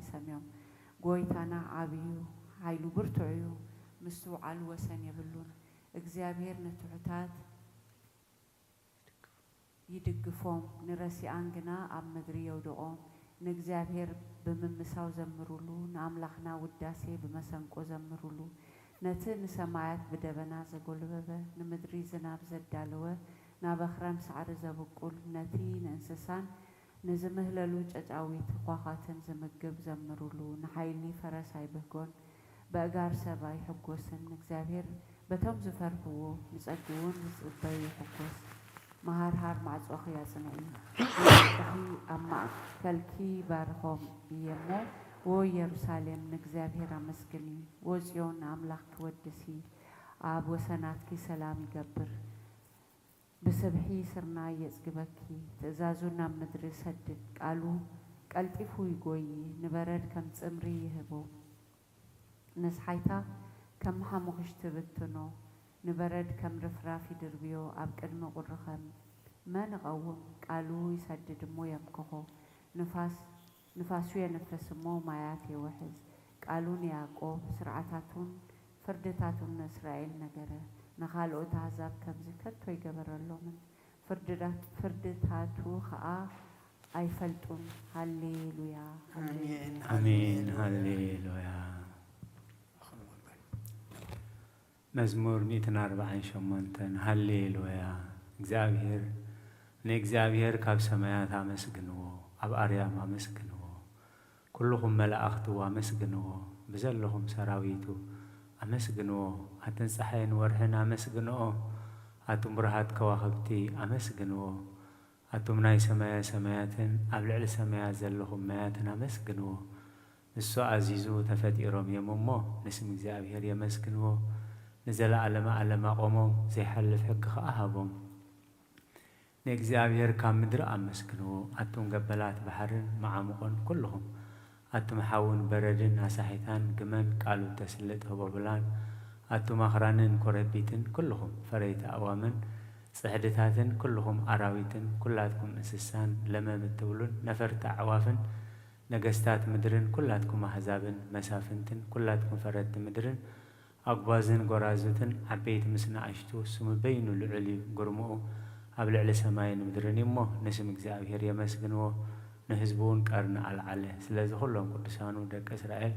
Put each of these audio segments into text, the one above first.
ይሰምዮም። ጎይታና ዓብዩ፣ ሓይሉ ብርቱዕ እዩ፣ ምስትውዓሉ ወሰን የብሉን። እግዚኣብሔር ንትሑታት ይድግፎም፣ ንረሲኣን ግና ኣብ ምድሪ የውድቖም። ንእግዚኣብሔር ብምምሳው ዘምሩሉ፣ ንኣምላኽና ውዳሴ ብመሰንቆ ዘምሩሉ። ነቲ ንሰማያት ብደበና ዘጎልበበ፣ ንምድሪ ዝናብ ዘዳለወ፣ ናብ ኣኽራን ሳዕሪ ዘብቁል፣ ነቲ ንእንስሳን ንዝምህለሉ ጨጫዊት ኳዃትን ዝምግብ ዘምሩሉ። ንሓይሊ ፈረስ ኣይብህጎን፣ በእጋር ሰብ ኣይሕጎስን። እግዚኣብሔር በቶም ዝፈርህዎ፣ ንጸግውን ዝጽበዩ ይሕጎስ። መሃርሃር ማዕጾኺ ኣጽንዒ፣ ንደቅኺ ኣብ ማእከልኪ ባርኾም እየ እሞ፣ ዎ ኢየሩሳሌም ንእግዚኣብሔር ኣመስግኒ፣ ዎ ጽዮን ንኣምላኽኪ ወድሲ። ኣብ ወሰናትኪ ሰላም ይገብር፣ ብስብሒ ስርናይ የጽግበኪ። ትእዛዙ ናብ ምድሪ ሰድድ፣ ቃሉ ቀልጢፉ ይጎዪ። ንበረድ ከም ጽምሪ ይህቦ፣ ንጽሓይታ ከም ሓሙኽሽቲ ትብትኖ። ንበረድ ከም ርፍራፍ ይድርብዮ፣ ኣብ ቅድሚ ቁሪ ኸም መን እቐውም? ቃሉ ይሰድድ እሞ የምክኾ፣ ንፋስ ንፋሱ የንፍስ እሞ ማያት የውሕዝ። ቃሉ ንያዕቆብ፣ ስርዓታቱን ፍርድታቱን ንእስራኤል ነገረ። ንኻልኦት ኣህዛብ ከምዚ ከቶ ኣይገበረሎምን፣ ፍርድታት-፣ ፍርድታቱ ኸኣ ኣይፈልጡን። ሃሌሉያ፣ ሃሌሉያ። ኣሜን፣ ሃሌሉያ። መዝሙር ሚእትን ኣርባዓን ሸሞንተን። ሃሌሉያ። እግዚኣብሔር፣ ንእግዚኣብሔር ካብ ሰማያት ኣመስግንዎ፣ ኣብ ኣርያም ኣመስግንዎ። ኩልኹም መላእኽትዎ ኣመስግንዎ፣ ብዘለኹም ሰራዊቱ ኣመስግንዎ። ኣትን ጸሓይን ወርሕን ኣመስግንኦ፣ ኣቱም ብሩሃት ከዋኽብቲ ኣመስግንዎ። ኣቱም ናይ ሰማየ ሰማያትን ኣብ ልዕሊ ሰማያት ዘለኹም ማያትን ኣመስግንዎ። ንሱ ኣዚዙ ተፈጢሮም እዮም እሞ፣ ንስም እግዚኣብሔር የመስግንዎ። ንዘለዓለመ ዓለም ኣቖሞም፣ ዘይሓልፍ ሕጊ ኸኣ ሃቦም። ንእግዚኣብሔር ካብ ምድሪ ኣመስግንዎ፣ ኣቱም ገበላት ባሕርን መዓሙቖን ኩልኹም። ኣቱም ሓውን በረድን ኣሳሒታን ግመን ቃሉ እተስልጥ ህቦብላን፣ ኣቱም ኣኽራንን ኮረቢትን ኩልኹም ፈረይቲ ኣእዋምን ጽሕድታትን ኩልኹም ኣራዊትን ኩላትኩም እንስሳን ለመም እትብሉን ነፈርቲ ኣዕዋፍን ነገስታት ምድርን ኩላትኩም ኣህዛብን መሳፍንትን ኩላትኩም ፈረድቲ ምድርን ኣጉባዝን ጎራዙትን ዓበይቲ ምስ ንኣሽቱ ስሙ በይኑ ልዑል እዩ ግርምኡ ኣብ ልዕሊ ሰማይን ምድርን እዩ እሞ ንስም እግዚኣብሔር የመስግንዎ። ንህዝቡ እውን ቀርኒ ኣልዓለ። ስለዚ ኩሎም ቅዱሳኑ ደቂ እስራኤል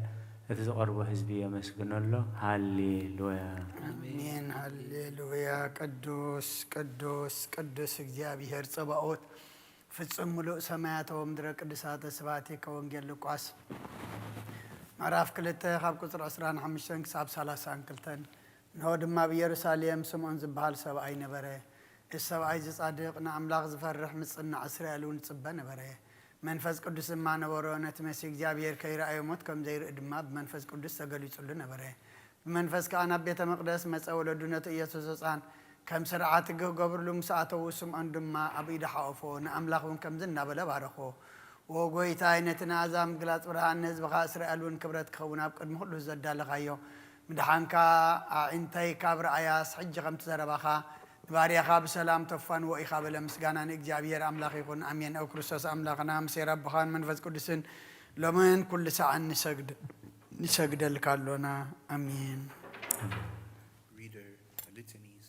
እቲ ዝቐርቦ ህዝቢ የመስግኖ ኣሎ። ሃሌሉያ። ኣሜን። ሃሌሉያ። ቅዱስ ቅዱስ ቅዱስ እግዚኣብሔር ጸባኦት ፍጹም ምሉእ ሰማያት ወምድረ ቅዱሳተ ስብሐቲከ። ወንጌል ሉቃስ ምዕራፍ ክልተ ካብ ቁጽሪ ዕስራን ሓሙሽተን ክሳብ ሰላሳን ክልተን። እንሆ ድማ ኣብ ኢየሩሳሌም ስምዖን ዝበሃል ሰብኣይ ነበረ። እቲ ሰብኣይ እዚ ጻድቕ ንኣምላኽ ዝፈርሕ ምጽናዕ እስራኤል እውን ይጽበ ነበረ። መንፈስ ቅዱስ ድማ ነበሮ። ነቲ መሲህ እግዚኣብሔር ከይረኣዮ ሞት ከም ዘይርኢ ድማ ብመንፈስ ቅዱስ ተገሊጹሉ ነበረ። ብመንፈስ ከኣ ናብ ቤተ መቕደስ መጸ። ወለዱ ነቲ ኢየሱስ ህጻን ከም ስርዓት ሕጊ ክገብርሉ ምስ ኣተዉ ስምዖን ድማ ኣብ ኢዱ ሓቖፎ። ንኣምላኽ እውን ከምዚ እናበለ ባረኾ። ዎ ጐይታይ ነቲ ንኣሕዛብ ምግላጽ ብርሃን ንህዝብኻ እስራኤል እውን ክብረት ክኸውን ኣብ ቅድሚ ኩሉ ዘዳለኻዮ ምድሓንካ ኣዒንተይ ካብ ረኣያስ ሕጂ ከምቲ ዘረባኻ ንባርያኻ ብሰላም ተፋንዎ ኢኻ በለ። ምስጋና ንእግዚኣብሔር ኣምላኽ ይኹን። ኣሜን። ኦ ክርስቶስ ኣምላኽና ምሴር ኣቦኻን መንፈስ ቅዱስን ሎምን ኩሉ ሰዓን ንሰግድ ንሰግደልካ ኣሎና። ኣሜን። Reader, a litanies.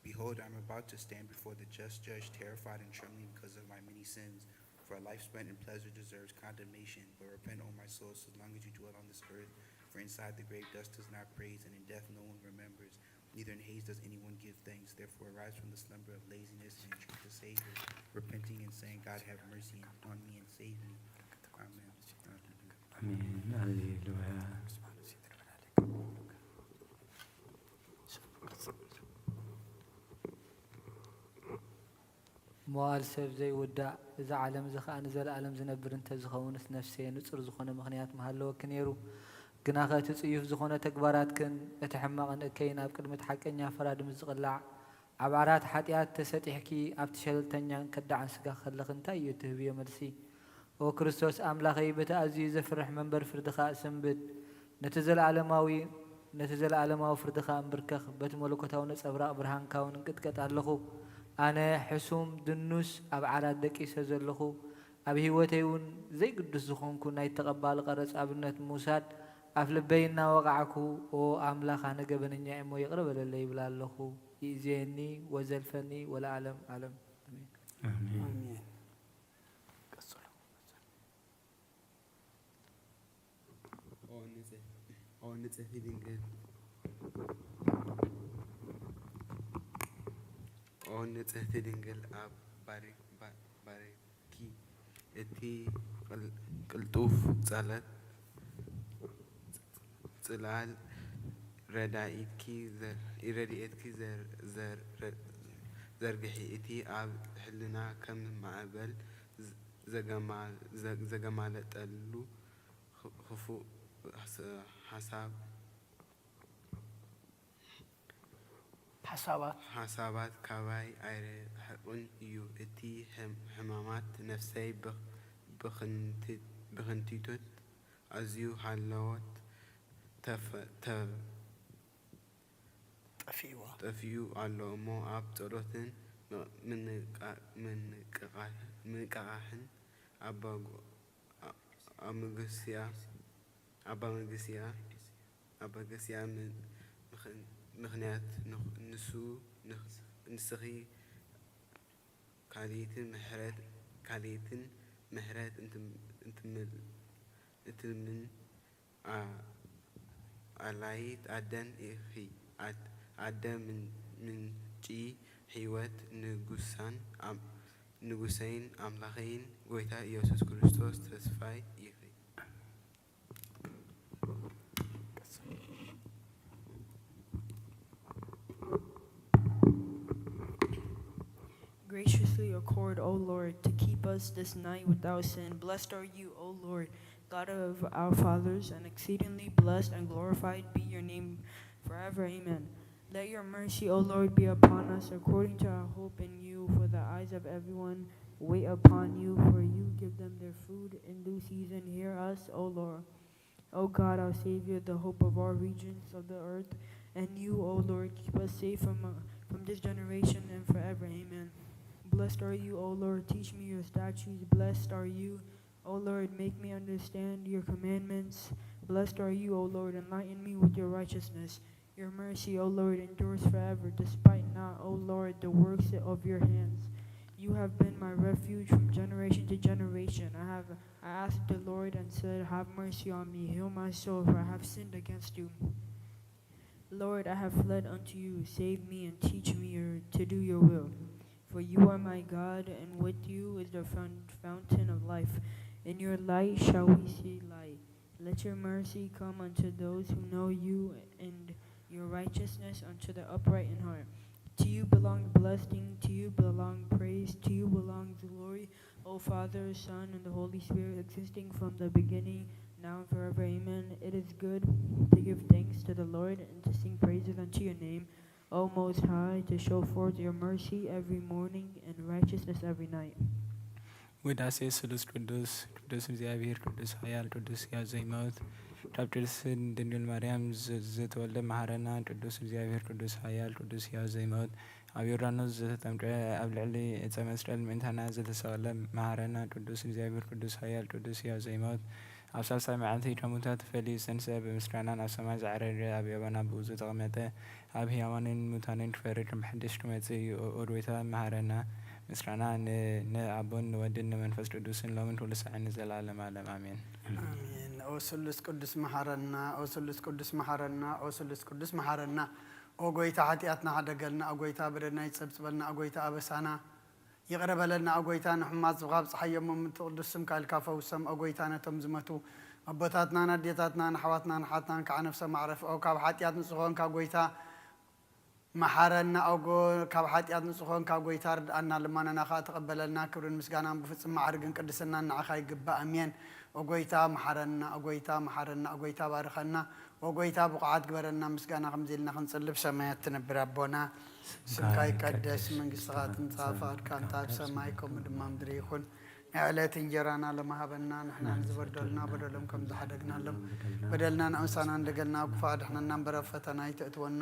Behold, I am about to stand before the just judge, terrified and trembling because of my many sins. For a life spent in pleasure deserves condemnation, but repent, O my soul, so long as you dwell on this earth. For inside the grave dust does not praise, and in death no one remembers. Neither in haste does anyone give thanks. Therefore arise from the slumber of laziness and entreat the Savior, repenting and saying, God, have mercy on me and save me. Amen. ኣሜን። ሃሌሉያ። መዋእል ሰብ ዘይውዳእ፣ እዚ ዓለም እዚ ኸኣ ንዘለኣለም ዝነብር እንተ ዝኸውንስ፣ ነፍሰየ ንጹር ዝኾነ ምኽንያት ምሃለወኪ ነይሩ። ግናኸ እቲ ጽዩፍ ዝኾነ ተግባራትክን እቲ ሕማቕን እከይን ኣብ ቅድሚ እቲ ሓቀኛ ፈራዲ ምስ ዝቕላዕ፣ ኣብ ዓራት ሓጢኣት ተሰጢሕኪ ኣብቲ ሸለልተኛን ከዳዕን ስጋኺ ከለኺ እንታይ እዩ እትህብዮ መልሲ? ኦ ክርስቶስ ኣምላኸይ፣ በቲ ኣዝዩ ዘፍርሕ መንበር ፍርድኻ እሰንብድ፣ ነቲ ዘለኣለማዊ ነቲ ዘለኣለማዊ ፍርድኻ እምብርከኽ፣ በቲ መለኮታዊ ነጸብራቕ ብርሃንካ እውን እንቅጥቀጥ ኣለኹ። ኣነ ሕሱም ድኑስ ኣብ ዓራት ደቂሰ ዘለኹ፣ ኣብ ህይወተይ እውን ዘይግዱስ ዝኾንኩ ናይ ተቐባሊ ቀረጽ ኣብነት ምውሳድ ኣብ ልበይ እናወቓዕኩ፣ "ኦ ኣምላኽ፣ ኣነ ገበነኛ እየ እሞ ይቕረ በለለይ" ይብል ኣለኹ። ይእዜኒ ወዘልፈኒ ወለዓለም ዓለም። ኣሜን። ኣሜን። ኣሜን። ቀጽሉ። ኦ ንጽህ-፣ ኦ ንጽህቲ ድንግል፣ ኦ ንጽህቲ ድንግል ኣብ ባሪ-፣ ባ-፣ ባሪኪ እቲ ቅል-፣ ቅልጡፍ ጸሎት ጽላል ረዳኢትኪ ዘር-፣ ረድኤትኪ ዘር-፣ ዘር-፣ ዘርግሒ። እቲ ኣብ ሕልና ከም ማዕበል ዘ-፣ ዘገማ-፣ ዘ-፣ ዘገማለጠሉ ኽ-፣ ኽፉእ ሓሳብ ሓሳባት። ሓሳባት ካባይ ኣይርሕቕን እዩ። እቲ ሕም-፣ ሕማማት ነፍሰይ ብኽ-፣ ብኽንት-፣ ብኽንቲቶት ኣዝዩ ሃለዎት ተፈ-፣ ተ-፣ ጠፊእዋ። ጠፊኡ ኣሎ እሞ ኣብ ጸሎትን ም-፣ ምንቃ-፣ ምንቅቓሕ-፣ ምንቅቓሕን ኣባ ግ-፣ ኣ-፣ ኣመገስያ፣ ኣባ መገስያ፣ ኣባ ገስያ ም-፣ ምኽ-፣ ምኽንያት ንኽ-፣ ንሱ፣ ንኽ-፣ ንስኺ ካልኢትን ምሕረት፣ ካልኢትን ምሕረት እንትም-፣ እንትምል-፣ እንትምን ኣ-፣ ኣላይት ኣደን ኢኺ። ኣድ-፣ ኣደ ምን-፣ ምንጪ ህይወት ንጉሳን ኣም-፣ ንጉሰይን ኣምላኸይን ጎይታ ኢየሱስ ክርስቶስ ተስፋይ ኢኺ። Graciously accord, O Lord, to keep us this night without sin. Blessed are you, O Lord, God of our fathers, and exceedingly blessed and glorified be your name forever. Amen. Let your mercy, O Lord, be upon us according to our hope in you, for the eyes of everyone wait upon you, for you give them their food in due season. Hear us, O Lord. O God, our Savior, the hope of all regions of the earth, and you, O Lord, keep us safe from, uh, from this generation and forever. Amen. Blessed are you, O Lord, teach me your statutes. Blessed are you, O Lord, make me understand your commandments. Blessed are you, O Lord, enlighten me with your righteousness. Your mercy, O Lord, endures forever. Despite not, O Lord, the works of your hands. You have been my refuge from generation to generation. I have I asked the Lord and said, "Have mercy on me, heal my soul, for I have sinned against you." Lord, I have fled unto you. Save me and teach me your, to do your will. For you are my God, and with you is the foun-, fountain of life. In your light shall we see light. Let your mercy come unto those who know you, and your righteousness unto the upright in heart. To you belong blessing, to you belong praise, to you belongs glory, O Father, Son, and the Holy Spirit, existing from the beginning, now and forever. Amen. It is good to give thanks to the Lord and to sing praises unto your name, O Most High, to show forth your mercy every morning and righteousness every night. ውዳሴ ስሉስ ቅዱስ። ቅዱስ እግዚኣብሔር፣ ቅዱስ ኃያል፣ ቅዱስ ሕያው ዘይመውት፣ ካብ ቅድስት ድንግል ማርያም ዝ-፣ ዝተወልደ መሐረና። ቅዱስ እግዚኣብሔር፣ ቅዱስ ኃያል፣ ቅዱስ ሕያው ዘይመውት፣ ኣብ ዮርዳኖስ ዝተጠምቀ፣ ኣብ ልዕሊ ዕፀ መስቀል ምእንታና ዝተሰቐለ መሐረና። ቅዱስ እግዚኣብሔር፣ ቅዱስ ኃያል፣ ቅዱስ ሕያው ዘይመውት፣ ኣብ ሳልሳይ መዓልቲ ካብ ሙታት ፈሊዩ ዝተንስአ፣ ብምስጋና ናብ ሰማይ ዝዓረገ፣ ኣብ የማን ኣቦኡ ዝተቐመጠ፣ ኣብ ሕያዋንን ሙታንን ክፈርድ ብሓድሽ ክመጽእ እዩ። ኦ፣ ኦ ጐይታ፣ መሐረና። ምስጋና ን-፣ ንኣቦን ንወድን ንመንፈስ ቅዱስን ሎምን ኩሉ ሳዕን ንዘለዓለም ዓለም። ኣሜን። ኣሜን። ኦ ስሉስ ቅዱስ መሐረና፣ ኦ ስሉስ ቅዱስ መሐረና፣ ኦ ስሉስ ቅዱስ መሐረና። ኦ ጐይታ፣ ሓጢኣትና ሓደገልና፣ ኦ ጐይታ፣ በደልና ይጸብጽበልና፣ ኦ ጐይታ፣ ኣበሳና ይቕረ በለልና፣ ኦ ጐይታ፣ ንሕሙማት ዝብኻ ኣብጽሓዮም፣ እሞ ምእንቲ ቅዱስ ስምካ ኢልካ ፈውሶም፣ ኦ ጐይታ፣ ነቶም ዝመቱ ኣቦታትናን ኣዴታትናን ኣሕዋትናን ኣሓትናን ከዓ ነፍሶም ኣዕርፍ። ኦ ካብ ሓጢኣት ንጹህ ኾንካ ጐይታ፣ መሓረና። ኦ ጎ-፣ ካብ ሓጢኣት ንጹህ ኾንካ ጐይታ፣ ርድኣና፣ ልማናና ኸኣ ተቐበለልና። ክብርን ምስጋናን ብፍጹም ማዕርግን ቅድስናን ንዓኻ ይግባእ። ኣሜን። ኦ ጐይታ፣ መሓረና። ኦ ጐይታ፣ መሓረና። ኦ ጐይታ፣ ባርኸና። ኦ ጐይታ፣ ብቑዓት ግበረና። ምስጋና ከምዚ ኢልና ክንጽሊ፣ ብሰማያት ትነብር ኣቦና፣ ስምካ ይቀደስ፣ መንግስትኻ ትምጻእ፣ ፍቓድካ እንተ ኣብ ሰማይ ከምኡ ድማ ምድሪ ይኹን። ናይ ዕለት እንጀራና ሎሚ ሃበና፣ ንሕና ንዝበደሉና በደሎም ከም ዝሓደግናሎም፣ በደልና ንኣምሳና እንደገልና፣ ኣብ ክፉእ ኣድሕነና እምበር፣ ኣብ ፈተና ኣይተእትወና፣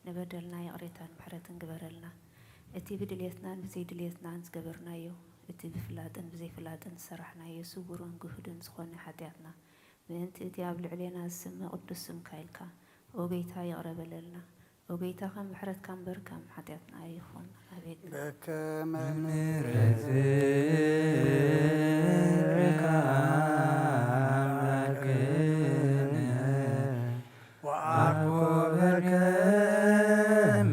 ንበደልና ይቕሬታን ምሕረትን ግበረልና። እቲ ብድልየትናን ብዘይድልየትናን ዝገበርናዮ፣ እቲ ብፍላጥን ብዘይፍላጥን ዝሰራሕናዮ ስውርን ግሁድን ዝኾነ ሓጢኣትና፣ ምእንቲ እቲ ኣብ ልዕሌና ዝስመ ቅዱስ ስምካ ኢልካ፣ ኦ ጎይታ፣ ይቕረ በለልና። ኦ ጎይታ፣ ከም ምሕረትካ እምበር ከም ሓጢኣትና ኣይኹን። ኣሜን። በከመ ምሕረትከ አምላክነ ወአኮበከ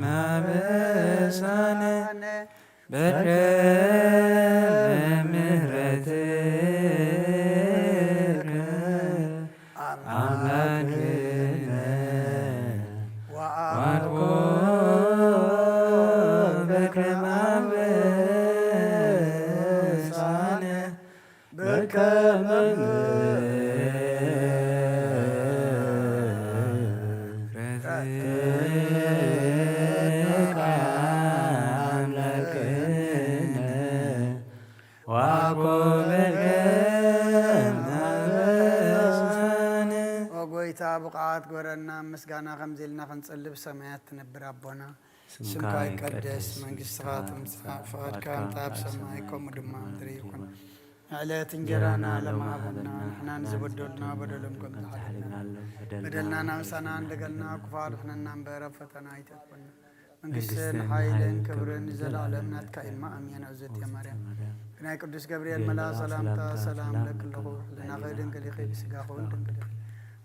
ማበሳነ በከመ ምሕረትከ አምላክነ ወአኮበከ ማበሳነ በከመ ምሕረትከ አምላክነ ወአኮበከ ማበሳነ። ኦ ጎይታ፣ ብቕዓት ግበረና፣ ምስጋና ከምዚ ኢልና ክንጽሊ ብሰማያት ትነብር ኣቦና፣ ስምካ ይቀደስ፣ መንግስትኻ ትምጻእ፣ ፍቓድካ ከም ኣብ ሰማይ ከምኡ ድማ ኣብ ምድሪ ይኹን። ዕለት እንጀራና ለማሃበና፣ ንሕና ንዝበደሉና በደሎም ከም ዝሓለና፣ በደልና ናምሳና እንደገልና፣ ክፉ ኣድሕነና እምበር ኣብ ፈተና ኣይተእትወና። መንግስትን ሓይልን ክብርን ንዘለኣለም ናትካ ኢማ፣ ኣሜን። ኣውዘት ማርያም፣ ብናይ ቅዱስ ገብርኤል መልኣ ሰላምታ ሰላም ለኪ ኣለኹ፣ ህልናኺ ድንግል ኢኺ፣ ብስጋኺ እውን ድንግል ኢኺ።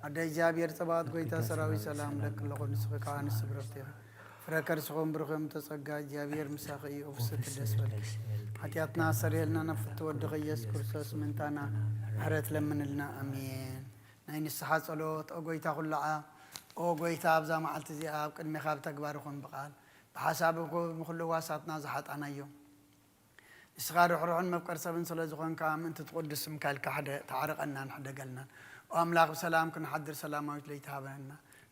ኣደ እግዚኣብሔር ጸባኦት፣ ጎይታ ሰራዊት፣ ሰላም ለኪ ኣለኹ፣ ንስኺ ከኣ ንስብርኽቲ ኢኺ። ፍረ ከርስኹም ብሩኽ እዮም፣ ተጸጋ እግዚኣብሔር ምሳኺ እዩ፣ ኦ ፍስሕቲ ደስ በልኪ። ሓጢኣትና ኣሰርየልና፣ ናብ ፍትወ ወድኺ ኢየሱስ ክርስቶስ ምእንታና ምሕረት ለምንልና፣ ኣሜን። ናይ ንስሓ ጸሎት። ኦ ጎይታ ኩሉ ዓቕሚ፣ ኦ ጎይታ፣ ኣብዛ መዓልቲ እዚኣ ኣብ ቅድሜኻ ብተግባር ይኹን ብቓል ብሓሳብ ይኹን ብኹሉ ህዋሳትና ዝሓጣናዮ፣ ንስኻ ርሕሩሕን መፍቀር ሰብን ስለ ዝኾንካ፣ ምእንቲ ትቕዱስ ስምካ ኢልካ ሕደ-፣ ተዓረቐናን ሕደገልና። ኦ ኣምላኽ፣ ብሰላም ክንሓድር ሰላማዊት ለይቲ ሃበና።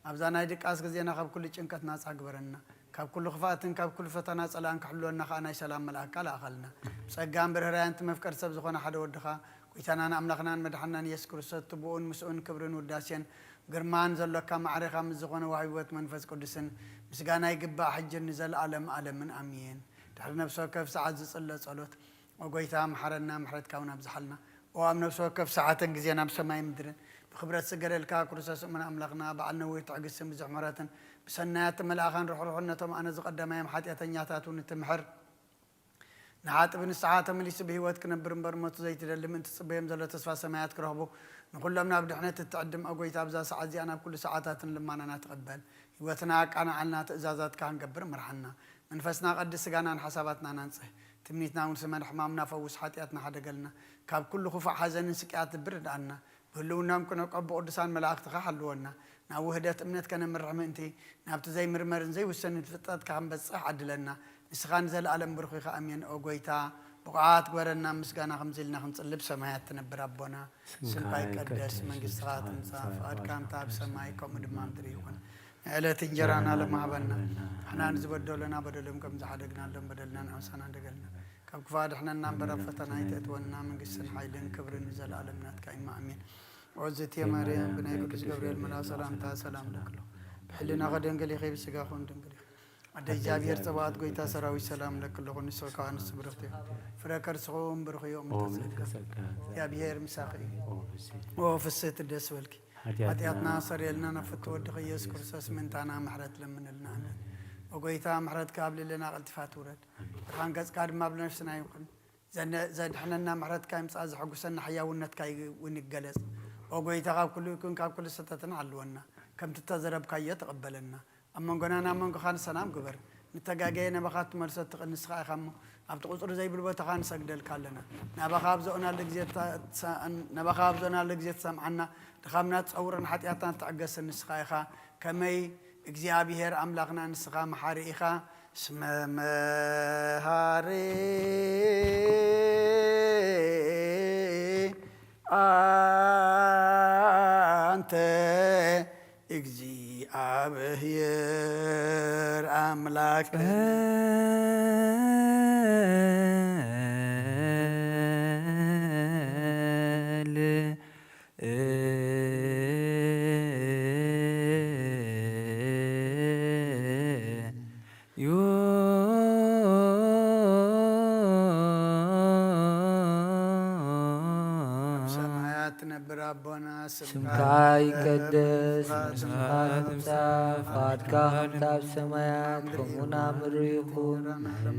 ኣብዛ ናይ ድቃስ ግዜና ካብ ኩሉ ጭንቀት ናጻ ግበረና። ካብ ኩሉ ክፍኣትን ካብ ኩሉ ፈተና ጸላእን ክሕልወና ከኣ ናይ ሰላም መልኣካ ለኣኸልና። ብጸጋን ብርህራያን እቲ መፍቀር ሰብ ዝኾነ ሓደ ወድኻ፣ ጎይታናን ኣምላኽናን መድሓንናን ኢየሱስ ክርስቶስ፣ እቲ ብኡን ምስኡን ክብርን ውዳሴን ግርማን ዘሎካ ማዕሬኻ ምስ ዝኾነ ወሃቢ ህይወት መንፈስ ቅዱስን ምስጋና ይግባእ፣ ሕጅን ንዘለኣለም ኣለምን ኣሜን። ድሕሪ ነፍሲ ወከፍ ሰዓት ዝጽለ ጸሎት። ኦ ጎይታ፣ መሓረና፣ ምሕረትካ እውን ኣብዝሓልና። ኦ ኣብ ነፍሲ ወከፍ ሰዓትን ግዜን ኣብ ሰማይ ምድርን ብክብረት ዝስገደልካ ክርስቶስ እሙን ኣምላኽና፣ በዓል ነዊህ ትዕግስትን ብዙሕ ምሕረትን፣ ብሰናያት መልኣኻን ርሕሩሕነቶም ኣነ ዝቐደማዮም ሓጢኣተኛታት እውን እትምሕር፣ ንሓጢ ብንስሓ ተመሊሱ ብህይወት ክነብር እምበር ሞት ዘይትደሊ፣ ምእንቲ ትጽበዮም ዘሎ ተስፋ ሰማያት ክረኽቡ፣ ንኹሎም ናብ ድሕነት እትዕድም፣ ኦ ጎይታ፣ ኣብዛ ሰዓት እዚኣ ናብ ኩሉ ሰዓታትን ልማናና ትቐበል። ህይወትና ኣቃንዓልና፣ ትእዛዛትካ ክንገብር ምርሓና። መንፈስና ቀድስ፣ ስጋናን ሓሳባትናን ኣንጽህ። ትምኒትና እውን ስመር፣ ሕማምና ፈውስ፣ ሓጢኣትና ሓደገልና። ካብ ኩሉ ክፉእ ሓዘንን ስቅያት ልቢ ርድኣና። ብህልውናኦም ክነቀቡ ቅዱሳን መላእኽትኻ ሓልወና። ናብ ውህደት እምነት ከነምርሕ ምእንቲ፣ ናብቲ ዘይምርመርን ዘይውሰንን ፍልጠትካ ክንበጽሕ ዓድለና። ንስኻ ንዘለኣለም ብሩኽ ኢኻ። ኣሜን። ኦ ጎይታ፣ ብቑዓት ግበረና፣ ምስጋና ከምዚ ኢልና ክንጽሊ ብሰማያት ትነብር ኣቦና። ስምካ ይቀደስ፣ መንግስትኻ ትምጻእ፣ ፍቓድካ እንተ ኣብ ሰማይ ከምኡ ድማ ምድሪ ይኹን። ንዕለት እንጀራና ሎሚ ሃበና። ንሕና ንዝበደሉና በደሎም ከም ዝሓደግናሎም በደልና ንኣምሳና እንደገልና። ካብ ክፉእ ኣድሕነና እምበር ኣብ ፈተና ኣይተእትወና። መንግስትን ሓይልን ክብርን ንዘለኣለም ናትካ ኢማ። ኣሜን። ኦ ዝእቲ ማርያም፣ ብናይ ቅዱስ ገብርኤል መልኣ ሰላምታ ሰላም ለኪ ኣለኹ። ብሕልናኺ ድንግል ኢኺ፣ ብስጋኺ እውን ድንግል ኢኺ። ኣደ እግዚኣብሔር ጸባኦት፣ ጎይታ ሰራዊት፣ ሰላም ለኪ ኣለኹ። ንስኺ ከኣ ንስብርኽቲ ኢኺ። ፍረ ከርስኺ እውን ብሩኽ እዩ። ኦ ምልዕተ ጸጋ፣ እግዚኣብሔር ምሳኺ እዩ። ኦ ፍስሕቲ ደስ በልኪ። ሓጢኣትና ኣሰርየልና፣ ናብ ፍትወ ወድኺ ኢየሱስ ክርስቶስ ምእንታና ምሕረት ለምንልና። ኣሜን። ኦ ጎይታ፣ ምሕረትካ ኣብ ልዕሌና ቀልጢፋ ትውረድ። ብርሃን ገጽካ ድማ ኣብ ነፍስና ይኹን። ዘነ-፣ ዘድሕነና ምሕረትካ ይምጻእ፣ ዘሐጉሰና ሕያውነትካ እውን ይገለጽ። ኦ ጎይታ፣ ካብ ኩሉ ይኩን፣ ካብ ኩሉ ሰተትና ሓልወና። ከምቲ እተዘረብካዮ ተቐበለና። ኣብ መንጎናን ኣብ መንጎኻን ሰላም ግበር። ንተጋገየ ናባኻ እትመልሶ እትኽእል ንስኻ ኢኻ እሞ፣ ኣብቲ ቁጽሪ ዘይብሉ ቦታኻ ንሰግደልካ ኣለና። ናባኻ ኣብ ዘእናሉ ግዜ እተ-፣ እትሰ-፣ ናባኻ ኣብ ዘእናሉ ግዜ ትሰምዓና፣ ድኻምና ትጸውርን ሓጢኣትና ትዕገስን ንስኻ ኢኻ። ከመይ እግዚኣብሔር ኣምላኽና ንስኻ መሓሪ ኢኻ። እስመ መሃሪ ኣንተ እግዚኣብሔር ኣምላክ። ትነብር ኣቦና፣ ስምካ ይቀደስ፣ መንግስትኻ ትምጻእ፣ ፍቓድካ ከምቲ ኣብ ሰማያት ከምኡ ኣብ ምድሪ ይኹን።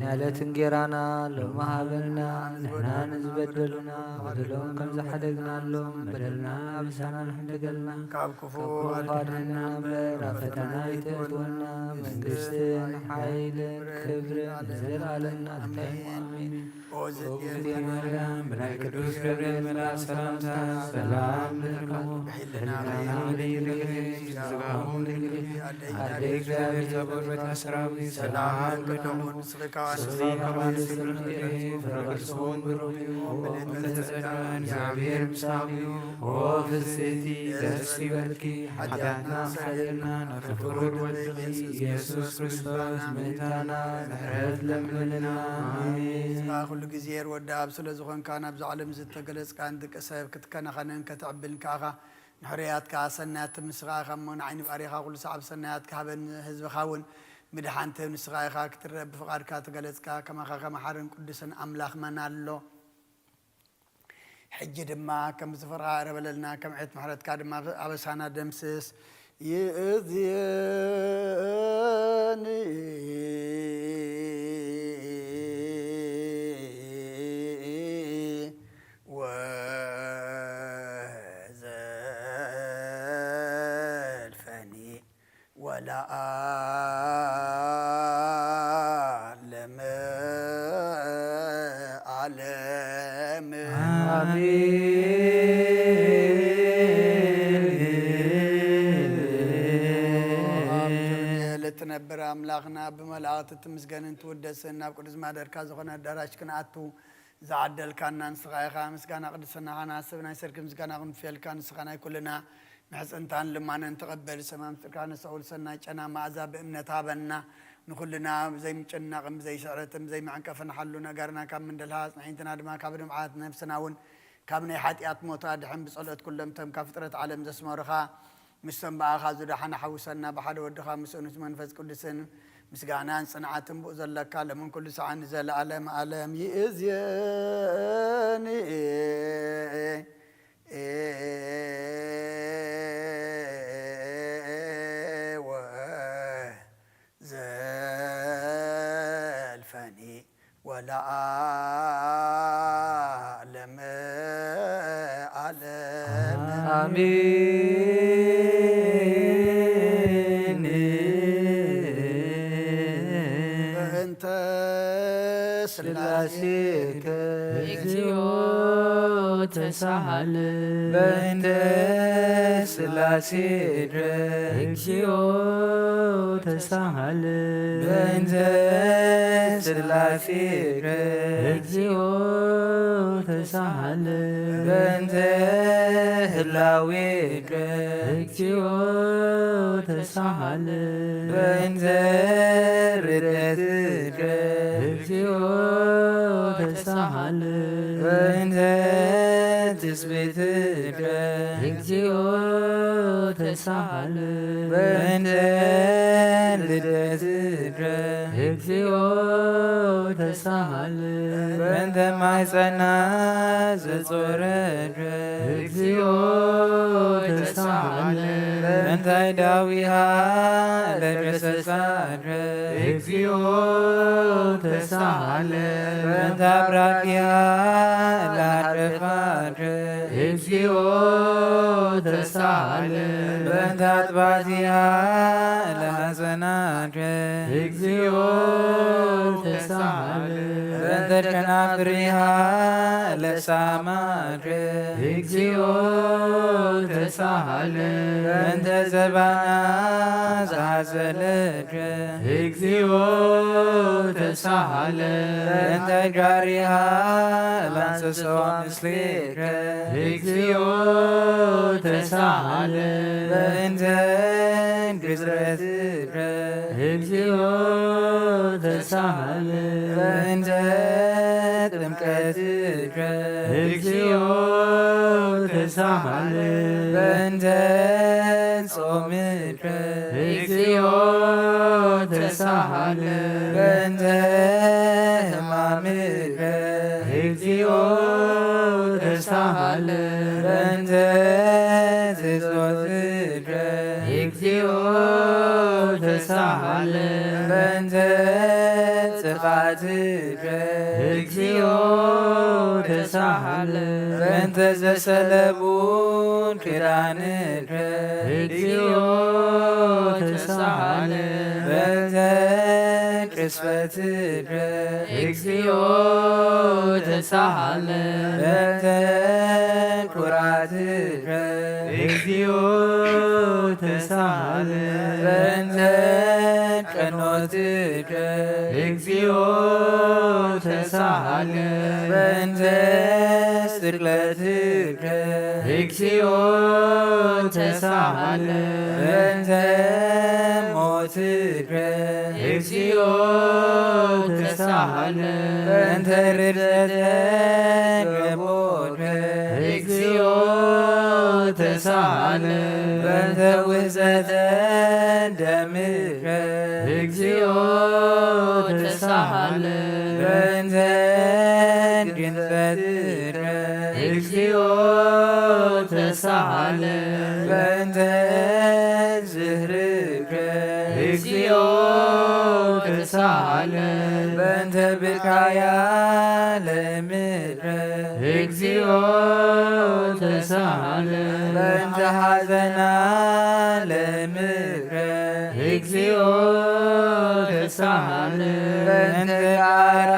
ናይ ዕለት እንጌራና ሎሚ ሃበና፣ ንሕና ንዝበደሉና በደሎም ከም ዝሓደግናሎም በደልና ኣበሳና ንሕደገልና፣ ካብ ክፉ ኣድሕነና እምበር ኣብ ፈተና ኣይተእትወና፣ መንግስትን ሓይልን ክብርን ንዘለኣለም ናትካ እዩ። ኣሜን። ኦ ዝእቲ ማርያም፣ ብናይ ቅዱስ ገብርኤል መልኣክ ሰላምታ ሰላም ንብለኩም። ብሕልናኺ ድንግል ኢኺ፣ ስጋኺ እውን ድንግል እዩ። ኣደይ እግዚኣብሔር፣ ዘቦት ቤት ሰራዊት፣ ሰላም ንብለኩም። ንስኺ ካብ ኣንስቲ ካብ ኣንስቲ ብሩኽቲ ኢኺ፣ ፍረ ከርስኺ እውን ብሩኽ እዩ። ኦ ምልዕቲ ጸጋ፣ እግዚኣብሔር ምሳኺ እዩ። ኦ ፍስሕቲ፣ ደስ ይበልኪ፣ ሓጢኣትና ኣስተሰርየልና፣ ናብ ፍቁር ወድኺ ኢየሱስ ክርስቶስ ምእንታና ምሕረት ለምንልና። ኣሜን። ንስኻ ኩሉ ግዜ ርወዲ ኣብ ስለ ዝኾንካ፣ ናብዚ ዓለም ዝተገለጽካ ንደቂ ሰብ ክትከናኸንን ከተዕብልን ከኣኻ ንሕርያትካ ሰናያት ትምስኻ ኢኻ እሞ፣ ንዓይ ንባሪኻ ኩሉ ሰዓብ ሰናያት ክሃበን ህዝብኻ እውን ምድሓን ትህብ ንስኻ ኢኻ። ክትረአ ብፍቓድካ ተገለጽካ፣ ከማኻ ከመሓርን ቅዱስን ኣምላኽ መን ኣሎ? ሕጂ ድማ ከም ዝፈርቓ ዕረበለልና፣ ከም ዕት ምሕረትካ ድማ ኣበሳና ደምስስ። ይእዝየኒ ወዘልፈኒ ወለዓለመ ዓለም። ኣሜን። ኣብ ትርግኤ ልትነብር ኣምላኽና፣ ብመላእኽቲ ትምስገንን ትውደስን፣ ናብ ቅዱስ ማደርካ ዝኾነ ኣዳራሽ ክንኣቱ ዝዓደልካና ንስኻ ኢኻ። ምስጋና ቅድስናኻ ንዓስብ፣ ናይ ሰርኪ ምስጋና ክንፍየልካ፣ ንስኻ ናይ ኩልና ምሕጽንታን ልማነን ተቐበል። ሰማም ምስጢርካ ነስተውዕል፣ ሰናይ ጨና መኣዛ ብእምነት ሃበና። ንኹልና ብዘይምጭናቕን ብዘይስዕረትን ብዘይመዕንቀፍን ሓሉ፣ ነጋርና ካብ ምንድልሃ ኣጽንዒንትና ድማ ካብ ድምዓት፣ ነፍስና እውን ካብ ናይ ሓጢኣት ሞት ኣድሕን። ብጸሎት ኩሎም እቶም ካብ ፍጥረት ዓለም ዘስመሩኻ ምስቶም ብኣኻ ዝደሓኑ ሓውሰና፣ ብሓደ ወድኻ ምስኡን ምስ መንፈስ ቅዱስን ምስጋናን ጽንዓትን ብኡ ዘለካ ሎምን ኩሉ ሰዓን ንዘለኣለም ኣለም ይእዝየኒ። ወዘልፈኒ ወለዓለመ ዓለም። ኣሜን። በእንተ ስላሴከ ስላሴከ እግዚኦ ተሳሃለ። በእንተ ስላሴ ድረግ እግዚኦ ተሳሃለ። በእንተ ስላሴ ድረግ እግዚኦ ተሳሃለ። በእንተ ህላዌ ድረግ እግዚኦ ተሳሃለ። በእንተ ርደት ድረግ እግዚኦ ተሳሃለ። በእንተ ትስብእት ድረግ እግዚኦ ተሳሃለ። በእንተ ልደት ድረግ እግዚኦ ተሳሃለ። በእንተ ማይጸና ዘጾረ ድረግ እግዚኦ ተሳሃለ። በእንተ ዳዊሃ ለገሰሳ ድረግ እግዚኦ ተሳሃለ። በእንተ አብራኪሃ ለአድረፋ ድረግ እግዚኦ ተሳሃለ። በእንተ አጥባቲሃ ለሐዘና ድረግ እግዚኦ ተሳሃለ። በእንተ ጨናፍሪሃ ለሳማ ድረግ እግዚኦ ተሳሃለ። በእንተ ዘባና ዘሐዘለ ድረግ እግዚኦ ተሳሃለ። በእንተ ጃሪሃ ላንሰሰዋ ምስሌከ እግዚኦ ተሳሃለ። በእንተ ግዝረትከ እግዚኦ ተሳሃለ። በእንተ ጥምቀትከ እግዚኦ ተሳሃለ። በእንተ ጾምከ እግዚኦ ተሳሃለ። በእንተ ሕማምከ እግዚኦ ተሳሃለ። በእንተ እግዚኦ ተሳሃለ። በእንተ ዘሰለቡን ኪዳንከ። እግዚኦ ተሳሃለ። በእንተ ቅስፈትከ። እግዚኦ ተሳሃለ። በእንተ ኩራትከ። እግዚኦ ተሳሃለ። በእንተ ቀኖትከ። እግዚኦ ተሳሃለ። በእንተ ስቅለትከ። እግዚኦ ተሳሃለ። በእንተ ሞትከ። እግዚኦ ተሳሃለ። በእንተ ርደተ ገቦከ። እግዚኦ ተሳሃለ። በእንተ ውህዘተ ደምከ። እግዚኦ ተሳሃለ። በእንተ ግንዘትከ። እግዚኦ ተሳሃለ። በእንተ ዝህርብከ። እግዚኦ ተሳሃለ። በእንተ ብካያ ለምድረ። እግዚኦ ተሳሃለ። በእንተ ሐዘና ለምድረ። እግዚኦ ተሳሃለ። በእንተ ቃራ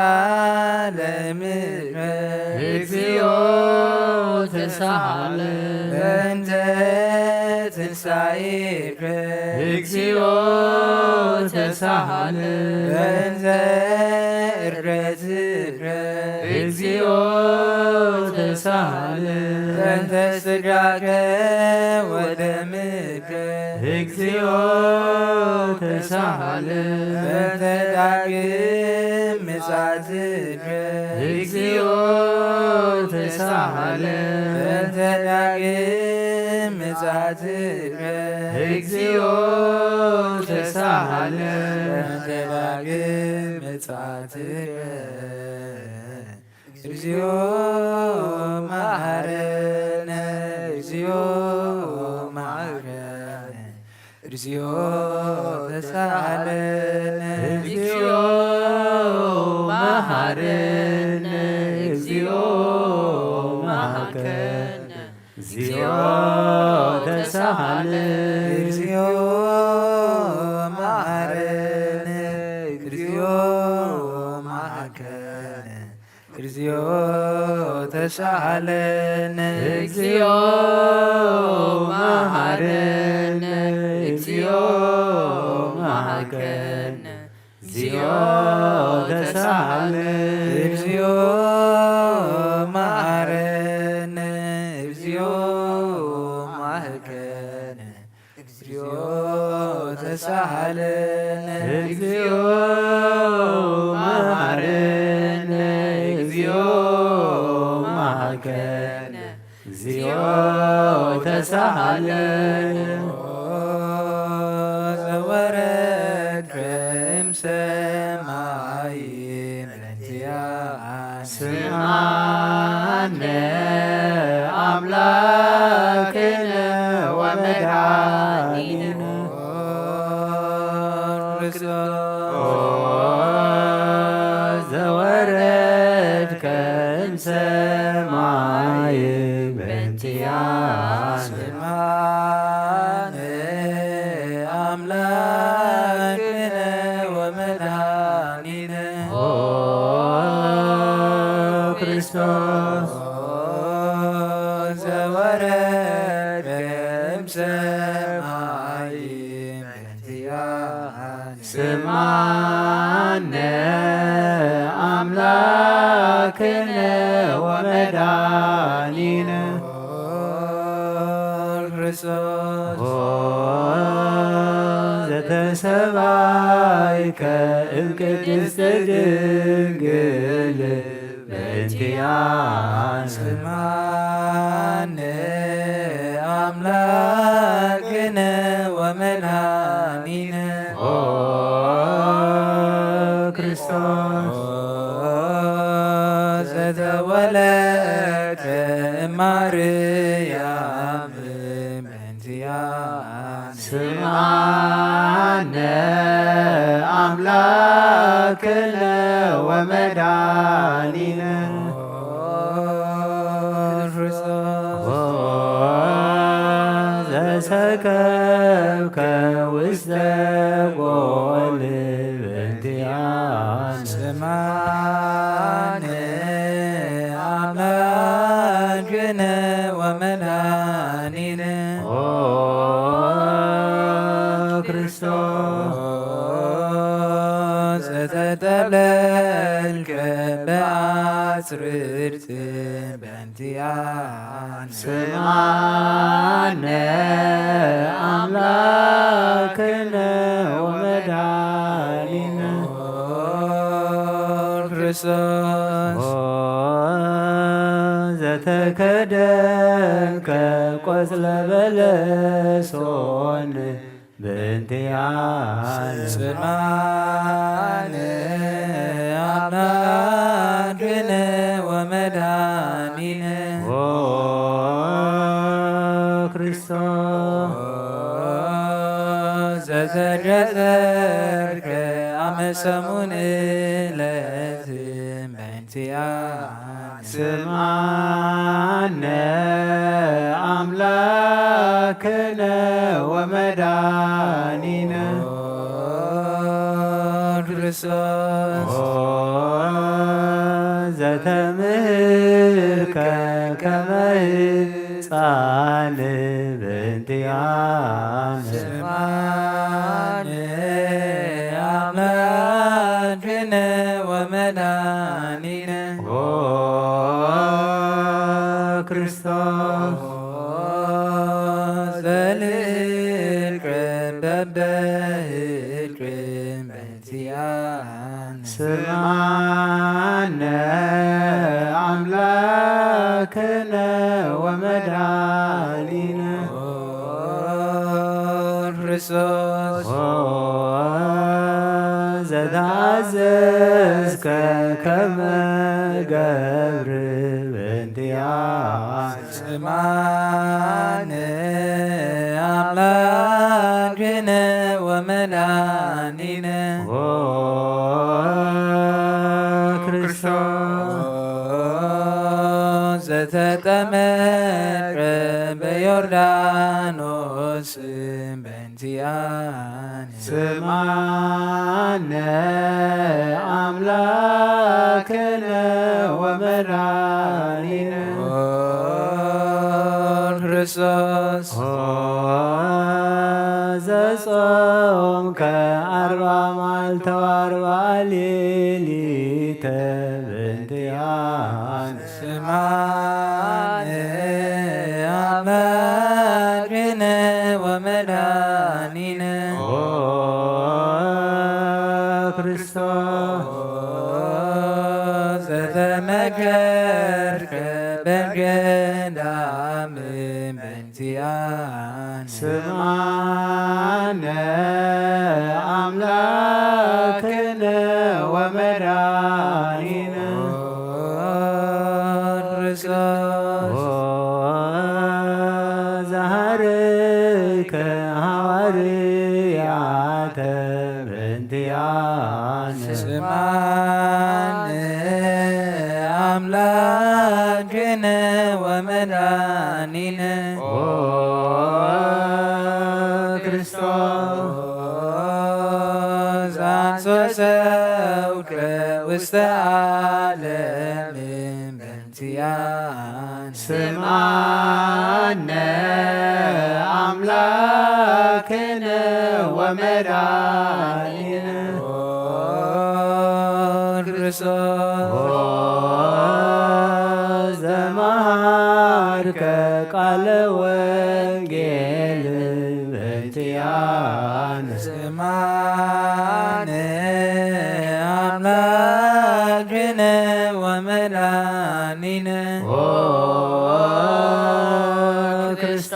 ለምድረ። እግዚኦ ተሳሃለ። በእንተ ትንሳኤከ። እግዚኦ ተሳሃለ። በእንተ እርገትከ። እግዚኦ ተሳሃለ። በእንተ ስጋከ ወደምከ። እግዚኦ ተሳሃለ። በእንተ ዳግም ምጻትከ። እግዚኦ ተሳሃለ። በእንተ ዳግም ምጻትከ። እግዚኦ ተሳሃለ። በእንተ ዳግም ምጻትከ። እግዚኦ መሐረነ። እግዚኦ መሐረነ። እግዚኦ ተሳሃለነ። እግዚኦ መሐረነ። እግዚኦ መሐረነ። እግዚኦ ተሳሃለነ። እግዚኦ መሐረነ። እግዚኦ መሐረነ። እግዚኦ ተሳሃለነ። እግዚኦ መሐረነ። እግዚኦ መሐረነ። እግዚኦ ተሳሃለነ። እግዚኦ መሐረነ። እግዚኦ መሐረነ። እግዚኦ ተሳሃለነ። እግዚኦ መሐረነ። እግዚኦ መሐረነ። እግዚኦ ተሳሃለነ። ኦ ዘወረድከ እምሰማይ በእንቲኣነ። ስምዓነ ኣምላክነ ወመድኃኒነ። ኦ ክርስቶስ። ኦ ዘወረድከ እምሰማይ በእንቲኣነ። ስምዓነ ኣምላክነ ወመድኃኒነ። ኦ ክርስቶስ። ኦ ዘወረድከ እምሰማይ በእንቲኣነ። ስምዓነ ኣምላክነ ወመድኃኒነ። ኦ ክርስቶስ። ኦ ዘተሰባይከ እምቅድስት ድንግል በእንቲኣነ። ስምዓነ ኣምላክነ ወመድኃኒነ። ኦ ክርስቶስ። ኦ ዘተወለድከ እማርያም በእንቲኣነ። ስምዓነ ኣምላክነ መድኃኒነ። ኦ ዘሰከብከ ውስተ ጎል በእንቲአነ። ስምዓነ አምላክነ ወመድኃኒነ። ኦ ክርስቶስ ዘተጠብለልከ በአጽርርት በእንቲአነ። ስምዓነ አምላክነ ወመድኃኒነ። ኦ ክርስቶስ ኦ ዘተከደንከ ቆጽለ በለሶን በእንቲአነ። ስምዓነ አምላክነ ወመድኃኒነ። ኦ ክርስቶስ ኦ ዘተገዘርከ አመ ሰሙን ዕለት በእንቲአነ። ስምዓነ አምላክነ ወመድኃኒነ። ኦ ክርስቶስ ኦ ዘተምህርከ ከመ ሕፃን በእንቲአነ። ስምዓነ አምላክነ ወመድኃኒነ። ኦ ክርስቶስ ኦ ዘልዕልቅ በበህልቅ በእንቲአነ። ስምዓነ አምላክነ ወመድኃኒነ። ኦ ክርስቶስ ኦ ዘተአዘዝከ ከመ ገብር በእንቲአነ። ስምዓነ አምላክነ ወመድኃኒነ። ኦ ክርስቶስ ኦ ዘተጠመቀ በዮርዳኖስ በእንቲአነ። ስምዓነ አምላክነ ወመድኃኒነ። ኦ ክርስቶስ ኦ ዘጾምከ አርባ መዓልተ ወአርባ ሌሊተ በእንቲአነ። ስምዓነ አምላክነ ወመድኃኒነ። ኦ ክርስቶስ ኦ ዘተመከርከ በገዳም በእንቲአነ። ስምዓነ አምላክነ ወመድኃኒነ። ኦ ክርስቶስ ኦ ዘሐረይከ ሐዋርያተ በእንቲአነ። ስምዓነ አምላክነ ወመድኃኒነ። ኦ ክርስቶስ ኦ ዘአንሶሰውከ ውስተ ዓለም በእንቲአነ። ስምዓነ አምላክነ ወመድኃኒነ። ኦ ክርስቶስ ኦ ዘመሃርከ ቃለ ወንጌል በእንቲአነ። ስምዓነ አምላክነ ወመድኃኒነ። ኦ ክርስቶስ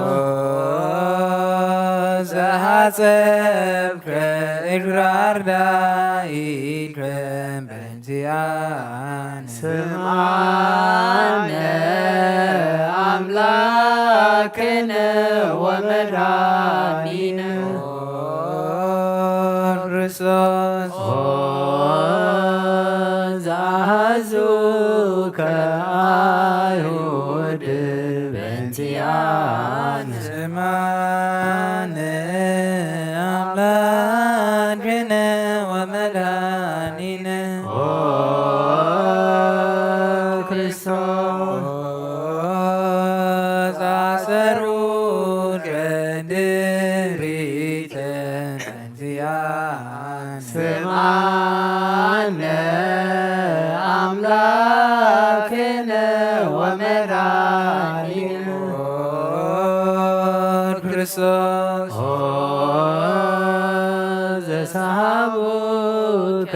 ኦ ዘሐጸብከ እግረ አርዳኢከ በእንቲአነ። ስምዓነ አምላክነ ወመድኃኒነ። ኦ ክርስቶስ ኦ አሐዙከ አይሁድ በእንቲአነ። ስምዓነ አምላክነ ወመድኃኒነ ኦ ክርስቶስ። ጻሰሩ ድሪተ እንቲያን። ስምዓነ አምላክነ ወመድኃኒነ ኦ ክርስቶስ። ኦ ዘሰሃቡከ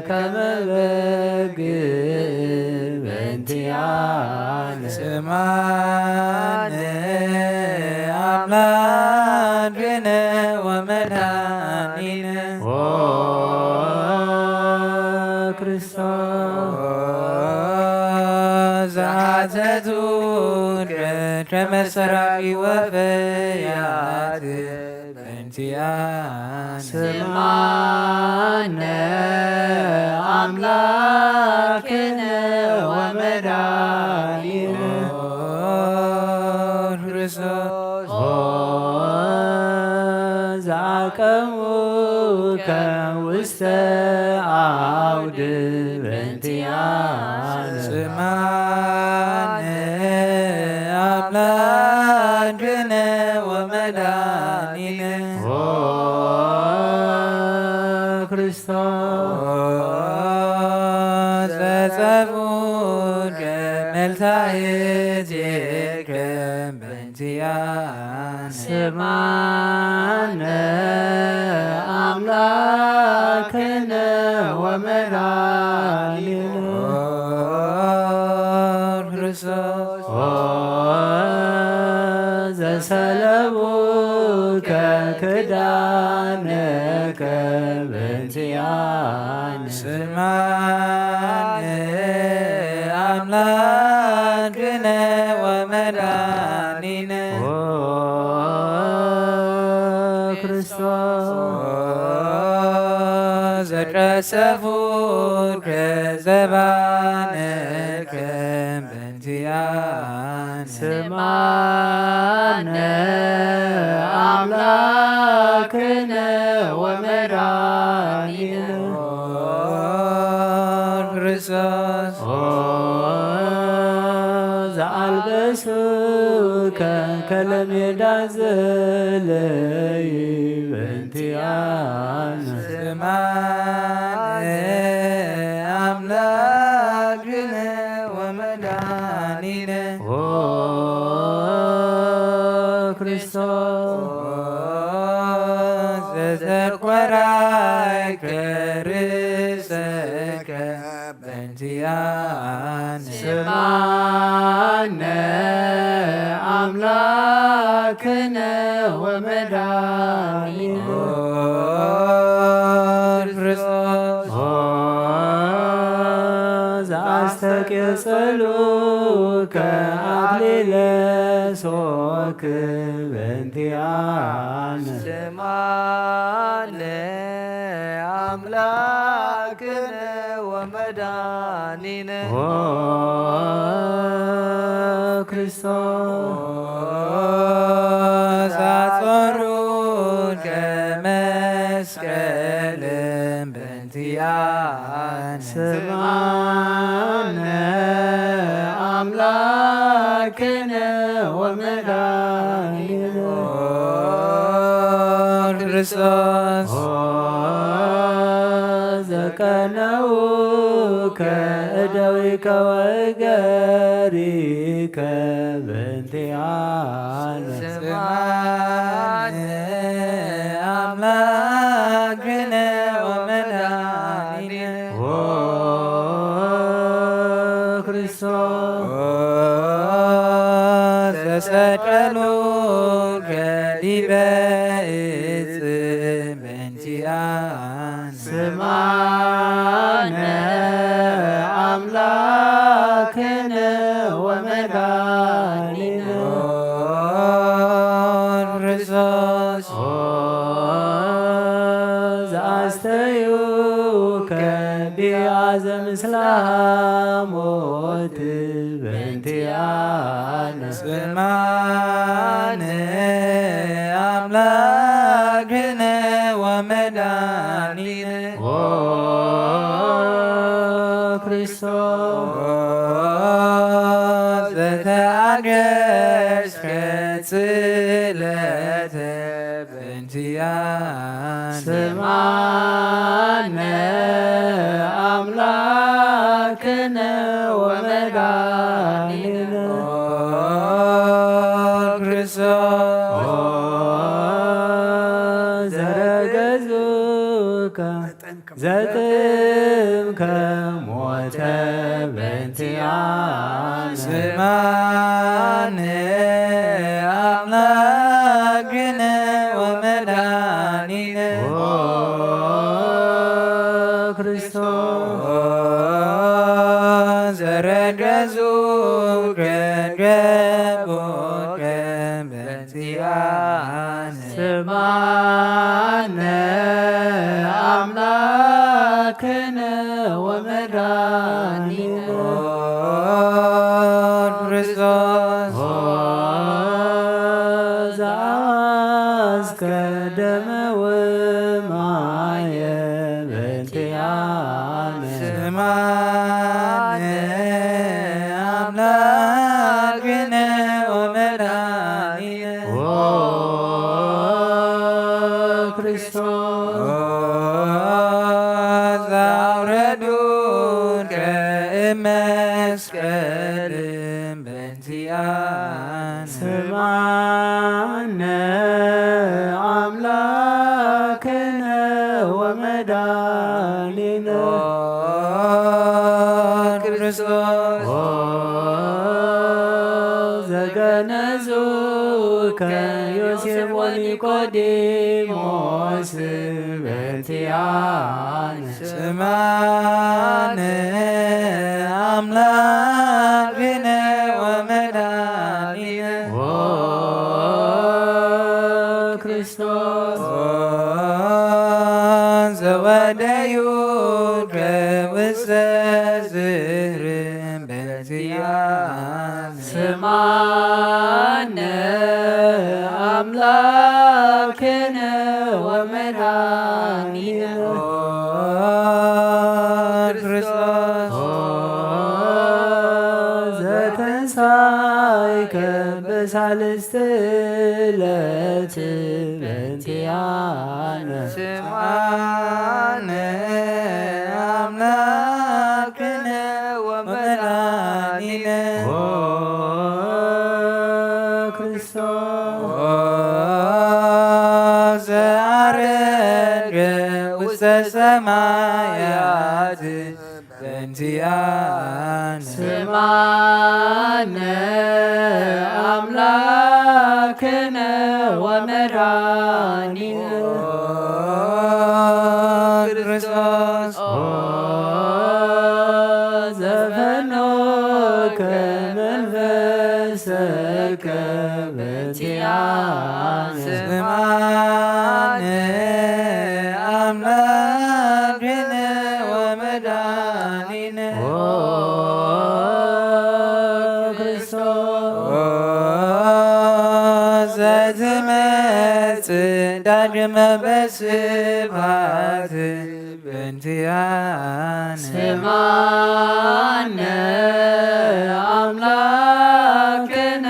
ከመ በግ በእንቲአነ። ስምዓነ አምላክነ ወመድኃኒነ ኦ ክርስቶስ። ዘአተቱ ከመ ሰራቂ ወፈያት በእንቲአነ። ስምዓነ አምላክነ ወመድኃኒነ ኦ ክርስቶስ። ኦ ዘአቀሙከ ውስተ አውድ በእንቲአነ። ስምዓነ አምላክነ ወመድኃኒነ ኦ ክርስቶስ። ኦ ዘጸፉከ መልታየቴከ በእንቲአነ። ስምዓነ አምላክነ ወመድኃኒነ ኦ ክርስቶስ። ኦ ዘሰለቡከ ክዳነከ በእንቲአነ። ስምዓነ አምላክነ ወመድኃኒነ ኦ ክርስቶስ። ኦ ዘቀሰፉከ ዘባነከ በእንቲአነ። ስምዓነ አምላክነ ወመድኃኒነ ኦ ክርስቶስ። ኦ ዘአልበሱከ ከለሜዳ ዘለይ በእንቲአነ። ስምዓነ አምላክነ ወመድኃኒነ ኦ ክርስቶስ። ዘዘቆራይከ ርእሰከ በእንቲአነ። ስምዓነ አምላክነ ወመድኃኒነ ኦ ክርስቶስ። ኦ ዘአስተቄጽሉከ አክሊለ ሶክ በእንቲአነ። ስምዓነ አምላክነ ወመድኃኒነ ኦ ክርስቶስ። ኦ ዘአጾሩከ መስቀል በእንቲአነ። ስምዓነ አምላክነ ወመድኃኒነ ኦ ክርስቶስ። ኦ ዘቀነውከ እደዊከ ወእገሪከ በእንቲአነ። ስምዓነ አምላክነ ወመድኃኒነ ኦ ክርስቶስ። ኦ ዘሰቀሉከ ዲበ ዕፅ በእንቲአነ። ስምዓነ አምላክነ ወመድኃኒነ ኦ ክርስቶስ። ኦ ዘአስተዩከ ቢአ ዘምስላ ሞት በእንቲኣነ። ስማነ ኣምላክነ ወመድኃኒነ። ኦ ክርስቶስ ዘተኣገስከ ጽለተ በእንቲኣነ። ስማነ ኣምላክነ ወመድኃኒነ። ኦ ክርስቶስ ኦ ዘረገዙከ ዘጥምከ ሞተ በእንቲኣነ። ስማነ ኣምላክነ ወመድኃኒነ። ኦ ክርስቶስ ኦ ዘረገዙከ ገቦከ በእንቲኣነ። ስማነ ኣምላክነ ወመድኃኒነ። ኦ ክርስቶስ ኦ ዘአስከ ደመ ወማየ በእንቲኣነ። ስማነ ኣምላክነ ወመድኃኒነ። ኦ ክርስቶስ ኦ ዘአውረዱከ እመስቀል በእንቲኣነ። ስማነ ኣምላክነ ወመድኃኒነ። ኦ ክርስቶስ ኦ ዘገነዙከ ዮሴፍ ወኒቆዲሞስ በእንቲኣነ። ስማነ ኣምላክነ ወመድኃኒነ። ኦ ክርስቶስ ኦ ዘወደዩከ ውስተ ዝህርም በእንቲኣነ። ስማነ ኣምላክነ ወመድኃኒነ። ኦ ክርስቶስ ኦ ዘተንሳይከ በሳልስቲ ዕለት በእንቲኣነ። ስማነ ኣምላክነ ወመድኃኒነ። ኦ ክርስቶስ ኦ ዘዐረገ ውስተ ሰማያት በእንቲኣነ። ስማነ ኣምላክነ ወመድኃኒነ። ኦ ክርስቶስ ኦ ዘፈኖከ መንፈሰከ በእንቲኣነ። ስማነ ኣምላክነ ወመድኃኒነ። ኦ ክርስቶስ ኦ ዘትመጽእ ዳግመ በስብሐት በእንቲኣነ። ስማነ ኣምላክነ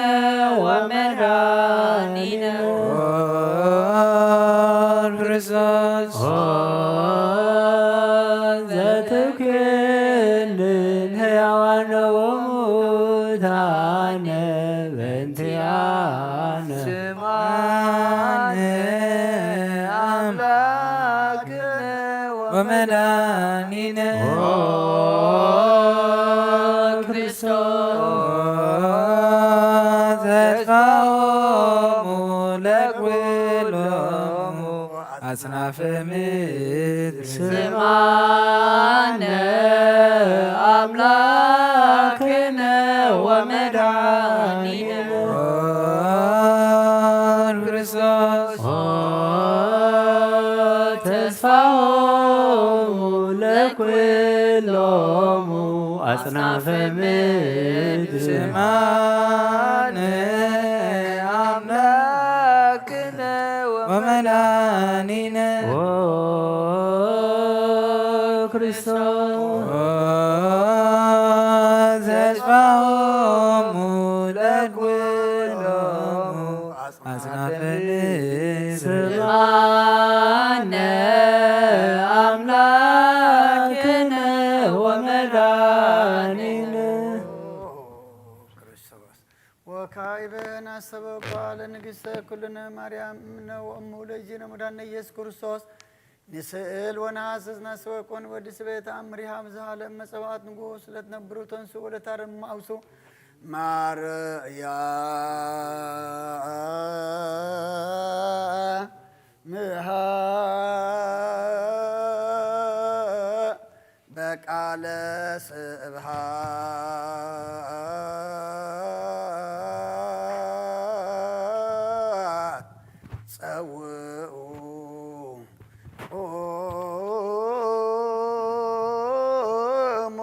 ወመድኃኒነ። ኦ ክርስቶስ ኦ ዘትኩንን ሕያዋነ ወሙታነ በእንቲኣነ። ስማነ ኣምላክነ ወመድኃኒነ። ኦ ክርስቶስ ተስፋሆሙ ለኩሎሙ አጽናፈ ምድር። ስማነ አምላክነ ወመድኃኒነ። ኦ ክርስቶስ ኦ ተስፋሆሙ ለኩሎሙ አጽናፈ ምድር። ስማነ አምላክነ ወመድኃኒነ ኦ ክርስቶስ። ተስፋሆሙ ለኩሎሙ አጽናፈ ምድር። ስማነ አምላክነ ወመድኃኒነ። ክርስቶስ። ወካዕበ ናስተበቋ ለንግሥተ ኩልነ ማርያም እምነ ወእሙ ለእግዚእነ መድኃኒነ ኢየሱስ ክርስቶስ። ንስእል ወነሃስስ ናስተበቁን ወዲ ስበ ተአምሪሃ ብዝሃ ለእመ ጸባኦት ንጉሥ ለትነብሩ ተንሱ ወለታረም ማውሱ ማርያ ምሃ በቃለ ስብሃት ጸውኡ ቁሙ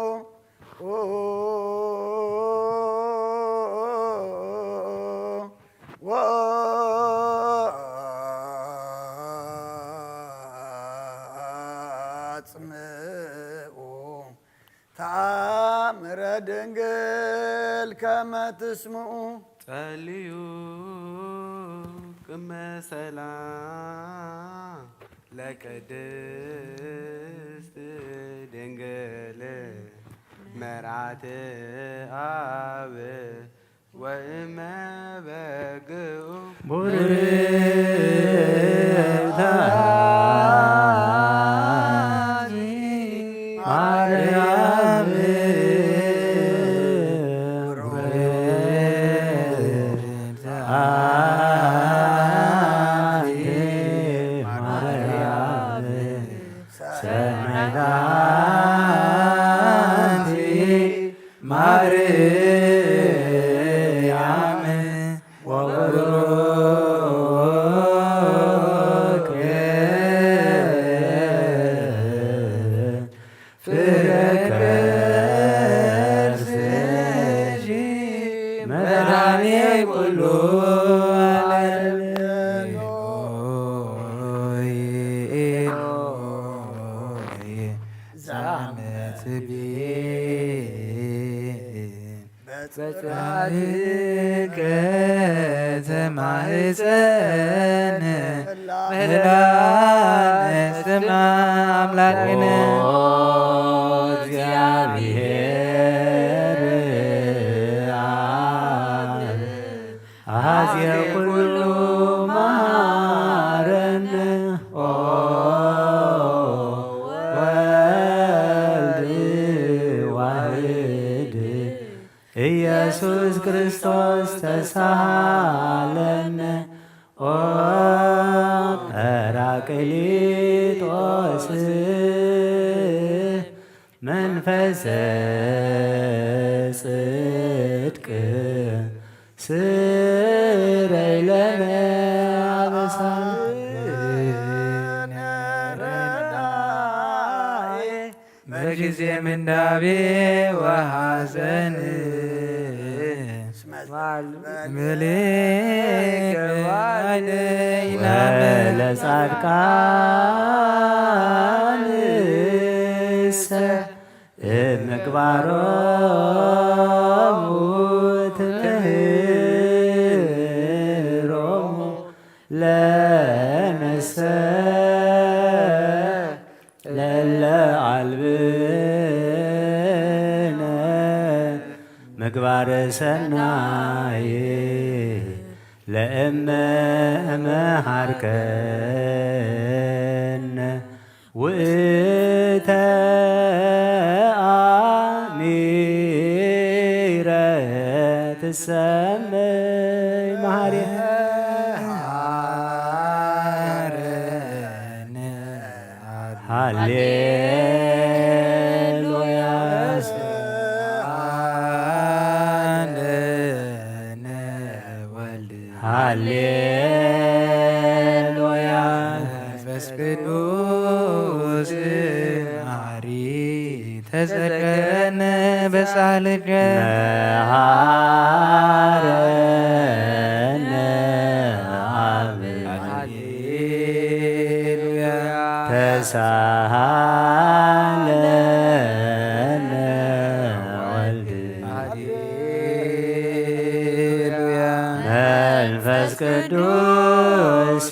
ወአጽምኡ ተአምረ ድንግል ከመ ትስምኡ። ጸልዩ ቅመ ሰላም ለቅድስት ድንግል መርዓት አብ ወእመ በግኡ ቡርክት አንቲ ማርያም ቡርክት አንቲ ማርያም ሰናይት አንቲ ማርያም ወቡሩክ ፍሬ ከርስኪ መድኃኔ ኩሉ ዓለም። ዛመትቤ በጽባትከ ተማህፀነ ምህላን ስማ አምላክነ። ኦ እግዚአብሔር አብ አዜ ኩሉ መሐረነ ኦ ወልድ ዋህድ ኢየሱስ ክርስቶስ ተሳሃለነ ኦ ጳራቅሊጦስ መንፈሰ ጽድቅ ስረይ ለነ አበሳነ ረዳኤ በጊዜ ምንዳቤ ወሐዘን ምልክ ባይነይናመ ወለጻድቃንሰ እምግባሮሙ ትምህሮሙ ለነሰ ለለ አልብነ ምግባረ ሰናይ ለእመ መሃርከነ ውእተ አሚረ ትሰመይ መሃሪ ሃሌሉያ። ሃሌሉያ። መንፈስ ቅዱስ መሐሪ ተዘከረነ በስ ሳልደ መሃረነ አብ ሃሌሉያ ተሳሃለነ ወልድ ሃሌሉያ መንፈስ ቅዱስ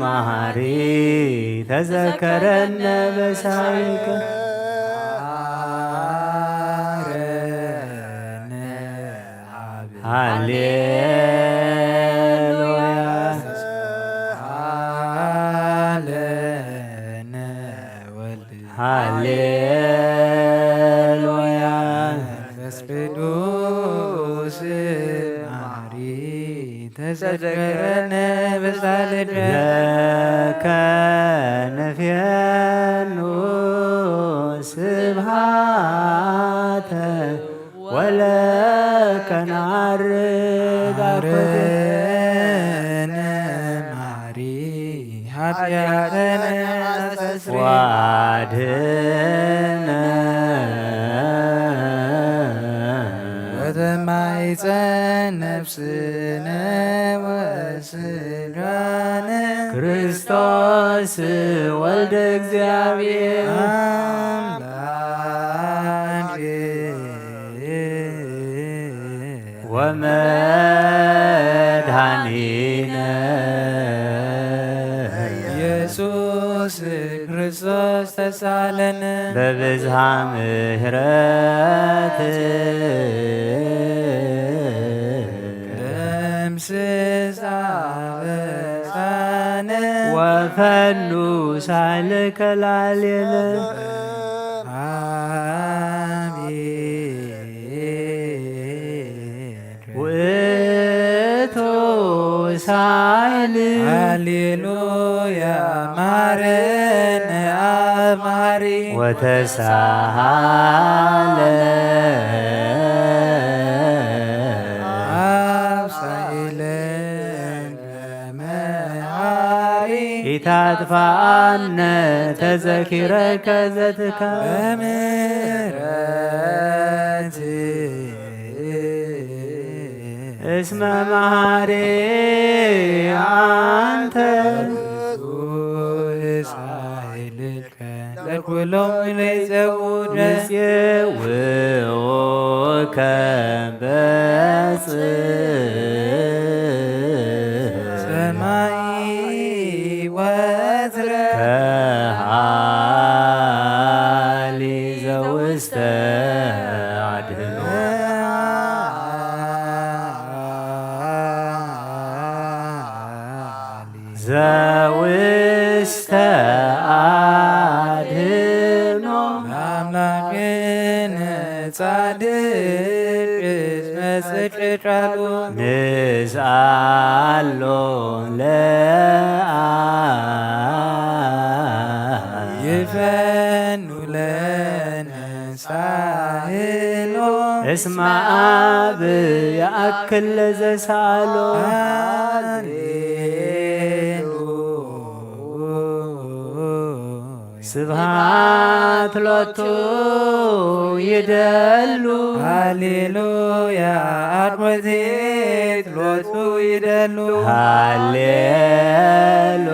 መሐሪ ተዘከረነ በሳይልከ ሃሌሉያ ሃሌሉያ መንፈስ ቅዱስ መሐሪ ተዘከረነ በሳልደ ለከ ንፌኑ ስብሃተ ወለከ ነዐርግ አኮቴ ማረነ መሐሪ ኃጢአተነ አስተስሪ ወአድህነ ወተማይፀን ነፍስነ ወስጋነ ክርስቶስ ወልደ እግዚአብሔር አምላክ ወመድኃኒነ ኢየሱስ ክርስቶስ ተሳለን በብዝሃ ምሕረት ደምስስ አበሳነ ወፈኑ ሳይልከ ላሌነ አሜን። ውእቱ ሳይል ሃሌሉያ ማረነ አብ መሐሪ ወተሳሃለ አብ ሳይለ መሐሪ ኢታጥፋአነ ተዘኪረከ ዘትካ በምህረት እስመ መሐሪ አንተ ሳይልከ ለኩሎም ለይጸውደ ይጼውከ በጽ ሰማይ ወትረ ከሃሊ ዘውስተ አድህኖ ዘውስተ አድህኖ አምላክነ ጻድቅ እስመ ጽድቅ ቃሉ ንስአሎ ለአ ይፈኑ ለነ ሳህሎ እስመ አብ የአክል ለዘሳሎ ሃሌሉ ስብሃት ሎቱ ይደሉ ሃሌሉያ አድወቴት ሎቱ ይደሉ ሃሌሉ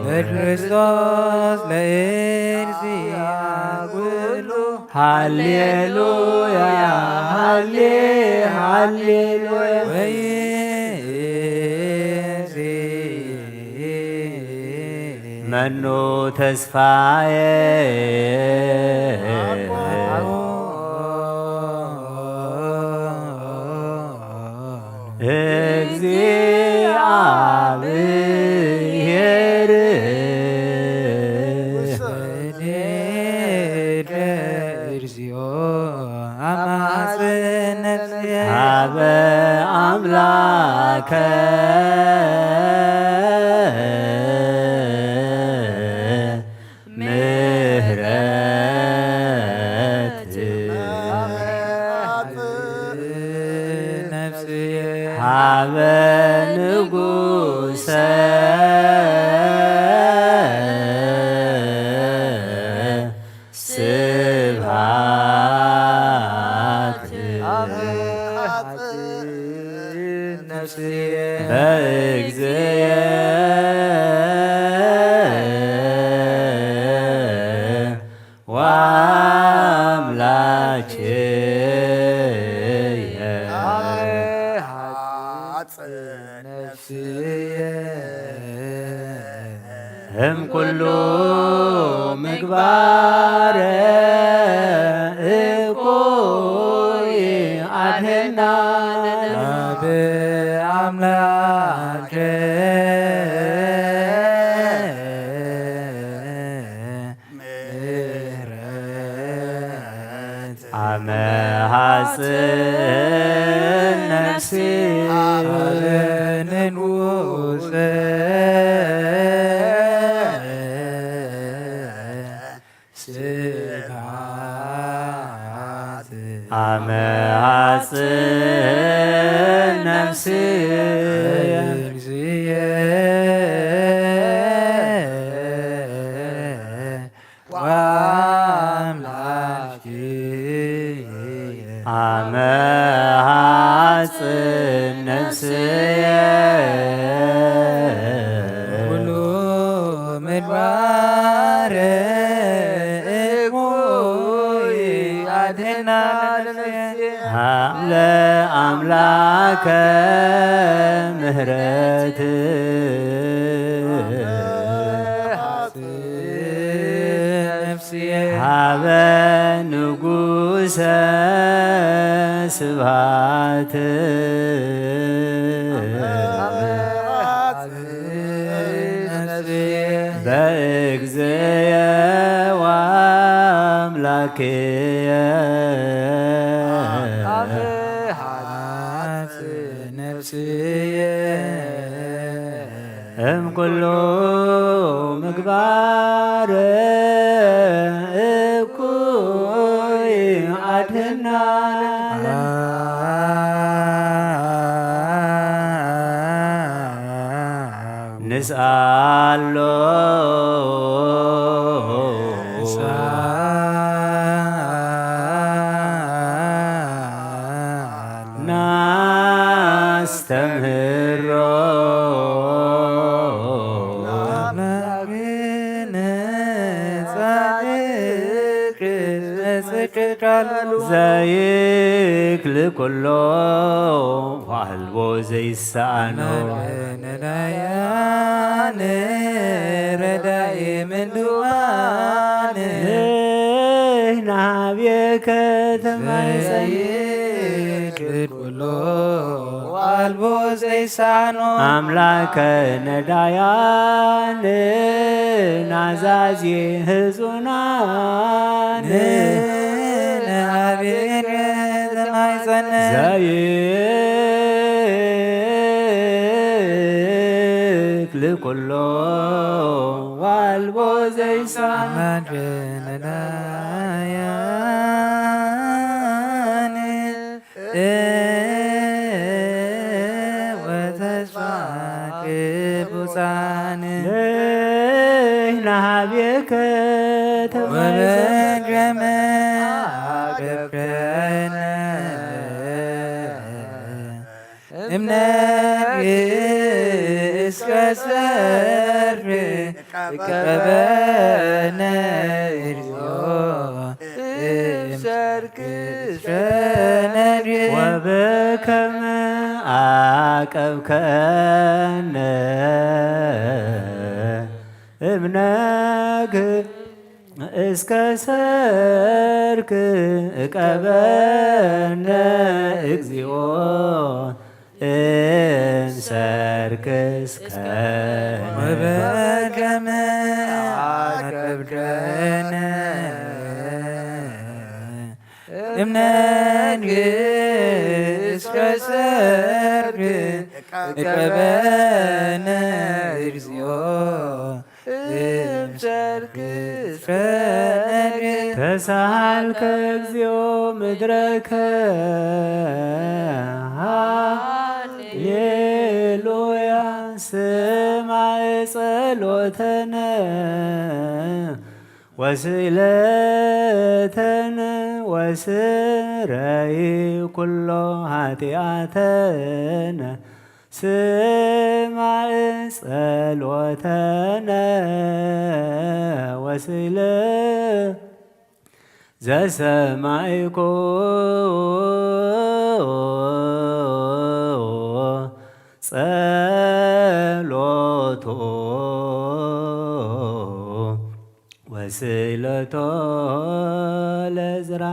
ለክርስቶስ ለእግዚአ ኩሉ ሃሌሉያ ሃሌ ሃሌሉያ ወይዚ መኑ ተስፋዬ እግዚአብሔር እግዚኦ አማጽን ነፍስየ ሀበ አምላከ ምህረት ነፍስየ ሀበ ንጉሰ ስብሐት አብ ሐፂን ነፍስየ በእግዚእየ ወአምላክየ። አብ ሐፂን ነፍስየ እምኩሉ ምግባር እኩይ አድህና። አብ አምላክ ምሕረት አመ ሐጽን ነፍሲ አብ ንጉሰ ስብሐት አመ ሐጽን ነፍሲ እግዚእየ ወአምላክየ አመ ሐጽን ነፍስየ ኩሉ ምግባር እኩይ አድህና ለአምላከ ምህረት ነፍስየ ሀበ ንጉሰ ስብሐት በእግዚእየ ወአምላክየ ነፍስየ እምኩሉ ምግባር እኩይ አድህና። ንስአሎ ናስተምህሮ አምላክነ ጻድቅ በጽድቅ ቃሉ ዘይክል ኩሎ ዋልቦ ዘይሰአኖ ነዳያን ረዳኢ ምንዱባን ናብየከ ተማይፀን ዘይክል ኩሎ ዋልቦ ዘይሳኖ አምላከ ነዳያን ናዛዜ ህዙናን ንኣብሔር ተማይፀን ዘይክል ኩሎ ዋልቦ ዘይሳን አምላክ ነዳያን ወተስፋ ቅዱሳን ናብየከ ተማይፀን ወበደመ አገብከነ እምነግህ እስከ ሰርክ ቀበነ እግዚኦ እምሰርክ እስከ ነግህ ወበከመ አቀብከነ እምነግህ እስከ ሰርክ እቀበነ እግዚኦ እምሰርክ እስከ ወበከመ አቀብከነ እምነግህ እስከ ሰርክ እቀበነ እግዚኦ እምሰርክ እስከ ነግህ ተሳሃልከ እግዚኦ ምድረከ ሃሌሉያ ስማዕ ጸሎተነ ወስእለተነ ወስረይ ኩሎ ኃጢኣተነ ስማዕ ጸሎተነ ወስእለ ዘሰማዕኮ ጸሎቶ ወስእለቶ ለዝራ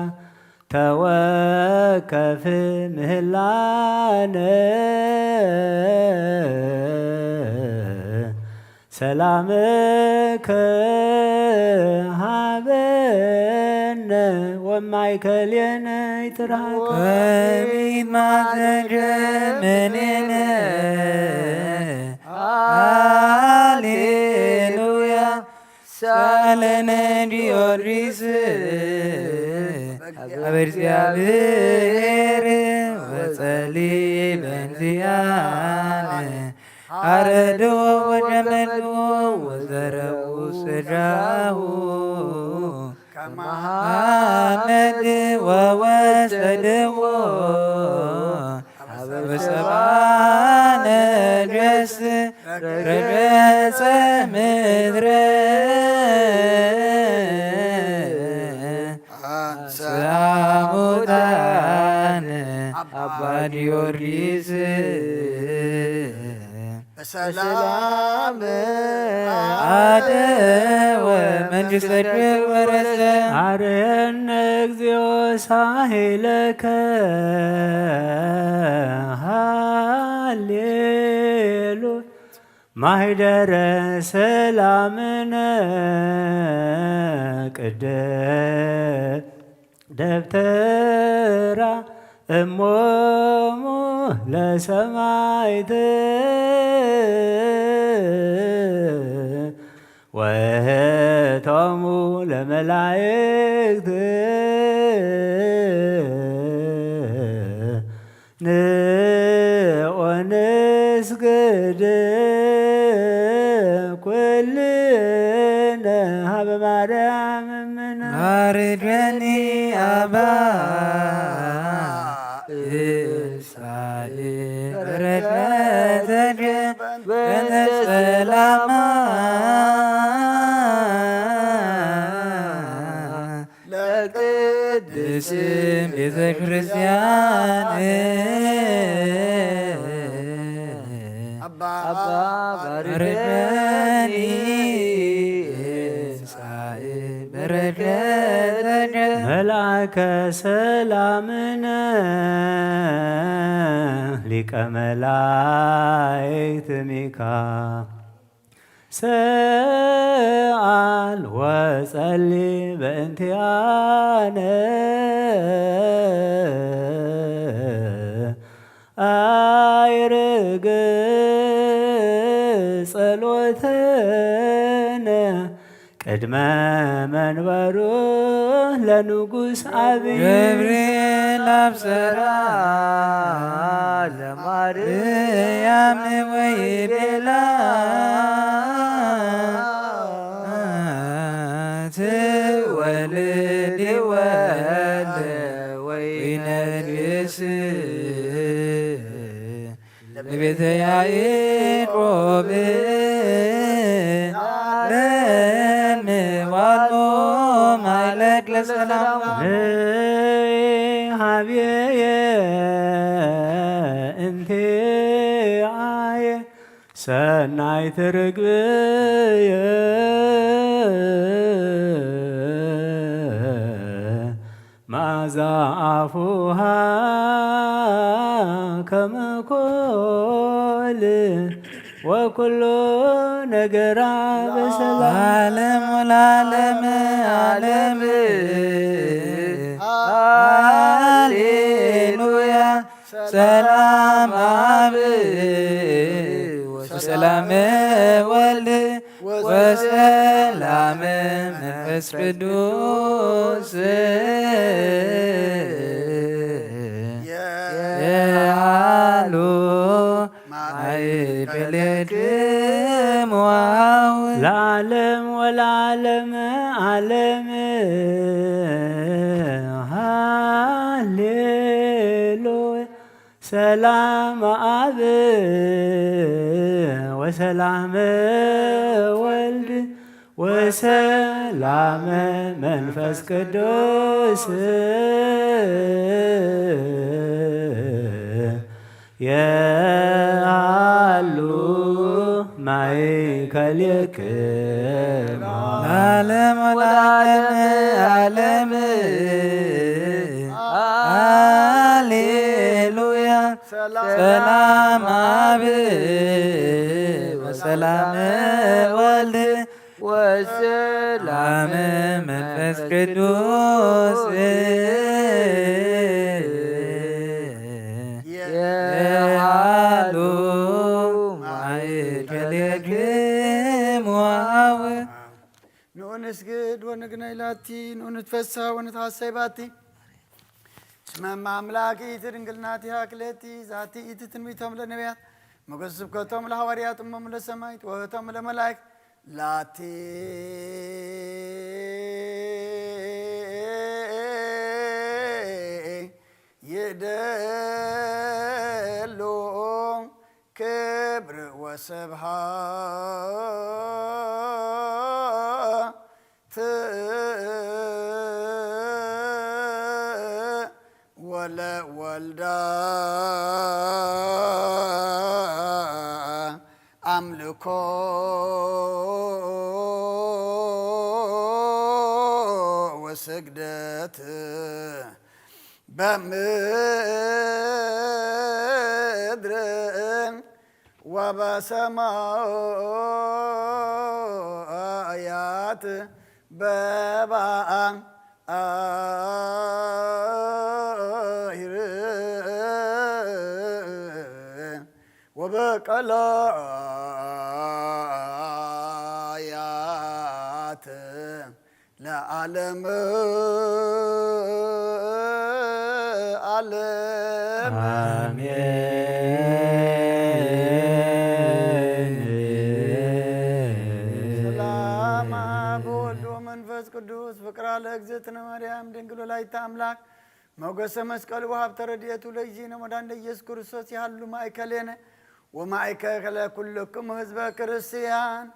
ተወከፍ ምህላነ ሰላምከ ሃበነ ወማእከሌነ ይትርሃቅ። ከሚት ማዘጀ ምኔነ ሃሌሉያ ሳለነ ጊዮርጊስ ሀበ እግዚአብሔር ወጸሊ በእንቲአነ አረዶ ወጀመዶ ወዘረቡ ስጋሁ ከመሐመድ ወወሰድዎ ሀበ ሰብአ ነገሥት ረገጸ ምድረ አንስአ ሙታነ አባ ጊዮርጊስ በሰላም አደወ መንግሥተ ወረሰ። አርየነ እግዚኦ ሳህለከ ሃሌሉ ማህደረ ሰላምነ ቅደ ደብተራ እሞሙ ለሰማይት ወእህቶሙ ለመላእክት ንኦንስግድ ኩልነ ሀበ ማርያም እምነ። ማርደኒ አባ እሳይ በረከተከ በእንተ ሰላማ ለቅድስት ቤተ ክርስቲያን አባ ባርከኒ ሳይ በረከተከ መልአከ ሰላምነ ሊቀ መላእክት ሚካ ሰአል ወጸሊ በእንቲአነ አይርግ ጸሎተነ ቅድመ መንበሩ ለንጉስ አብይ። ገብርኤል አብሰራ ለማርያም ወይቤላ ትወልድ ወልደ ወይነ ርእስ ለቤተ ያዕቆብ ለንዋሎ ማይለቅ ለሰላም ሀብየ እንቴ አየ ሰናይት ርግብየ መዓዛ አፉሃ ከመ ኮል ወኩሎ ነገራ በሰላም። ዓለም ወለዓለመ ዓለም። ሃሌሉያ። ሰላም አብ ወሰላም ወልድ ወሰላም መንፈስ ቅዱስ የሃሉ ማእከሌክሙ ለዓለም ወለዓለመ ዓለም። ሰላም አብ ወሰላም ወልድ ወሰላም መንፈስ ቅዱስ የሃሉ ማእከሌክማ ለዓለመ ዓለም። ሃሌሉያ። ሰላም አብ ወሰላም ወልድ ወሰላም መንፈስ ቅዱስ የሃሉ ማእከሌክሙ አብ። ንዑ ንስግድ ወንግነይ ላቲ፣ ንዑ ንትፈስሐ ወንትሐሰይ ባቲ። እስመ እመ አምላክ ይእቲ ድንግል ናቲሃ ክልኤቲ፣ ዛቲ ይእቲ ትንቢቶም ለነቢያት፣ ሞገስ ስብከቶም ለሐዋርያት፣ እሞሙ ለሰማይት፣ ወህቶም ለመላእክት፣ ላቲ ይደሉ ክብር ወስብሐት ወለወልዳ አምልኮ ወስግደት በምድር ወበሰማያት በባህር ወበቀላያት ለዓለም ዓለም። አሜን። ሰላም አብ ወወልድ ወመንፈስ ቅዱስ፣ ፍቅራ ለእግዝእትነ ማርያም ድንግል ወላዲተ አምላክ፣ ሞገሰ መስቀሉ ወሀብተ ረድኤቱ ለእግዚእነ መድኃኒነ ኢየሱስ ክርስቶስ ይሃሉ ማእከሌነ ወማእከለ ኩልክሙ ህዝበ ክርስቲያን።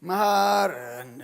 መሃረነ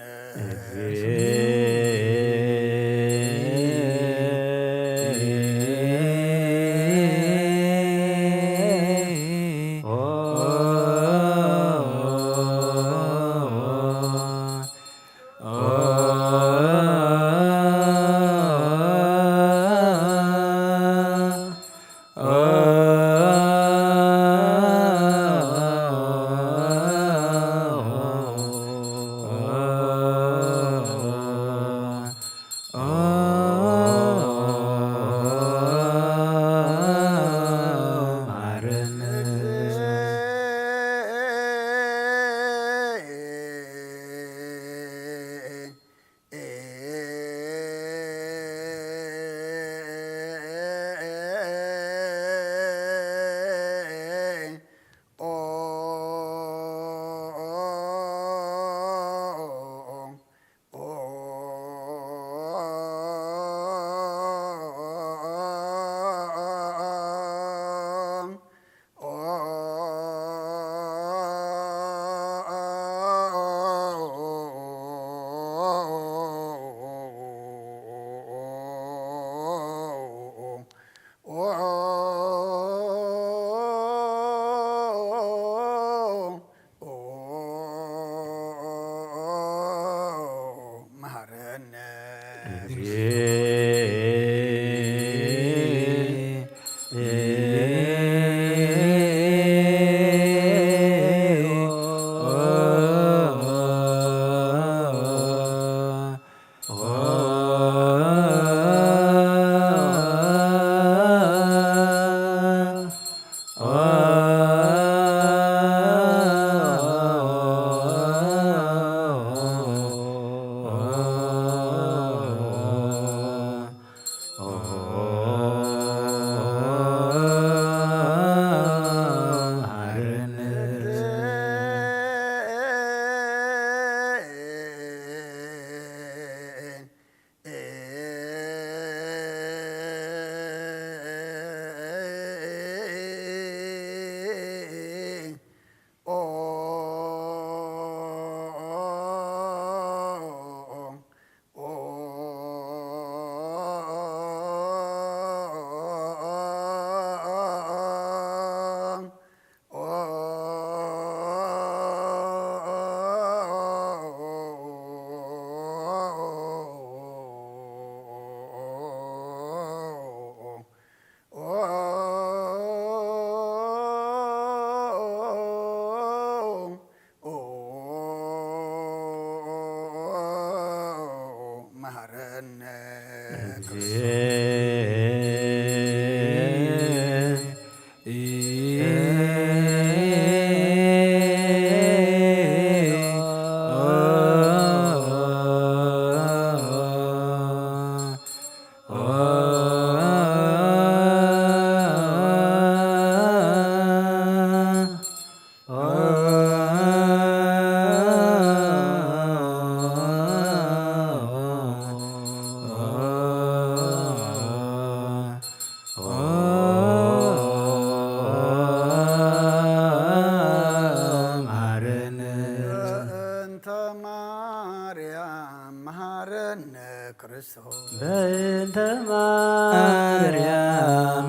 ክርስቶስ። በእንተ ማርያም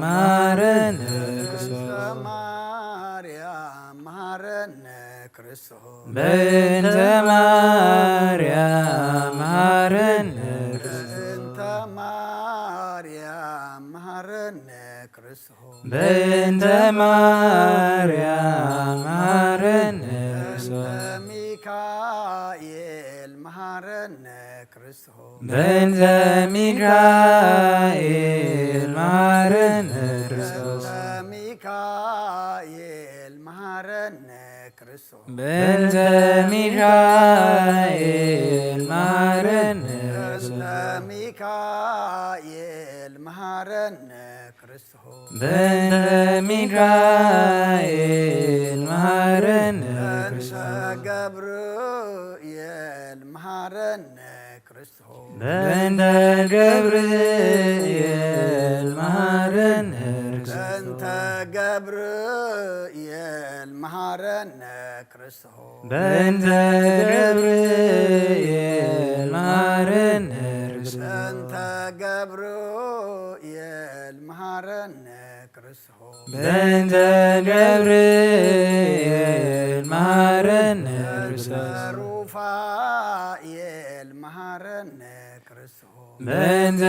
መሃረነ ክርስቶስ። በእንተ ማርያም መሃረነ ክርስቶስ። በእንተ ማርያም መሃረነ ክርስቶስ። በእንተ ማርያም መሃረነ ክርስቶስ። በእንተ ማርያም መሃረነ ክርስቶስ። በእንተ ማርያም መሃረነ በእንተ ክርስቶስ። ሚካኤል መሃረነ ክርስቶስ። በእንተ ሚካኤል መሃረነ ክርስቶስ። በእንተ ሚካኤል መሃረነ ክርስቶስ። በእንተ ሚካኤል መሃረነ በእንተ ክርስቶስ። ሚካኤል መሃረነ ክርስቶስ። በእንተ ሚካኤል መሃረነ በእንተ ክርስቶስ። ገብርኤል መሃረነ ክርስቶስ። በእንተ ገብርኤል መሃረነ ክርስቶስ። በእንተ ገብርኤል መሃረነ ክርስቶስ። በእንተ ገብርኤል መሃረነ ክርስቶስ። በእንተ ገብርኤል መሃረነ ክርስቶስ። በእንተ ገብርኤል መሃረነ በእንተ ክርስቶስ። ሩፋኤል መሃረነ ክርስቶስ። በእንተ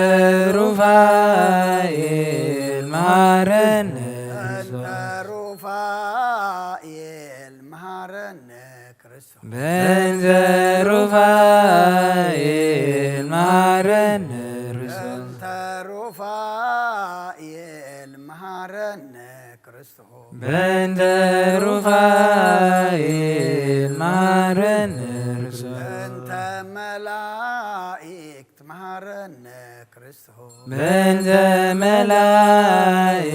ሩፋኤል መሃረነ በእንተ ክርስቶስ። ሩፋኤል መሃረነ ክርስቶስ። በእንተ ሩፋኤል መሃረነ ክርስቶስ። በእንተ ሩፋኤል መሃረነ ክርስቶስ። በእንተ ሩፋኤል መሃረነ ክርስቶስ። በእንተ መላእክት መሃረነ ክርስቶስ። በእንተ መላእክት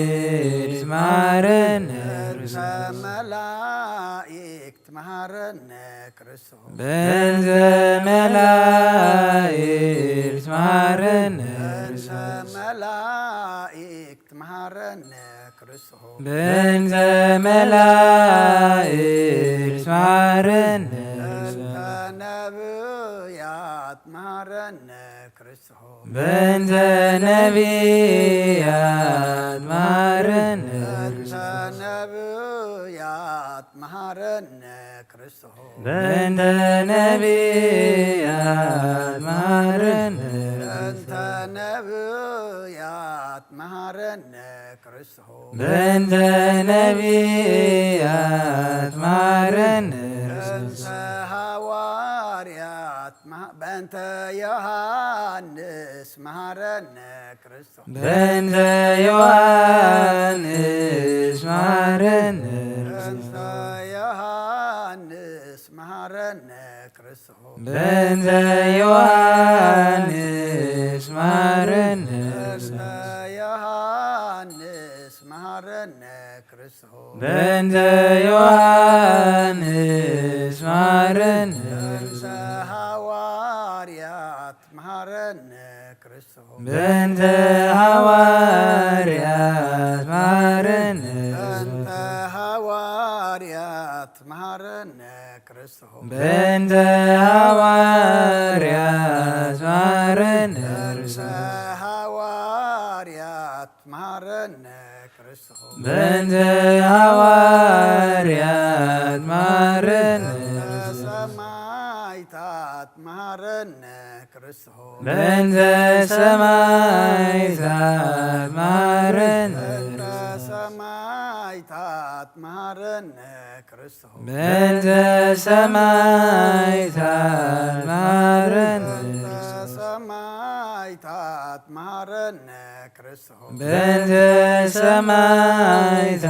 መሃረነ በእንተ ክርስቶስ። መላእክት መሃረነ ክርስቶስ። በእንተ መላእክት መሃረነ በእንተ ክርስቶስ። መላእክት መሃረነ ክርስቶስ። በእንተ መላእክት መሃረነ በእንተ ክርስቶስ። ነብያት መሃረነ ክርስቶስ። በእንተ ነቢያት መሃረነ በእንተ ክርስቶስ። ነብያት መሃረነ ክርስቶስ። በእንተ ነቢያት መሃረነ በእንተ ነብያት መሃረነ ክርስቶስ። በእንተ ነቢያት መሃረነ በእንተ ክርስቶስ። ሃዋርያት መሃ-፣ በእንተ ዮሐንስ መሃረነ ክርስቶስ። በእንተ ዮሐንስ መሃረነ በእንተ ክርስቶስ። ዮሐንስ መሃረነ ክርስቶስ። በእንተ ዮሐንስ መሃረነ በእንተ ክርስቶስ። ዮሐንስ መሃረነ ክርስቶስ። በእንተ ዮሐንስ መሃረነ በእንተ ክርስቶስ። ሃዋርያት መሃረነ ክርስቶስ። በእንተ ሃዋርያት መሃረነ በእንተ ክርስቶስ። ሃዋርያት መሃረነ ክርስቶስ። በእንተ ሃዋርያት መሃረነ በእንተ ክርስቶስ። ሃዋርያት መሃረነ ክርስቶስ። በእንተ ሃዋርያት መሃረነ በእንተ ክርስቶስ። ሰማዕታት መሃረነ ክርስቶስ። በእንተ ሰማዕታት መሃረነ በእንተ ክርስቶስ። ሰማዕታት መሃረነ ክርስቶስ። በእንተ ሰማዕታት መሃረነ በእንተ ክርስቶስ። ሰማዕታት መሃረነ ክርስቶስ። በእንተ ሰማዕታት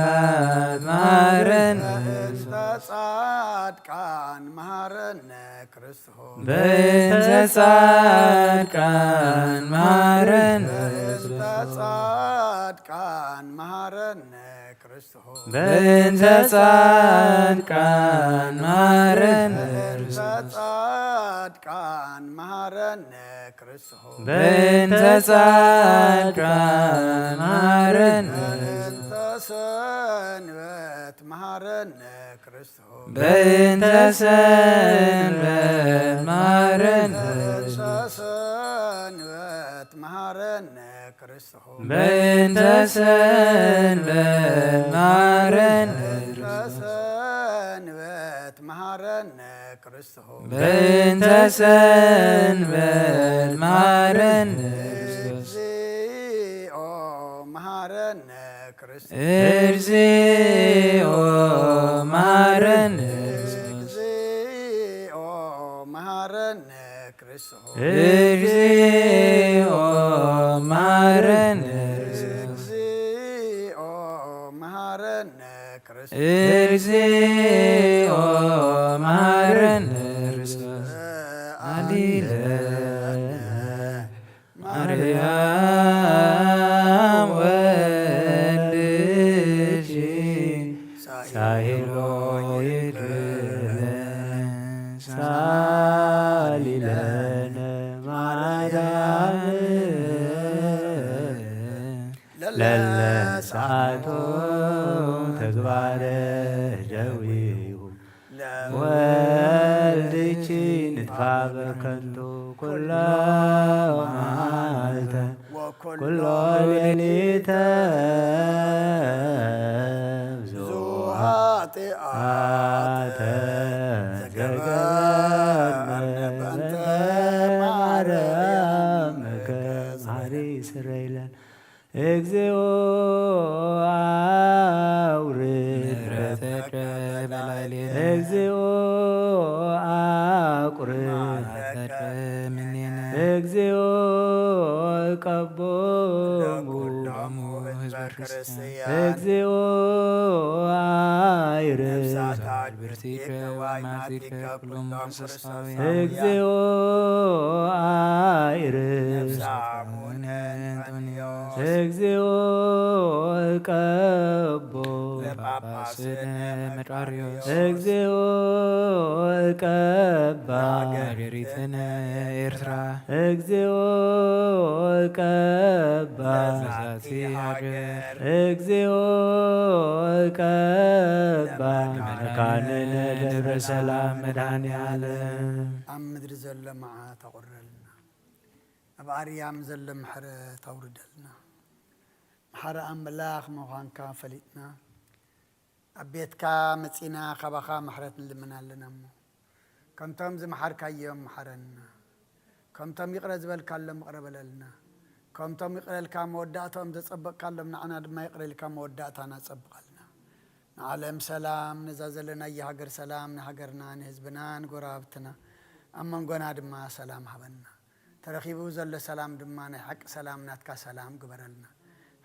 መሃረነ። በእንተ ጻድቃን መሃረነ ክርስቶስ። በእንተ ጻድቃን መሃረነ። በእንተ ጻድቃን መሃረነ ክርስቶስ። በእንተ ጻድቃን መሃረነ። በእንተ ጻድቃን መሃረነ ክርስቶስ። በእንተ ጻድቃን መሃረነ። በእንተ ሰንበት መሃረነ ክርስቶስ። በእንተ ሰንበት መሃረነ። በእንተ ሰንበት መሃረነ ክርስቶስ። በእንተ ሰንበት መሃረነ። በእንተ ሰንበት መሃረነ ክርስቶስ። በእንተ ሰንበት መሃረነ። እግዚኦ መሃረነ ክርስቶስ። እግዚኦ መሃረነ። እግዚኦ መሃረነ ክርስቶስ። እግዚኦ መሃረነ። እግዚኦ መሃረነ ክርስቶስ። እግዚኦ መሃረነ ክርስቶስ። አሊለ ማርያም ወልድኪ ሳይሎ ይግበነ ሳሊለነ ማርያም ለለ ሰዓቱ ተግባረ ደዊሁ ወልድኪ ንጥፋ በከንቱ ኩሎ መዓልተ ኩሎ ሌሊተ ብዙ ኃጢአተ ዘገበርነ በእንተ ማርያም መሐሪ ስረይለን። እግዚኦ አውርድ ምሕረተከ በላዕሌነ። እግዚኦ አቁርብ መዓረከ እምኔነ። እግዚኦ ቀቦሙ ለኩሎሙ ህዝበ ክርስቲያን። እግዚኦ አይርድ ነፍሳት አግብርቲከ ወአማቲከ ኩሎሙ ክርስቶሳውያን። እግዚኦ አይርድ ነፍሳ አቡነ እንጦንዮስ። እግዚኦ ቀቦ ለጳጳስነ መቃርዮስ። እግዚኦ ቀባ ለሀገሪትነ ኤርትራ። እግዚኦ ቀባ ለዛቲ ሀገር። እግዚኦ ቀባ ለመካንነ ደብረ ሰላም መድኃኔ ዓለም። ኣብ ምድሪ ዘሎ መዓት ኣቑረልና፣ ኣብ ኣርያም ዘሎ ምሕረት ኣውርደልና። መሓሪ ኣምላኽ ምዃንካ ፈሊጥና፣ ኣብ ቤትካ መጺና ካባኻ ምሕረት ንልምን ኣለና እሞ፣ ከምቶም ዝመሓርካዮም መሓረና። ከምቶም ይቕረ ዝበልካሎም ይቕረ በለልና። ከምቶም ይቕረ ኢልካ መወዳእታኦም ዘጸበቕካሎም ንዓና ድማ ይቕረ ኢልካ መወዳእታና ጸብቐልና። ንዓለም ሰላም፣ ነዛ ዘለናያ ሃገር ሰላም፣ ንሃገርና፣ ንህዝብና፣ ንጎረባብትና፣ ኣብ መንጎና ድማ ሰላም ሃበና። ተረኺቡ ዘሎ ሰላም ድማ ናይ ሓቂ ሰላም ናትካ ሰላም ግበረልና።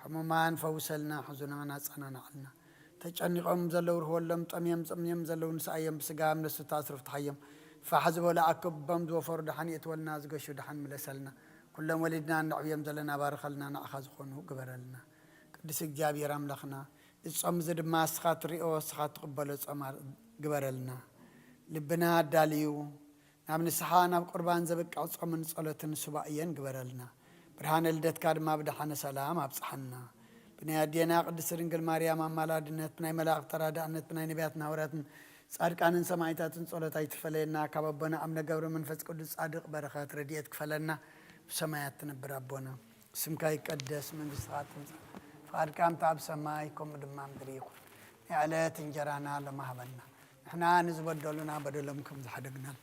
ሕሙማን ፈውሰልና፣ ሕዙናን ኣጸናንዓልና። ተጨኒቖም ዘለዉ ርህወሎም፣ ጠምዮም ጸምዮም ዘለዉ ንስኣዮም፣ ብስጋ ኣብ ነፍሲ ኣስሩፍትሓዮም። ፋሕ ዝበሉ ኣክቦም፣ ዝወፈሩ ደሓን የእትወልና፣ ዝገሹ ደሓን ምለሰልና። ኩሎም ወሊድና እነዕብዮም ዘለና ባርኸልና፣ ንዓኻ ዝኾኑ ግበረልና። ቅዱስ እግዚኣብሔር ኣምላኽና፣ እዚ ጾም እዚ ድማ እስኻ ትሪኦ፣ እስኻ ትቕበሎ ጾም ግበረልና። ልብና ኣዳልዩ፣ ናብ ንስሓ ናብ ቁርባን ዘብቅዕ ጾምን ጸሎትን ሱባኤን ግበረልና። ብርሃነ ልደትካ ድማ ብደሓነ ሰላም ኣብጽሓና። ብናይ ኣዴና ቅድስት ድንግል ማርያም ኣማላድነት፣ ብናይ መላእኽቲ ተራዳእነት፣ ብናይ ነቢያትን ሃዋርያትን ጻድቃንን ሰማዕታትን ጸሎት ኣይትፈለየና። ካብ ኣቦና ኣቡነ ገብረ መንፈስ ቅዱስ ጻድቕ በረኸት ረድኤት ክፈለና። ብሰማያት ትነብር ኣቦና፣ ስምካ ይቀደስ፣ መንግስትኻ ትምጻእ፣ ፍቓድካ ከምቲ ኣብ ሰማይ ከምኡ ድማ ኣብ ምድሪ ይኹን። ናይ ዕለት እንጀራና ሎሚ ሃበና። ንሕና ንዝበደሉና በደሎም ከም ዝሓደግናሉ፣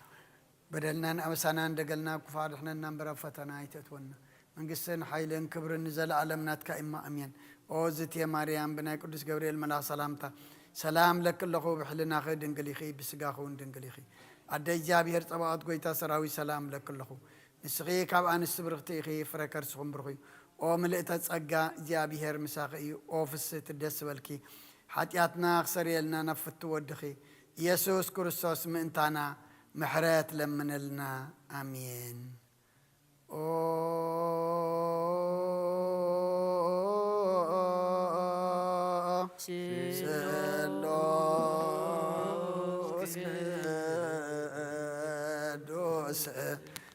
በደልናን ኣበሳናን ደገልና ክፉእ ኣድሕነና እምበር፣ ኣብ ፈተና ኣይተእትወና። መንግስትን ሓይልን ክብርን ንዘለኣለም ናትካ እማ፣ ኣሜን። ኦ ዝትየ ማርያም፣ ብናይ ቅዱስ ገብርኤል መልኣኽ ሰላምታ ሰላም እለኪ ኣለኹ። ብሕልናኺ ድንግል ኢኺ፣ ብስጋኺ እውን ድንግል ኢኺ። ኣደ እግዚኣብሔር ጸባኦት፣ ጐይታ ሰራዊት፣ ሰላም እለኪ ኣለኹ። ንስኺ ካብ ኣንስቲ ብርኽቲ ኢኺ፣ ፍረ ከርስኹም ብሩኽ እዩ። ኦ ምልእተ ጸጋ እግዚኣብሔር ምሳኺ እዩ። ኦ ፍስህቲ ደስ በልኪ። ሓጢኣትና ክሰርየልና ናብ ፍቱ ወድኺ ኢየሱስ ክርስቶስ ምእንታና ምሕረት ለምነልና። ኣሜን። ኦ ስሉስ ቅዱስ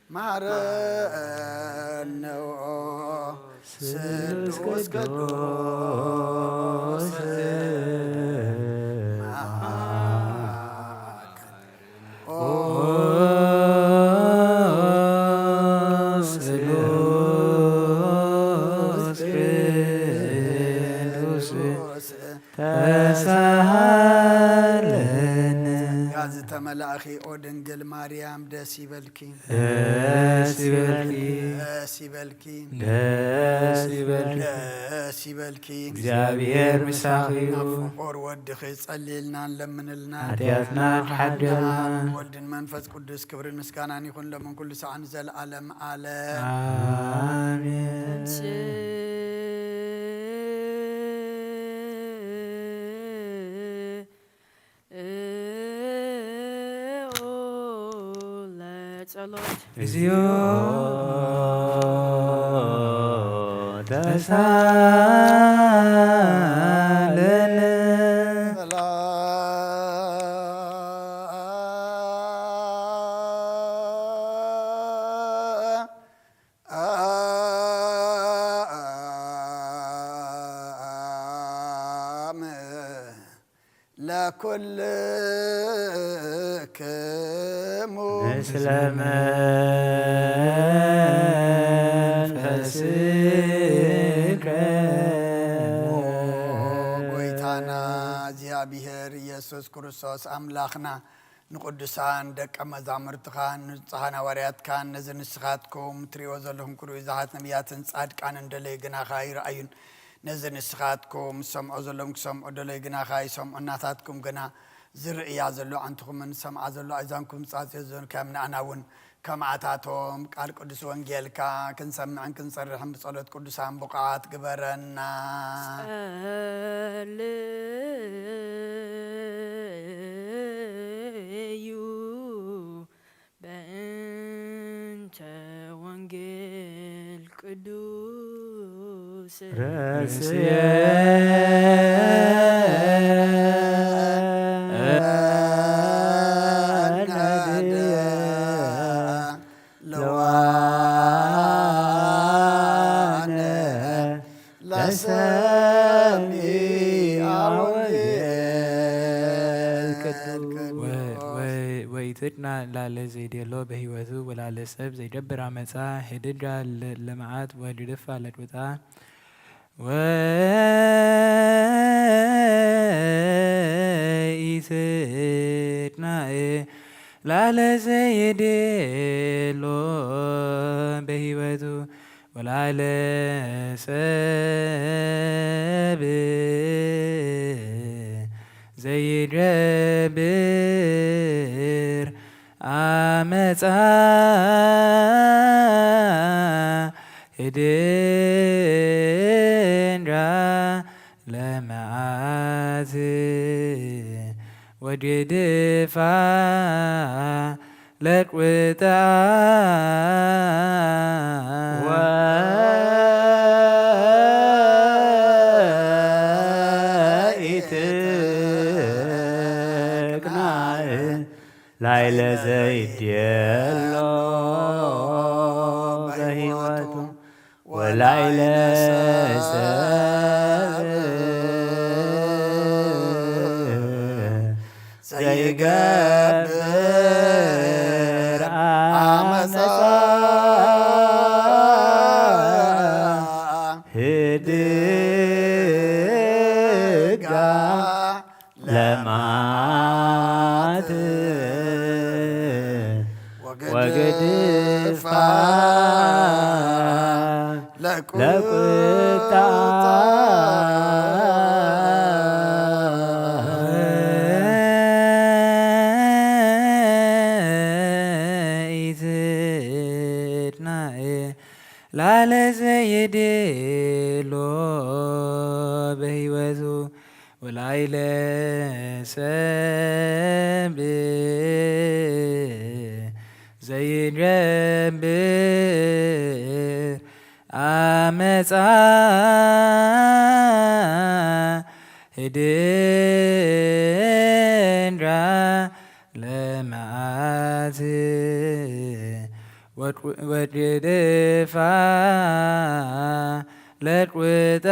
መሐረነ ኦ ስሉስ ቅዱስ መሐረነ ኦ ስሉስ ቅዱስ ተሳሃለነ። ጸጋ ዝተመላእኺ ኦ ድንግል ማርያም ደስ ይበልኪ። ደስ ይበልኪ። ደስ ይበልኪ። ደስ ይበልኪ። ደስ ይበልኪ። እግዚኣብሔር ምሳኺ እዩ። ናብ ፍቑር ወድኺ ጸልይልና ንለምንልና። ሓጢኣትና ክሓድገልና። ወልድን መንፈስ ቅዱስ ክብርን ምስጋናን ይኹን ሎምን ኩሉ ሰዓን ንዘለዓለም ዓለም። ኣሜን። ኦ ለጸሎት። እግዚኦ ተሳለነ። ሰላም ለኩልክሙ። ምስለ መንፈስከ። ጎይታና እግዚኣብሔር ኢየሱስ ክርስቶስ ኣምላኽና ንቅዱሳን ደቀ መዛሙርትኻን ንጹሓን ሃዋርያትካን ነዚ ንስኻትኩም ትርእይዎ ዘለኹም ክርእዩ ብዙሓት ነቢያትን ጻድቃንን ደለዩ ግናኻ ይረኣዩን ነዚ ንስኻትኩም ዝሰምዖ ዘለኹም ክሰምዑ ደለዩ ግናኻ ይሰምዑ ናታትኩም ግና ዝርእያ ዘሎ ኣዕንትኹምን ዝሰምዓ ዘሎ ኣእዛንኩም ዝጻጽዮ ዘሎ ከም ንኣና እውን ከምኣታቶም ቃል ቅዱስ ወንጌልካ ክንሰምዕን ክንሰርሕን ብጸሎት ቅዱሳን ብቑዓት ግበረና። ጸልዩ በእንተ ወንጌል ቅዱስ ርእስየ ለሰሚዐ ወንጌል ቅዱስ። ወ-፣ ወ-፣ ወኢትጽናዕ ላለ ዘይደሎ በህይወቱ ወላለ ሰብ ዘይደብር ዓመጻ ህድዳ ለ-፣ ለመዓት ወድድፋ ለጥውጣ ወኢትጽናዕ ላለ ዘይደሎ በህይወቱ ወላለ ሰብ ዘይደብር ዓመጻ ህድንዳ ለመዓት ወድድፋ ለቁጣ ወኢትቅናእ ላይለ ዘይድየሎ በህይወቱ ወላይለ ሰብ ዘይገብር ዓመፃ ህድጋ ለማት ወግድፋ ለቁጣ ላለ ዘይድሎ በህይወቱ ወላይለ ሰብ ዘይገብር ኣመፃ ህድራ ለመዓት ወድ- ወድድፋ ለቁጣ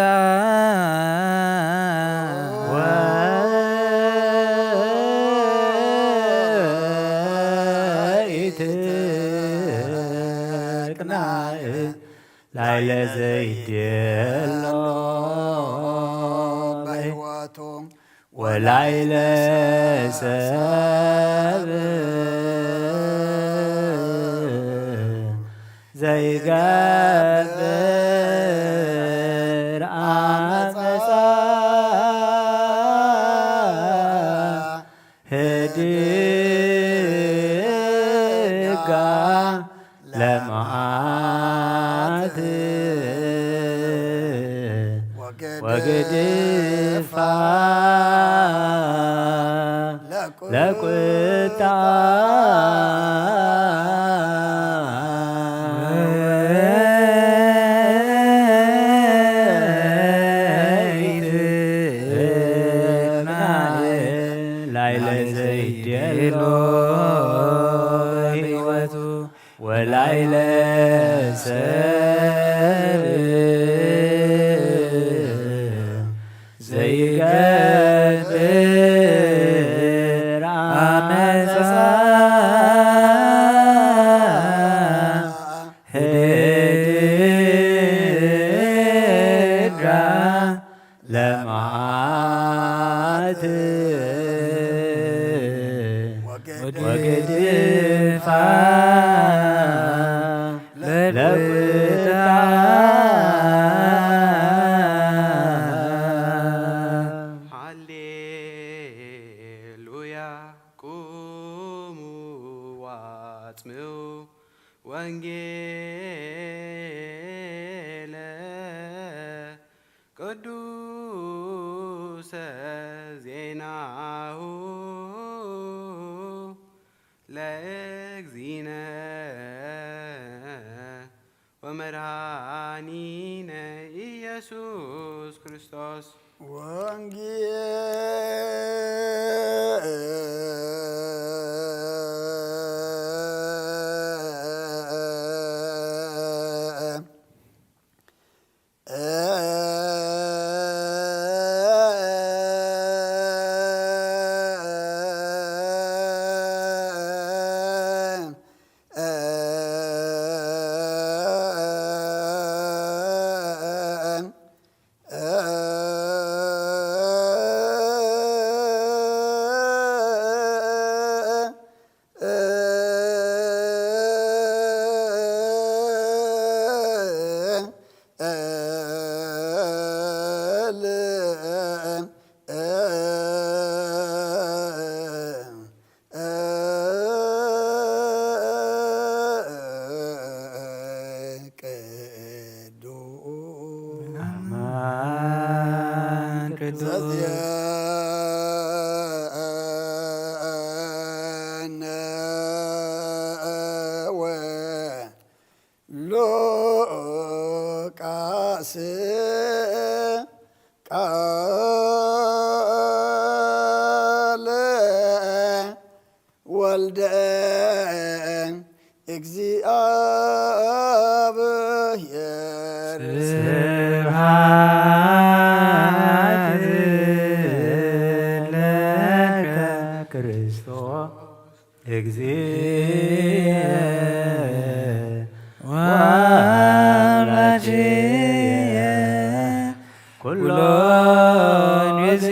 ወኢትቅናእ ላይለ ዘይደሎ በህይወቱ ወላይለ ሰብ ዘይገብር ኣመፃ ህድጋ ለመዓት ወግድፋ ለቁጣ ላይለ ዘይደሎ ህይወቱ ወላይለ ሰብ ዘይገብር ኣመፃ ህድጋ ለመዓት ወግድፋ ለቁጣ ሃሌሉያ ቁሙ ዋጽምው ወንጌለ ቅዱሰ ዜናሁ ለእግዚእነ ወመድኃኒነ ኢየሱስ ክርስቶስ ወንጌል ቅዱስ አማን ቅዱስ ዘዚአነ ወ ሉቃስ ቃለ ወልደ እግዚአብሔር ስብሐት ለከ ክርስቶስ እግዚእ ወአምላክየ ኩሎ ጊዜ።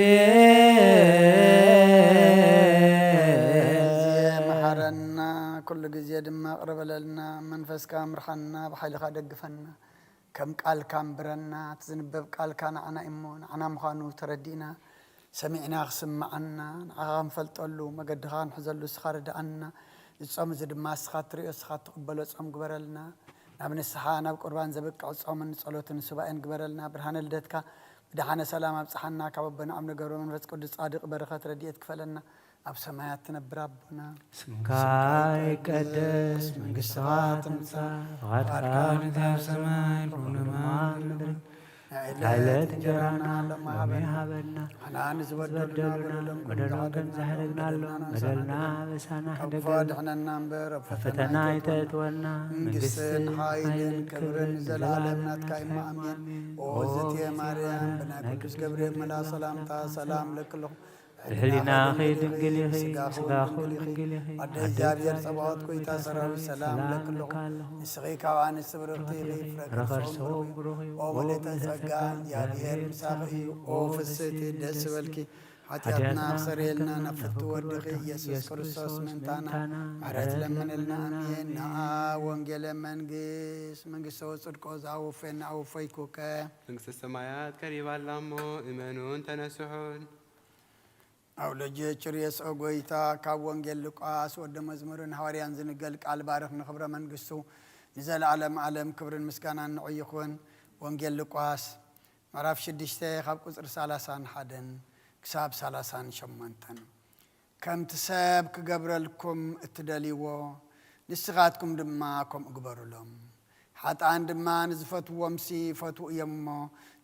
መሓረና፣ ኩሉ ግዜ ድማ ቅረ በለልና። መንፈስካ ምርሓና፣ ብሓይልኻ ደግፈና። ከም ቃልካ ኣንብረና። እቲ ዝንበብ ቃልካ ንዓና እሞ ንዓና ምዃኑ ተረዲእና፣ ሰሚዕና ክስምዓና፣ ንዓኻ ክንፈልጠሉ፣ መገድኻ ክንሕዘሉ እስኻ ርድኣና። እዚ ጾም እዚ ድማ እስኻ ትርእዮ፣ እስኻ ትቕበሎ ጾም ግበረልና። ናብ ንስሓ ናብ ቁርባን ዘብቅዕ ጾምን ጸሎትን ሱባኤን ግበረልና። ብርሃነ ልደትካ ብደሓነ ሰላም ኣብጽሓና። ካብ ኣቦና ኣብ ነገር መንፈስ ቅዱስ ጻድቕ በረኸት ረድኤት ክፈለና። ኣብ ሰማያት ትነብር ኣቦና፣ ስምካ ይቀደስ፣ መንግስትኻ ትምጻእ፣ ፍቓድካ ከምቲ ኣብ ሰማይ ከምኡ ድማ ኣብ ምድሪ። ዕለት እንጀራና ሎሚ ሃበና። ንሕና ንዝበደሉና በደሎም ከም ዝሓደግናሎም በደልና ኣበሳና ካብ ክሕደገልና። ክፉ ኣድሕነና እምበር ኣብ ፈተና ኣይተእትወና። መንግስትን ሓይልን ክብርን ዘለዓለም ናትካ እዩ። ኣሜን። ኦ እግዝእትየ ማርያም፣ ብናይ ቅዱስ ገብርኤል መልኣኽ ሰላምታ ሰላም ለኪ ኣለኹ። ብሕሊናኺ ድንግል ኢኺ፣ ስጋኹ ድንግል ኢኺ። ኣደ እግዚኣብሔር ጸባኦት ጎይታ ሰራዊት ሰላም ለኪ ኣለኹ። ንስኺ ካብ ኣንስቲ ብርኽቲ ኢኺ፣ ፍረ ከርስኺ ብሩኽ እዩ። ኦ ምልእተ ጸጋ፣ እግዚኣብሔር ምሳኺ እዩ። ኦ ፍስሕቲ ደስ ዝበልኪ፣ ሓጢኣትና ክሰርየልና ናብ ፍትው ወድኺ ኢየሱስ ክርስቶስ ምእንታና ምሕረት ለምንልና። ኣሜን። ነኣ ወንጌለ መንግስት፣ መንግስተ ወጽድቆ ዝኣወፈየና ኣወፈይኩከ። መንግስተ ሰማያት ቀሪባ ኣላ እሞ እመኑን ተነስሑን። ኣውሎጀ ችርየስ ኦ ጎይታ፣ ካብ ወንጌል ሉቃስ ወደ መዝሙርን ሃዋርያን ዝንገል ቃል ባርኽ ንኽብረ መንግስቱ ንዘለዓለም ዓለም ክብርን ምስጋናን ንዑ ይኹን። ወንጌል ሉቃስ ምዕራፍ ሽዱሽተ ካብ ቁጽሪ ሰላሳን ሓደን ክሳብ ሰላሳን ሸሞንተን። ከምቲ ሰብ ክገብረልኩም እትደልይዎ ንስኻትኩም ድማ ከምኡ ግበሩሎም። ሓጥኣን ድማ ንዝፈትውዎምሲ ፈትዉ እዮም እሞ፣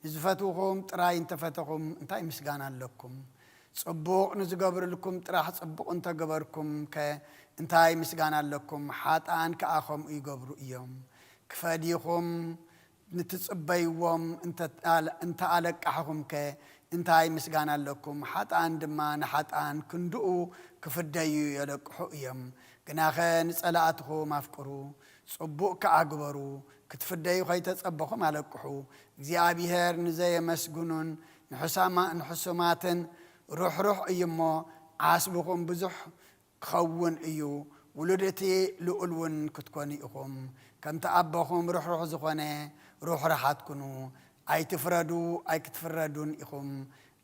ንዝፈትውኹም ጥራይ እንተፈተኹም እንታይ ምስጋና ኣለኩም? ጽቡቕ ንዝገብርልኩም ጥራሕ ጽቡቕ እንተገበርኩም ከ እንታይ ምስጋና ኣለኩም? ሓጥኣን ከኣ ከምኡ ይገብሩ እዮም። ክፈድይኹም ንትጽበይዎም እንተ-፣ እንተኣለቃሕኹም ከ እንታይ ምስጋና ኣለኩም? ሓጥኣን ድማ ንሓጥኣን ክንድኡ ክፍደዩ የለቅሑ እዮም። ግናኸ ንጸላእትኹም ኣፍቅሩ፣ ጽቡቕ ከኣ ግበሩ፣ ክትፍደዩ ከይተጸበኹም ኣለቅሑ። እግዚኣብሄር ንዘየመስግኑን ንሕሳማ-፣ ንሕሱማትን ርሑሩሕ እዩ እሞ፣ ዓስብኹም ብዙሕ ክኸውን እዩ፣ ውሉድ እቲ ልኡል እውን ክትኮኑ ኢኹም። ከምቲ ኣቦኹም ርሑሩሕ ዝኾነ፣ ርሑራሓት ኩኑ። ኣይትፍረዱ፣ ኣይክትፍረዱን ኢኹም።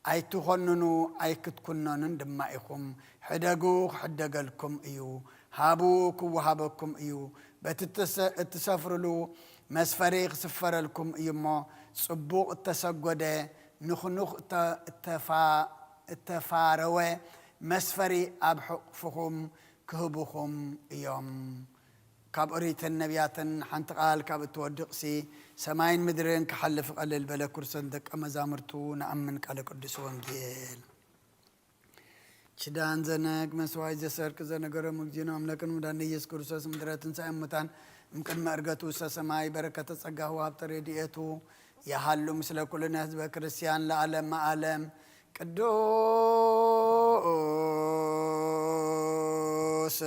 ኣይትኾንኑ፣ ኣይክትኩነኑን ድማ ኢኹም። ሕደጉ፣ ክሕደገልኩም እዩ። ሃቡ፣ ክወሃበኩም እዩ። በቲ እትሰ-፣ እትሰፍርሉ መስፈሪ ክስፈረልኩም እዩ እሞ፣ ጽቡቕ እተሰጎደ፣ ንኹኑኽ እተ-፣ እተፋ-፣ እተፋረወ መስፈሪ ኣብ ሕቑፍኹም ክህቡኹም እዮም። ካብ ኦሪትን ነቢያትን ሓንቲ ቃል ካብ እትወድቕሲ፣ ሰማይን ምድርን ክሓልፍ ቀልል በለ። ክርስቶስ ደቀ መዛሙርቱ ንኣምን። ቃለ ቅዱስ ወንጌል። ኪዳን ዘነግ መስዋዕት ዘሰርክ ዘነገሮም እግዚእነ ኣምላክን መድኃኒነ ኢየሱስ ክርስቶስ ምድረ ትንሣኤ እሙታን እምቅድመ ዕርገቱ ውስተ ሰማይ በረከተ ጸጋሁ ሀብተ ረድኤቱ የሃሉ ምስለ ኩልነ ህዝበ ክርስቲያን ለዓለመ ዓለም። ቅዱስ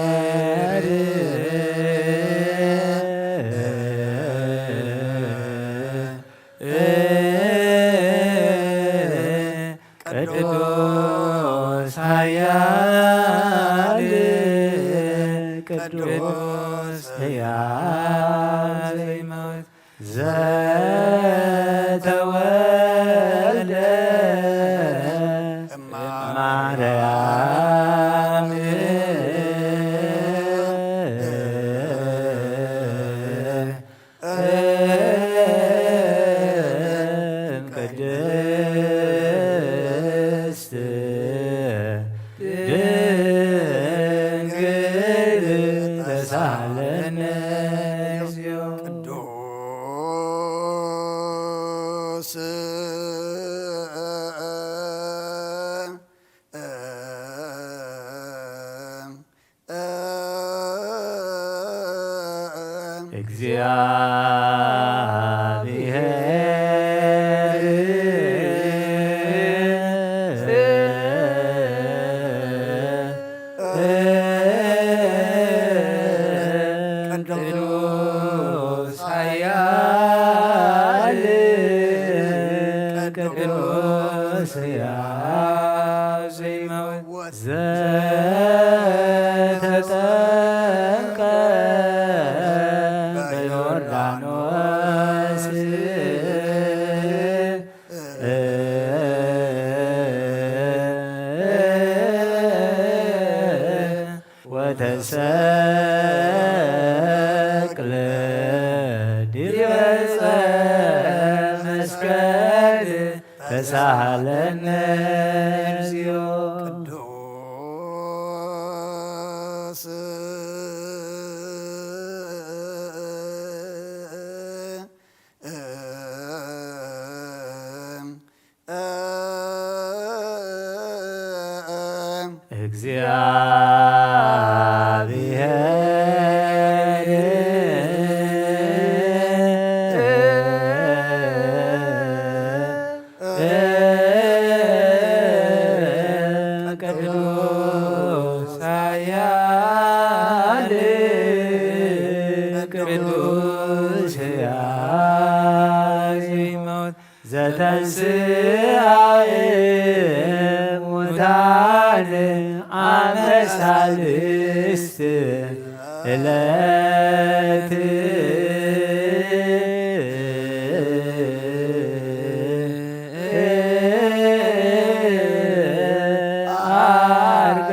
እግዚአብሔር ቅዱስ ኃያል ቅዱስ ሕያው ዘይመውት ዘተወልደ እማርያም ቅድስት ድንግል ተሳለነ። ቅዱስ እግዚአብሔር ቅዱስ ኃያል ቅዱስ ሕያው ዘይመውት ዘተጸ ተሰቅለ ዲበ ዕፀ መስቀል ተሳሃለነ እግዚኦ። ቅዱስ እግዚአብሔር ቅዱስ ኃያል ቅዱስ ሕያው ዘተንሥአ እሙታን አመ ሣልስት ዕለት ዐርገ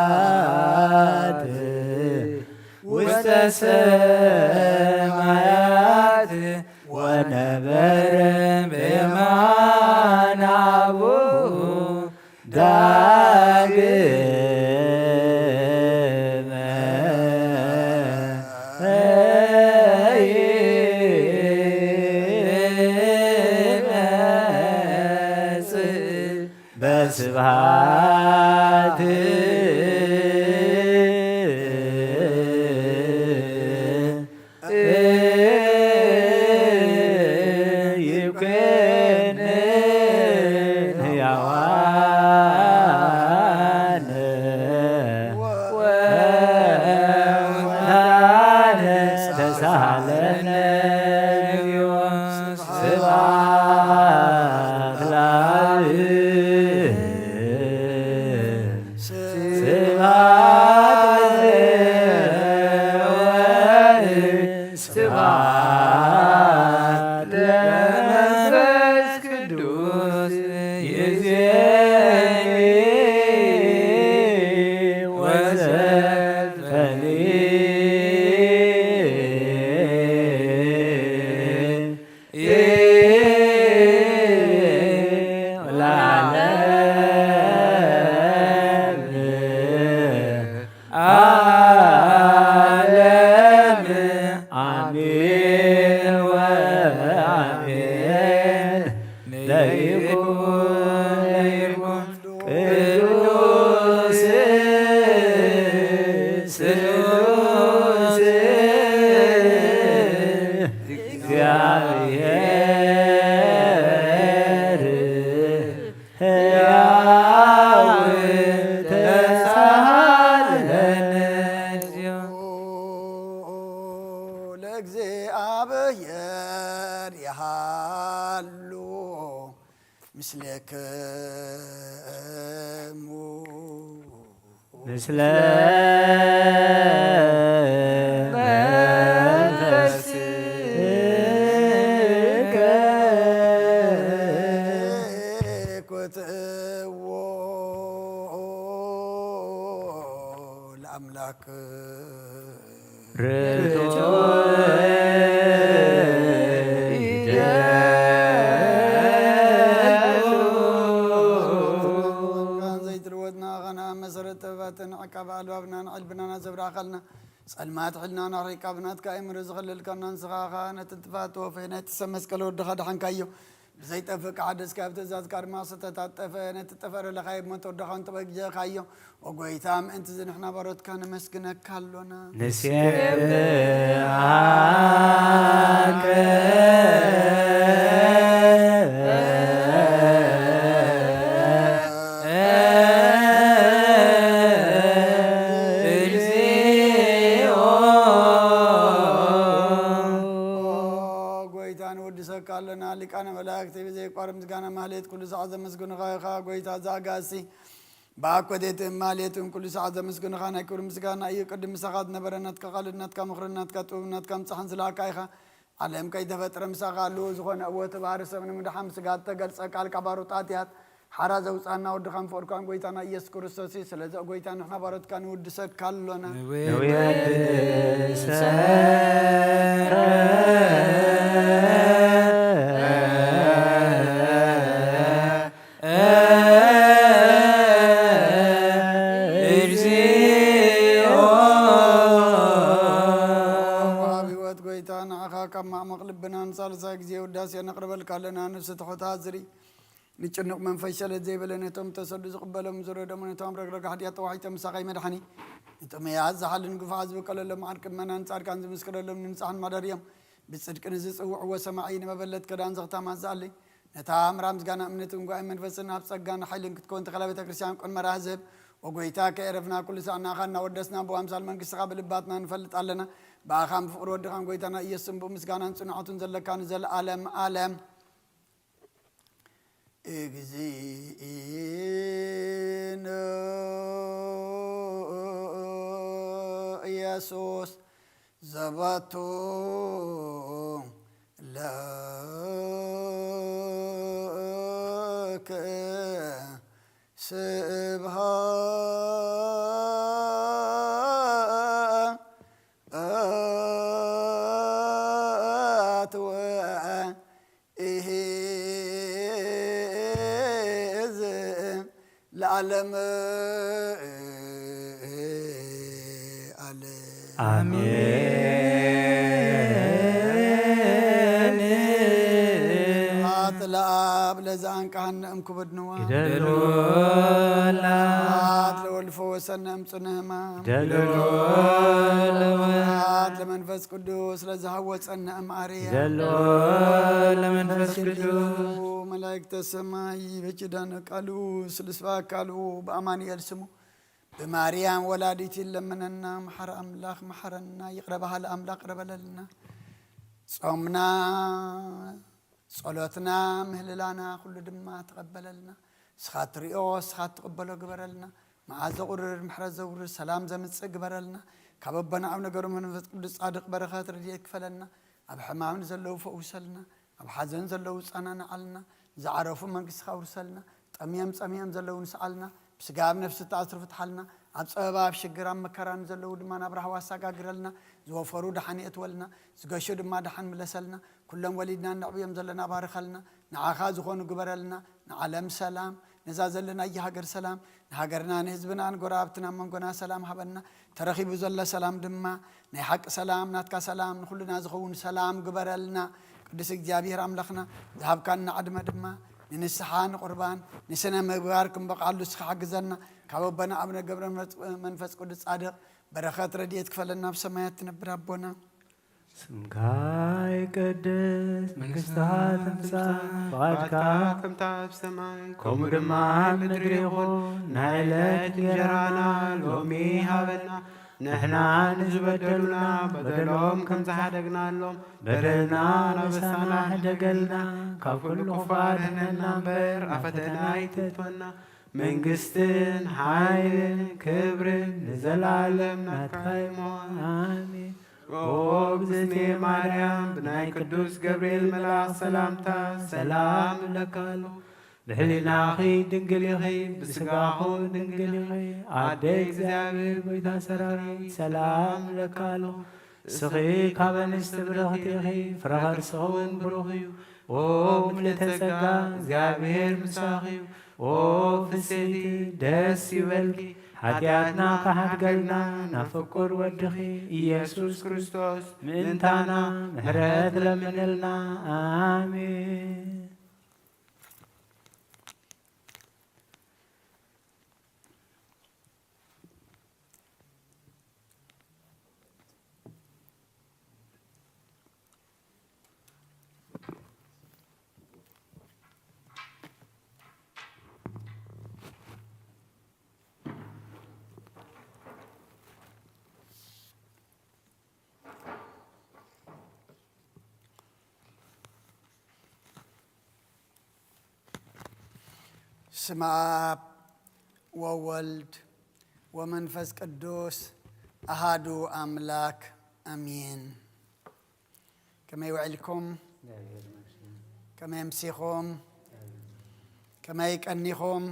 በስብሐት ውስተ ሰማያት ወነበረ በየማነ አቡሁ ዳግመ ይመጽእ በስብሐት ይኩንን ሕያዋን ወሙታን ተሳሃለነ። ስብሐት ለአብ ስብሐት ለወልድ ስብሐት ለመንፈስ ቅዱስ ይዜኒ ወዘልፈኒ ለዓለመ ዓለም አሜን ወአሜን። ለይኩን ለይኩን ቅዱስ ስሉስ እግዚአብሔር ሕያው ተሳሃለነ። ለእግዚአብሔር ይሃሉ ምስሌክሙ ምስለ መንፈስከ ኮትዎ ለአምላክ ርቱዕ ይደሉ። ዘይትልወጥና ኸና መሰረት ጥበባትን ዕቃብ ኣልባብናን ዕልብናና ዘብራኸልና ጸልማት ሕልናና ሪቃ ብናትካ ኣእምሮ ዝኸለልካና ንስኻ ኸኣ ነቲ ጥፋት ተወፈየ ናይቲ ሰብ መስቀል ወድኻ ደሓንካዮ። ብዘይጠፍእ ክሓደስካ ኣብ ትእዛዝካ ድማ ዝተታጠፈ ነቲ ጠፈረ ለኻየብ ሞት ወድኻ እንተበጊዕካዮ። ኦ ጐይታ ምእንቲ እዚ ንሕና ባሮትካ ነመስግነካ ኣሎና። ንሴብሐከ እግዚኦ። ኦ ጐይታ ንወድሰካ ኣሎና። ሊቃነ መላእክት ብዘየቋርብ ምስጋና ማህሌት ኩሉ ሰዓት ዘመስግኑኻ ኢኻ። ጐይታ ዘኣጋሲ ብኣኮቴት ማሌትን ኩሉ ሰዓት ዘመስግንኻ ናይ ክብሪ ምስጋና እዩ። ቅድም ምሳኻ ዝነበረ ናትካ ቃልን ናትካ ምኽርን ናትካ ጥበብን ናትካ ምጻሕን ዝለኣካ ኢኻ። ዓለም ከይተፈጥረ ምሳኻ ኣለዎ ዝኾነ እወ እቲ ባህሪ ሰብ ንምድሓን ስጋ እተገልጸ ቃልካ ባሮት ኣትያት ሓራ ዘውፃና ወድኻን ፍቕርካን ጎይታና ኢየሱስ ክርስቶስ እዩ። ስለዚ ጎይታ ንሕና ባሮትካ ንውድሰካ ኣሎና። ንውድሰካ እግዚኦ። ኣብ ህይወት ጎይታ ንዓኻ ካብ ማዕሙቕ ልብናን ሳልሳይ ግዜ ውዳሴ ነቕርበልካ ኣለና። ነፍሲ ትሑት ኣዝሪ ንጭኑቕ መንፈስ ሸለል ዘይበለ ነቶም ተሰዱ ዝቕበሎም ዝረደሙ ነቶም ረግረግ ሓጢኣት ተዋሒጦም ምሳኻ ይመድሓኒ። ንጥሙያት ዝሓልን ግፉዓት ዝበቀለሎም ዓርቂ ምእመናን ጻድቃን ዝምስክረሎም ንንጻሕን ማደር እዮም። ብጽድቂ ንዝጽውዕዎ ሰማዒ ንመበለት ክዳን ዘኽታማት ዝኣሊ ነታ ኣምራ ምስጋና እምነትን ጉባኤ መንፈስን ኣብ ጸጋን ሓይልን ክትከውን ተኸላ ቤተ ክርስቲያን ቁን መራህ ዝህብ ወጎይታ ከየረፍና ኩሉ ሳዕ ንኣኻ እናወደስና ብኣምሳል መንግስትኻ ብልባትና ንፈልጥ ኣለና። ብኣኻን ብፍቕሪ ወድኻን ጎይታና ኢየሱስን ብኡ ምስጋናን ጽንዖትን ዘለካ ንዘለኣለም ኣለም። እግዚእነ ኢየሱስ ዘባቱ ለከ ስብሐት ወ ኢሂ እዝ ለዓለም ዓለም። ኣሜን። ስብሐት ለኣብ ለዘ ኣንቀሐነ እምክቡድ ንዋ። ግደሉላ። ስብሐት ለወልድ ፈወሰነ እምጽነ ህማም። ግደሉላ። ስብሐት ለመንፈስ ቅዱስ ለዘሃወፀነ እምኣርያ። ግደሎ ለመንፈስ ቅዱስ። መላእክተ ሰማይ በኪዳነ ቃሉ ስልስባ ቃሉ ብኣማኑኤል ስሙ ብማርያም ወላዲት ይለምነና። መሓረ ኣምላኽ መሓረና፣ ይቕረ በሃሊ ኣምላኽ ይቕረ በለልና። ጾምና፣ ጸሎትና፣ ምህልላና ኩሉ ድማ ተቐበለልና። ንስኻ ትሪኦ፣ ንስኻ ትቕበሎ ግበረልና። መዓት ዘቑርር፣ ምሕረት ዘውርድ፣ ሰላም ዘምጽእ ግበረልና። ካብ ኣቦና ኣቡነ ገብረ መንፈስ ቅዱስ ጻድቕ በረኸት ረድኤት ክፈለልና። ኣብ ሕማም ንዘለዉ ፈውሰልና። ኣብ ሓዘን ዘለዉ ጸናንዓልና። ንዝዓረፉ መንግስትኻ ኣውርሰልና። ጠምዮም ጸሚኦም ዘለዉ ንስኣልና። ብስጋ ኣብ ነፍሲ ተኣስሩ ፍትሓልና። ኣብ ጸበባ ኣብ ሽግር ኣብ መከራ ንዘለዉ ድማ ናብ ራህዋ ኣሰጋግረልና። ዝወፈሩ ደሓን የእትወልና። ዝገሹ ድማ ደሓን ምለሰልና። ኩሎም ወሊድና እነዕብዮም ዘለና ባርኸልና። ንዓኻ ዝኾኑ ግበረልና። ንዓለም ሰላም፣ ነዛ ዘለናያ ሃገር ሰላም፣ ንሃገርና ንህዝብና ንጎረባብትና መንጎና ሰላም ሃበና። ተረኺቡ ዘሎ ሰላም ድማ ናይ ሓቂ ሰላም፣ ናትካ ሰላም፣ ንኹልና ዝኸውን ሰላም ግበረልና። ቅዱስ እግዚኣብሔር ኣምላኽና ዝሃብካና ዕድመ ድማ ንንስሓ ንቁርባን ንስነ ምግባር ክንበቕዓሉ እስኻ ሓግዘና። ካብ ኣቦና ኣቡነ ገብረ መንፈስ ቅዱስ ጻድቕ በረኸት ረድኤት ክፈለና ኣብ ሰማያት ትነብር ኣቦና። ስምካ ይቀደስ፣ መንግስትኻ ትምጻእ፣ ፍቓድካ ከምታ ኣብ ሰማይ ከምኡ ድማ ኣብ ምድሪ ይኹን። ናይ ዕለት እንጀራና ሎሚ ሃበና። ንሕና ንዝበደሉና በደሎም ከም ዝሓደግናሎም በደልና ኣበሳና ሕደገልና። ካብ ኩሉ ክፉእ ኣድሕነና እምበር ኣብ ፈተና ኣይተእትወና። መንግስትን ሓይልን ክብርን ንዘለኣለም ናትካ እሞ። ኣሜን። ኦ እግዝእትየ ማርያም፣ ብናይ ቅዱስ ገብርኤል መልኣኽ ሰላምታ ሰላም እብለኪ ኣለኹ። ብሕሊናኺ ድንግል ኢኺ፣ ብስጋኺ ድንግል ኢኺ። ኣደ እግዚኣብሔር ጎይታ ሰራዊት ሰላም እብለኪ ኣለኹ። እስኺ ካብ ኣንስቲ ብርኽቲ ኢኺ፣ ፍረ ከርስኺ እውን ብሩኽ እዩ። ኦ ምልእተ ጸጋ፣ እግዚኣብሔር ምሳኺ እዩ። ኦ ፍስሕቲ፣ ደስ ይበልኪ፣ ሓጢኣትና ክሓድገልና ናብ ፍቁር ወድኺ ኢየሱስ ክርስቶስ ምእንታና ምሕረት ለምንልና። ኣሜን። ስመ ኣብ ወወልድ ወመንፈስ ቅዱስ ኣሃዱ ኣምላክ ኣሜን። ከመይ ውዒልኩም? ከመይ ኣምሲኹም? ከመይ ቀኒኹም?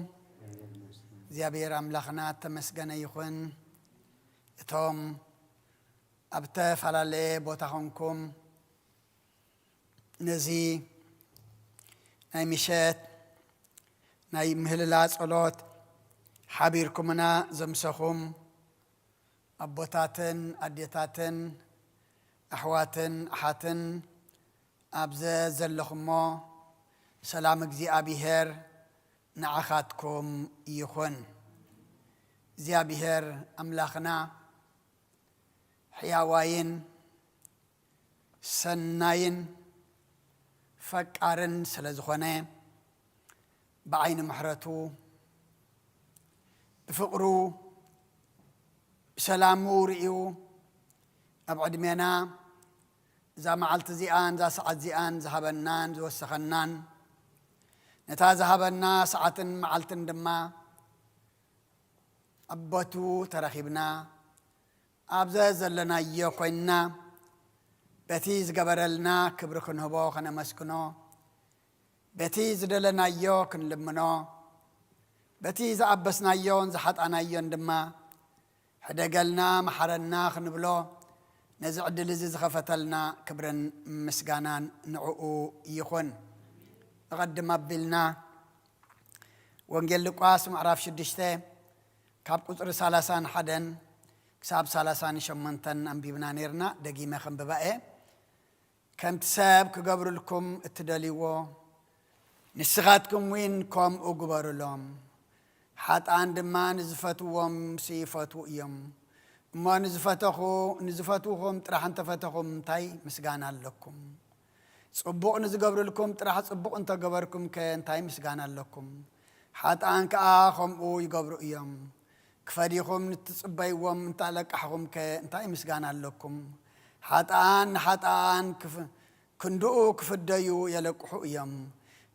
እግዚኣብሔር ኣምላኽና እተመስገነ ይኹን። እቶም ኣብ ዝተፈላለየ ቦታ ኾንኩም ነዚ ናይ ምሸት ናይ ምህልላ ጸሎት ሓቢርኩምና ዘምሰኹም ኣቦታትን ኣዴታትን ኣሕዋትን ኣሓትን ኣብ ዘዘለኹሞ ሰላም እግዚኣብሔር ንዓኻትኩም ይኹን። እግዚኣብሔር ኣምላኽና ሕያዋይን ሰናይን ፈቃርን ስለ ዝኾነ ብዓይኒ ምሕረቱ ብፍቕሩ ብሰላሙ ርእዩ ኣብ ዕድሜና እዛ መዓልቲ እዚኣን እዛ ሰዓት እዚኣን ዝሃበናን ዝወሰኸናን ነታ ዝሃበና ሰዓትን መዓልትን ድማ ኣብ ቦቱ ተረኺብና ኣብ ዘዘለናዮ ኮይንና በቲ ዝገበረልና ክብሪ ክንህቦ ከነመስግኖ በቲ ዝደለናዮ ክንልምኖ በቲ ዝኣበስናዮን ዝሓጣናዮን ድማ ሕደገልና መሓረና ክንብሎ ነዚ ዕድል እዚ ዝኸፈተልና ክብርን ምስጋናን ንዕኡ ይኹን። ንቐድም ኣቢልና ወንጌል ሉቃስ ምዕራፍ ሽዱሽተ ካብ ቁፅሪ ሰላሳን ሓደን ክሳብ ሰላሳን ሸሞንተን ኣንቢብና ነርና። ደጊመ ከንብባ እየ። ከምቲ ሰብ ክገብርልኩም እትደልይዎ ንስኻትኩም እውን ከምኡ ግበሩሎም። ሓጥኣን ድማ ንዝፈትዎም ይፈትዉ እዮም። እሞ ንዝፈተኹ ንዝፈትውኹም ጥራሕ እንተፈተኹም እንታይ ምስጋና ኣለኩም? ጽቡቕ ንዝገብርልኩም ጥራሕ ጽቡቕ እንተገበርኩም ከ እንታይ ምስጋና ኣለኩም? ሓጥኣን ከኣ ከምኡ ይገብሩ እዮም። ክፈዲኹም ንትጽበይዎም እንተለቃሕኹም ከ እንታይ ምስጋና ኣለኩም? ሓጥኣን ንሓጥኣን ክንድኡ ክፍደዩ የለቅሑ እዮም።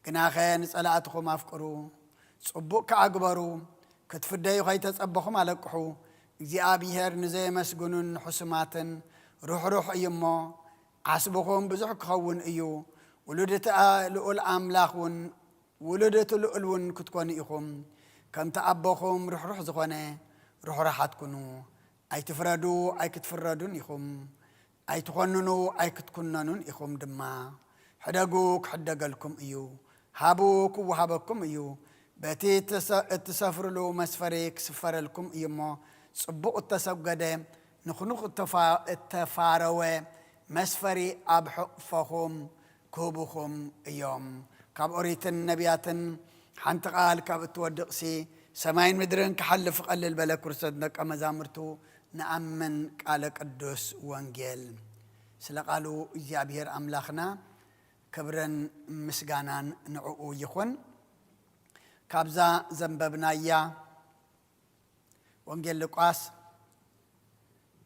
ግናኸ ንጸላእትኹም ኣፍቅሩ፣ ጽቡቕ ከኣ ግበሩ፣ ክትፍደዩ ከይተጸበኹም ኣለቅሑ። እግዚኣብሔር ንዘየመስግኑን ንሕሱማትን ርሕሩሕ እዩ እሞ ዓስብኹም ብዙሕ ክኸውን እዩ። ውሉድ እቲ ልኡል ኣምላኽ እውን ውሉድ እቲ ልኡል እውን ክትኮኑ ኢኹም። ከምቲ ኣቦኹም ርሕሩሕ ዝኾነ ርሕሩሓት ኩኑ። ኣይትፍረዱ ኣይክትፍረዱን ኢኹም። ኣይትኾንኑ ኣይክትኩነኑን ኢኹም ድማ። ሕደጉ ክሕደገልኩም እዩ። ሃቡ ክወሃበኩም እዩ። በቲ እትሰፍርሉ መስፈሪ ክስፈረልኩም እዩ እሞ ጽቡቕ እተሰገደ ንኹኑኽ እተፋረወ መስፈሪ ኣብ ሕቕፎኹም ክህቡኹም እዮም። ካብ ኦሪትን ነቢያትን ሓንቲ ቃል ካብ እትወድቕሲ ሰማይን ምድርን ክሓልፍ ቀልል በለ። ክርስቶስ ደቀ መዛሙርቱ ንኣምን ቃለ ቅዱስ ወንጌል። ስለ ቃሉ እግዚኣብሔር ኣምላኽና ክብርን ምስጋናን ንዕኡ ይኹን። ካብዛ ዘንበብናያ ወንጌል ሉቃስ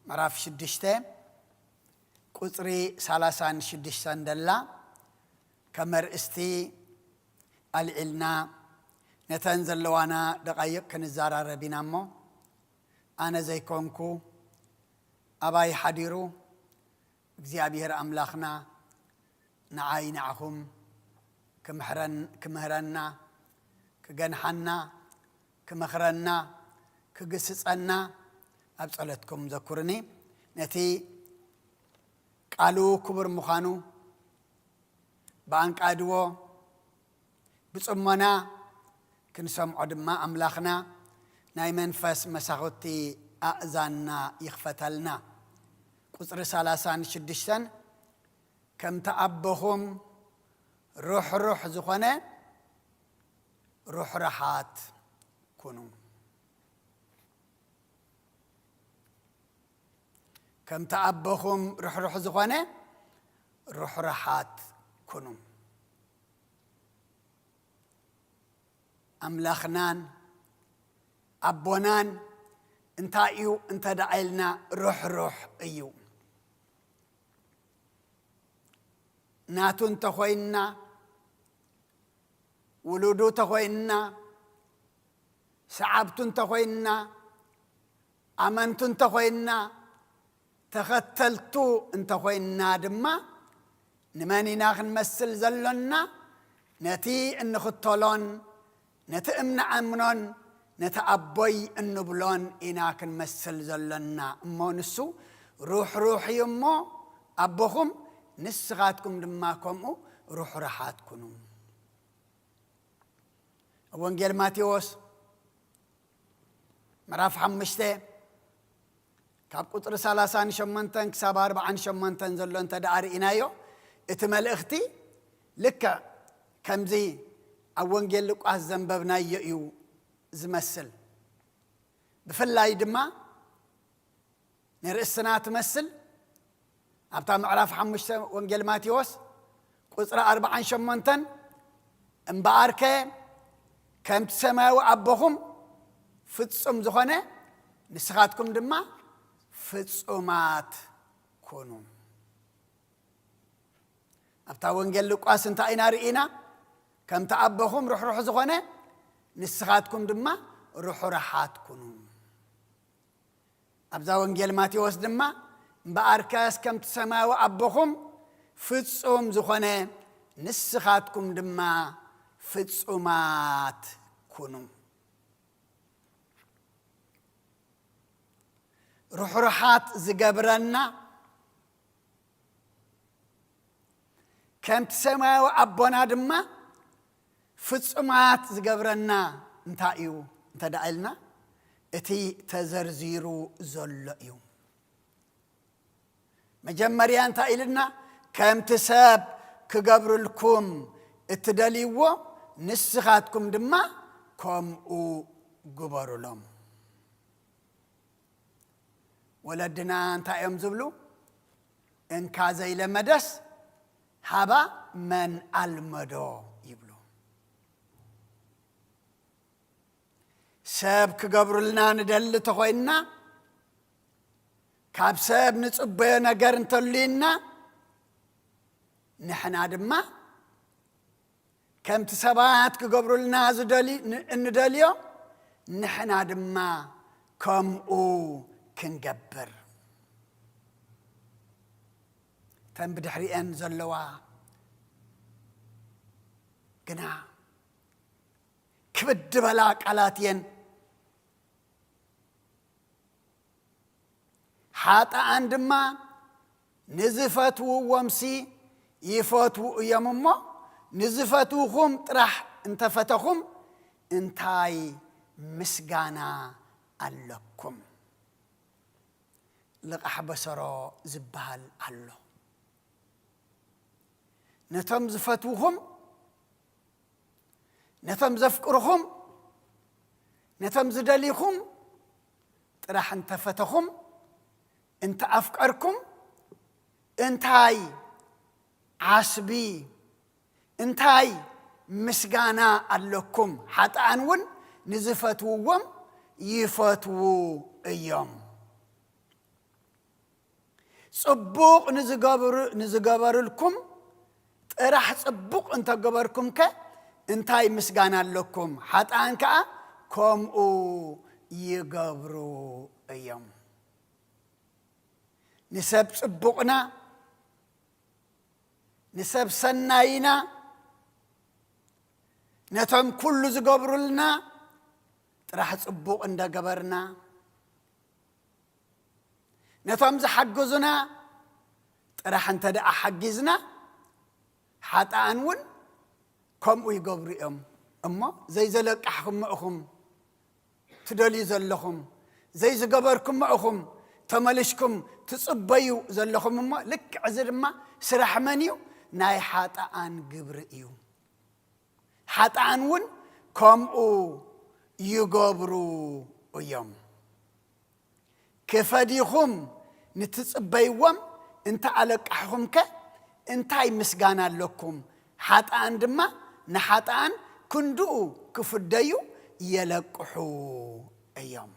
ምዕራፍ ሽዱሽተ ቁፅሪ ሰላሳን ሽዱሽተን ደላ ከም ኣርእስቲ ኣልዒልና ነተን ዘለዋና ደቃይቕ ክንዘራረብ ኢና እሞ ኣነ ዘይኮንኩ ኣባይ ሓዲሩ እግዚኣብሔር ኣምላኽና ንዓይ ንዓኹም ክምህረን ክምህረና ክገንሓና ክመኽረና ክግስጸና ኣብ ጸሎትኩም ዘኩርኒ። ነቲ ቃሉ ክቡር ምዃኑ ብኣንቃድዎ ብጽሞና ክንሰምዖ ድማ ኣምላኽና ናይ መንፈስ መሳኹቲ ኣእዛንና ይኽፈተልና። ቁጽሪ ሰላሳን ሽዱሽተን ከምቲ ኣቦኹም ሩሕሩሕ ዝኾነ ሩሕራሓት ኩኑ። ከምቲ ኣቦኹም ርሕሩሕ ዝኾነ ሩሕራሓት ኩኑ። ኣምላኽናን ኣቦናን እንታይ እዩ እንተ ደኣ ኢልና ሩሕሩሕ እዩ። ናቱ እንተኾይንና ውሉዱ እንተኾይንና ሰዓብቱ እንተኾይንና ኣመንቱ እንተኾይንና ተኸተልቱ እንተኾይንና ድማ ንመን ኢና ክንመስል ዘሎና? ነቲ እንኽተሎን ነቲ እንኣምኖን ነቲ ኣቦይ እንብሎን ኢና ክንመስል ዘሎና። እሞ ንሱ ሩሕሩሕ እዩ እሞ ኣቦኹም፣ ንስኻትኩም ድማ ከምኡ ሩሕሩሓት ኩኑ። ኣብ ወንጌል ማቴዎስ ምዕራፍ ሓሙሽተ ካብ ቁጽሪ ሰላሳን ሸሞንተን ክሳብ ኣርባዓን ሸሞንተን ዘሎ እንተ ደኣ ርኢናዮ፣ እቲ መልእኽቲ ልክዕ ከምዚ ኣብ ወንጌል ሉቃስ ዘንበብናዮ እዩ ዝመስል። ብፍላይ ድማ ንርእስና ትመስል ኣብታ ምዕራፍ ሓሙሽተ ወንጌል ማቴዎስ ቁጽሪ ኣርባዓን ሸሞንተን፣ እምበኣርከ ከምቲ ሰማያዊ ኣቦኹም ፍጹም ዝኾነ፣ ንስኻትኩም ድማ ፍጹማት ኩኑ። ኣብታ ወንጌል ሉቃስ እንታይ ኢና ርኢና? ከምቲ ኣቦኹም ርሕሩሕ ዝኾነ፣ ንስኻትኩም ድማ ርሑራሓት ኩኑ። ኣብዛ ወንጌል ማቴዎስ ድማ፣ እምበኣርከስ ከምቲ ሰማያዊ ኣቦኹም ፍጹም ዝኾነ፣ ንስኻትኩም ድማ ፍጹማት ኩኑ። ርሑራሓት ዝገብረና፣ ከምቲ ሰማያዊ ኣቦና ድማ ፍጹማት ዝገብረና እንታይ እዩ እንተ ደኣ ኢልና፣ እቲ ተዘርዚሩ ዘሎ እዩ። መጀመርያ እንታይ ኢልና? ከምቲ ሰብ ክገብርልኩም እትደልይዎ፣ ንስኻትኩም ድማ ከምኡ ግበሩሎም። ወለድና እንታይ እዮም ዝብሉ? እንካ ዘይለመደስ ሃባ መን ኣልመዶ ይብሉ። ሰብ ክገብሩልና ንደሊ ተኾይንና፣ ካብ ሰብ ንጽበዮ ነገር እንተልዩና፣ ንሕና ድማ ከምቲ ሰባት ክገብሩልና ዝደሊ-፣ ን-፣ እንደልዮ፣ ንሕና ድማ ከምኡ ክንገብር። እተን ብድሕሪኤን ዘለዋ ግና ክብድ ዝበላ ቃላት እየን። ሓጥኣን ድማ ንዝፈትውዎምሲ ይፈትዉ እዮም እሞ፣ ንዝፈትውኹም ጥራሕ እንተፈተኹም እንታይ ምስጋና ኣለኩም? ልቓሕ በሰሮ ዝበሃል ኣሎ። ነቶም ዝፈትውኹም፣ ነቶም ዘፍቅርኹም፣ ነቶም ዝደልይኹም ጥራሕ እንተፈተኹም፣ እንተኣፍቀርኩም፣ እንታይ ዓስቢ፣ እንታይ ምስጋና ኣለኩም? ሓጥኣን እውን ንዝፈትውዎም ይፈትዉ እዮም። ጽቡቕ ንዝገብሩ-፣ ንዝገበሩልኩም ጥራሕ ጽቡቕ እንተገበርኩምከ እንታይ ምስጋና ኣለኩም? ሓጥኣን ከኣ ከምኡ ይገብሩ እዮም። ንሰብ ጽቡቕና፣ ንሰብ ሰናይና፣ ነቶም ኩሉ ዝገብሩልና ጥራሕ ጽቡቕ እንደገበርና፣ ነቶም ዝሓግዙና ጥራሕ እንተ ደኣ ሓጊዝና፣ ሓጥኣን እውን ከምኡ ይገብሩ እዮም። እሞ ዘይዘለቃሕኹም እኹም ትደልዩ ዘለኹም፣ ዘይዝገበርኩሞ እኹም ተመሊስኩም ትጽበዩ ዘለኹም። እሞ ልክዕ እዚ ድማ ስራሕ መን እዩ? ናይ ሓጥኣን ግብሪ እዩ። ሓጥኣን እውን ከምኡ ይገብሩ እዮም። ክፈድይኹም ንትጽበይዎም እንተ ኣለቃሕኹምከ እንታይ ምስጋና ኣለኩም? ሓጥኣን ድማ ንሓጥኣን ክንድኡ ክፍደዩ የለቅሑ እዮም።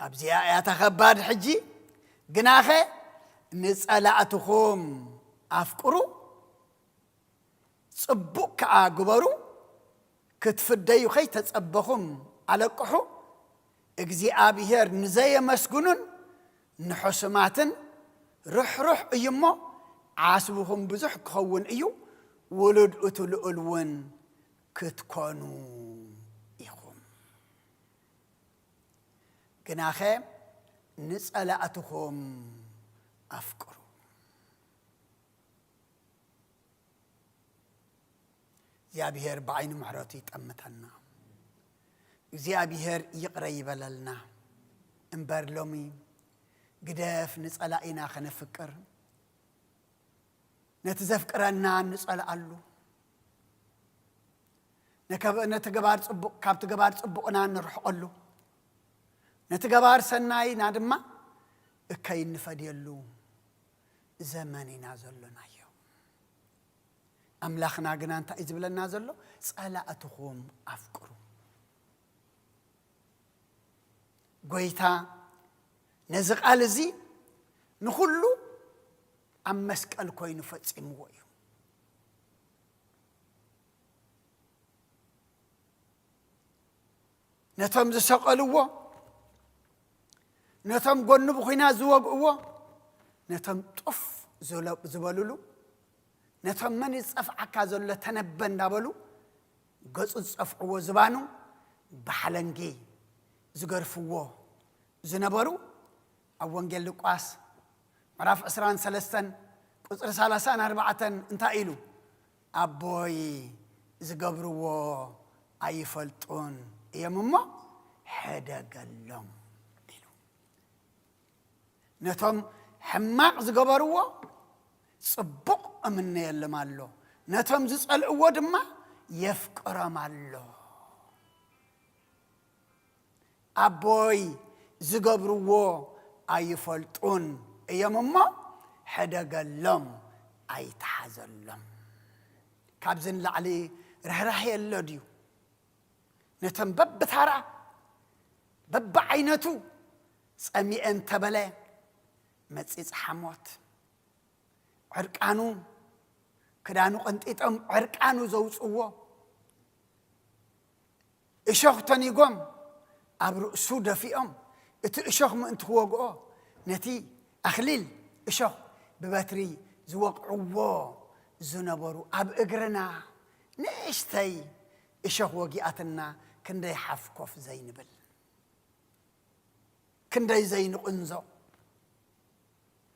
ኣብዚኣ እያ እታ ከባድ ሕጂ። ግናኸ ንጸላእትኹም ኣፍቅሩ፣ ጽቡቕ ከኣ ግበሩ፣ ክትፍደዩ ከይተጸበኹም ኣለቅሑ፣ እግዚኣብሄር ንዘየመስግኑን ንሕሱማትን ርሕሩሕ እዩ እሞ፣ ዓስብኹም ብዙሕ ክኸውን እዩ፣ ውሉድ እቲ ልኡል እውን ክትኮኑ ኢኹም። ግናኸ ንጸላእትኹም ኣፍቅሩ። እግዚኣብሔር ብዓይኒ ምሕረቱ ይጠምተና። እግዚኣብሔር ይቕረ ይበለልና። እምበር ሎሚ ግደፍ ንጸላኢና ከነፍቅር፣ ነቲ ዘፍቅረና ንጸልኣሉ፣ ነከብ-፣ ነቲ ገባር ጽቡቕ፣ ካብቲ ገባር ጽቡቕና ንርሕቐሉ፣ ነቲ ገባር ሰናይና ድማ እከይ እንፈድየሉ ዘመን ኢና ዘሎናዮ። ኣምላኽና ግና እንታይ እዩ ዝብለና ዘሎ? ጸላእትኹም ኣፍቅሩ። ጎይታ ነዚ ቃል እዚ ንኹሉ ኣብ መስቀል ኮይኑ ፈጺምዎ እዩ። ነቶም ዝሰቐልዎ፣ ነቶም ጎኑ ብኹናት ዝወግእዎ፣ ነቶም ጡፍ ዝለ-፣ ዝበሉሉ፣ ነቶም መን ዝጸፍዓካ ዘሎ ተነበ እንዳበሉ ገጹ ዝጸፍዕዎ ዝባኑ ብሓለንጊ ዝገርፍዎ ዝነበሩ፣ ኣብ ወንጌል ሉቃስ ምዕራፍ ዕስራን ሰለስተን ቁጽሪ ሰላሳን ኣርባዕተን እንታይ ኢሉ? "ኣቦይ ዝገብርዎ ኣይፈልጡን እዮም እሞ ሕደገሎም" ኢሉ። ነቶም ሕማቕ ዝገበርዎ ጽቡቕ እምነየሎም ኣሎ፣ ነቶም ዝጸልእዎ ድማ የፍቅሮም ኣሎ። ኣቦይ ዝገብርዎ ኣይፈልጡን እዮም እሞ ሕደገሎም፣ ኣይትሓዘሎም። ካብዚ ንላዕሊ ርህራሄ ኣሎ ድዩ? ነቶም በብታራ በብዓይነቱ ጸሚኤ እንተበለ መጺጽ ሓሞት፣ ዕርቃኑ፣ ክዳኑ ቀንጢጦም ዕርቃኑ ዘውጽዎ፣ እሾኽ ተኒጎም ኣብ ርእሱ ደፊኦም፣ እቲ እሾኽ ምእንቲ ክወግኦ ነቲ ኣኽሊል እሾኽ ብበትሪ ዝወቕዕዎ ዝነበሩ፣ ኣብ እግርና ንእሽተይ እሾኽ ወጊኣትና ክንደይ ሓፍ ኮፍ ዘይንብል፣ ክንደይ ዘይንቕንዞ፣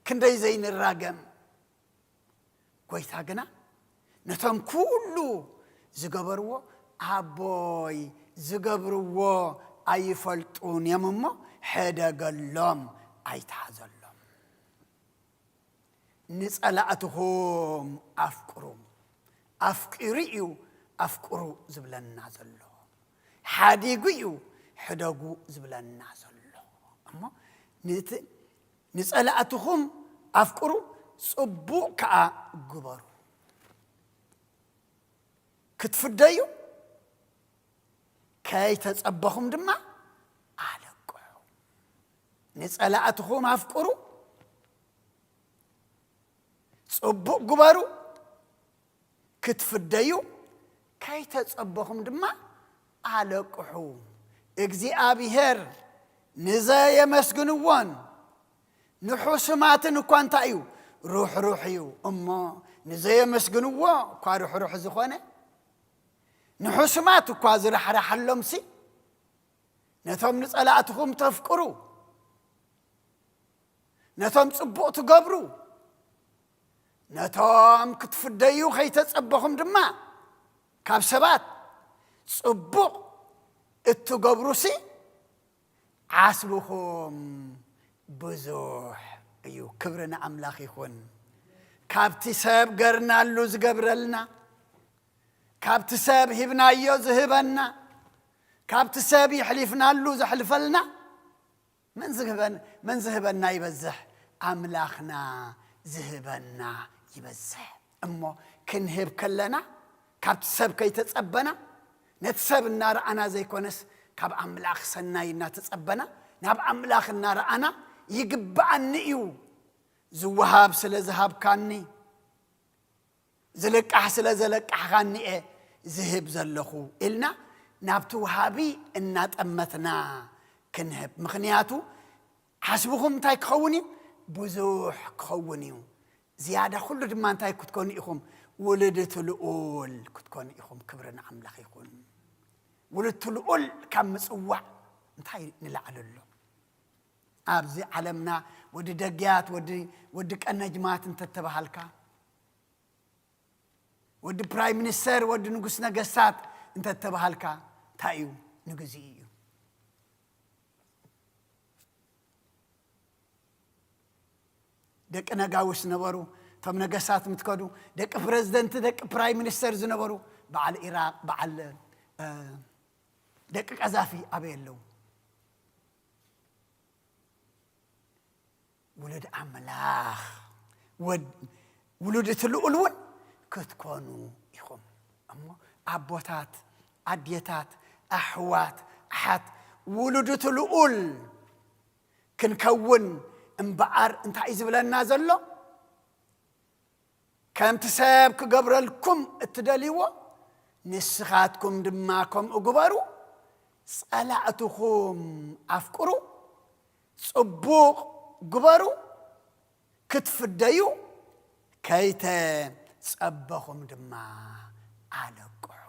ክንደይ ዘይንራገም። ጎይታ ግና ነቶም ኩሉ ዝገበርዎ፣ ኣቦይ ዝገብርዎ ኣይፈልጡን እዮም እሞ ሕደገሎም፣ ኣይትሓዘሎም። "ንጸላእትኹም ኣፍቅሩ"። ኣፍቂሩ እዩ ኣፍቅሩ ዝብለና ዘሎ። ሓዲጉ እዩ ሕደጉ ዝብለና ዘሎ። እሞ ንቲ-፣ "ንጸላእትኹም ኣፍቅሩ፣ ጽቡቕ ከኣ ግበሩ። ክትፍደዩ ከይተጸበኹም ድማ ኣለቅሑ። ንጸላእትኹም ኣፍቅሩ፣ ጽቡቕ ግበሩ፣ ክትፍደዩ ከይተጸበኹም ድማ ኣለቅሑ። እግዚኣብሔር ንዘየመስግንዎን ንሕሱማትን እኳ እንታይ እዩ? ርሕሩሕ እዩ። እሞ ንዘየመስግንዎ እኳ ርሕሩሕ ዝኾነ፣ ንሕሱማት እኳ ዝራሕራሓሎምሲ፣ ነቶም ንጸላእትኹም ተፍቅሩ፣ ነቶም ጽቡቕ ትገብሩ፣ ነቶም ክትፍደዩ ከይተጸበኹም ድማ ካብ ሰባት ጽቡቕ እትገብሩሲ፣ ዓስብኹም ብዙሕ እዩ።" ክብሪ ንኣምላኽ ይኹን። ካብቲ ሰብ ገርናሉ ዝገብረልና፣ ካብቲ ሰብ ሂብናዮ ዝህበና፣ ካብቲ ሰብ ይሕሊፍናሉ ዘሕልፈልና፣ መን ዝህበን-፣ መን ዝህበና ይበዝሕ? ኣምላኽና ዝህበና ይበዝሕ። እሞ ክንህብ ከለና፣ ካብቲ ሰብ ከይተጸበና፣ ነቲ ሰብ እናረኣና ዘይኮነስ፣ ካብ ኣምላኽ ሰናይ እናተጸበና፣ ናብ ኣምላኽ እናረኣና፣ "ይግብኣኒ እዩ፣ ዝወሃብ ስለ ዝሃብካኒ፣ ዝልቃሕ ስለ ዘለቃሕካኒ እየ ዝህብ ዘለኹ" ኢልና ናብቲ ወሃቢ እናጠመትና ክንህብ። ምኽንያቱ ሓስብኹም እንታይ ክኸውን እዩ? ብዙሕ ክኸውን እዩ። ዝያዳ ኩሉ ድማ እንታይ ክትኮኑ ኢኹም? ውሉድ እቲ ልኡል ክትኮኑ ኢኹም። ክብሪ ንኣምላኽ ይኹን። ውሉድ እቲ ልኡል ካብ ምጽዋዕ እንታይ ንላዕሊ ኣሎ? ኣብዚ ዓለምና ወዲ ደግያት፣ ወዲ፣ ወዲ ቀነጅማት እንተተባሃልካ፣ ወዲ ፕራይም ሚኒስተር፣ ወዲ ንጉስ ነገስታት እንተተባሃልካ፣ እንታይ እዩ? ንግዚኡ እዩ። ደቂ ነጋውስ ነበሩ። እቶም ነገስታት ምትከዱ፣ ደቂ ፕረዚደንት፣ ደቂ ፕራይም ሚኒስተር ዝነበሩ፣ በዓል ኢራቅ፣ በዓል፣ እ፣ ደቂ ቀዛፊ ኣበይ ኣለዉ? ውሉድ ኣምላኽ፣ ወድ-፣ ውሉድ እቲ ልኡል እውን ክትኮኑ ኢኹም። እሞ ኣቦታት፣ ኣዴታት፣ ኣሕዋት፣ ኣሓት፣ ውሉድ እቲ ልኡል ክንከውን እምበኣር እንታይ እዩ ዝብለና ዘሎ? ከምቲ ሰብ ክገብረልኩም እትደልይዎ፣ ንስኻትኩም ድማ ከምኡ ግበሩ። ጸላእትኹም ኣፍቅሩ፣ ጽቡቕ ግበሩ፣ ክትፍደዩ ከይተጸበኹም ድማ ኣለቅሑ።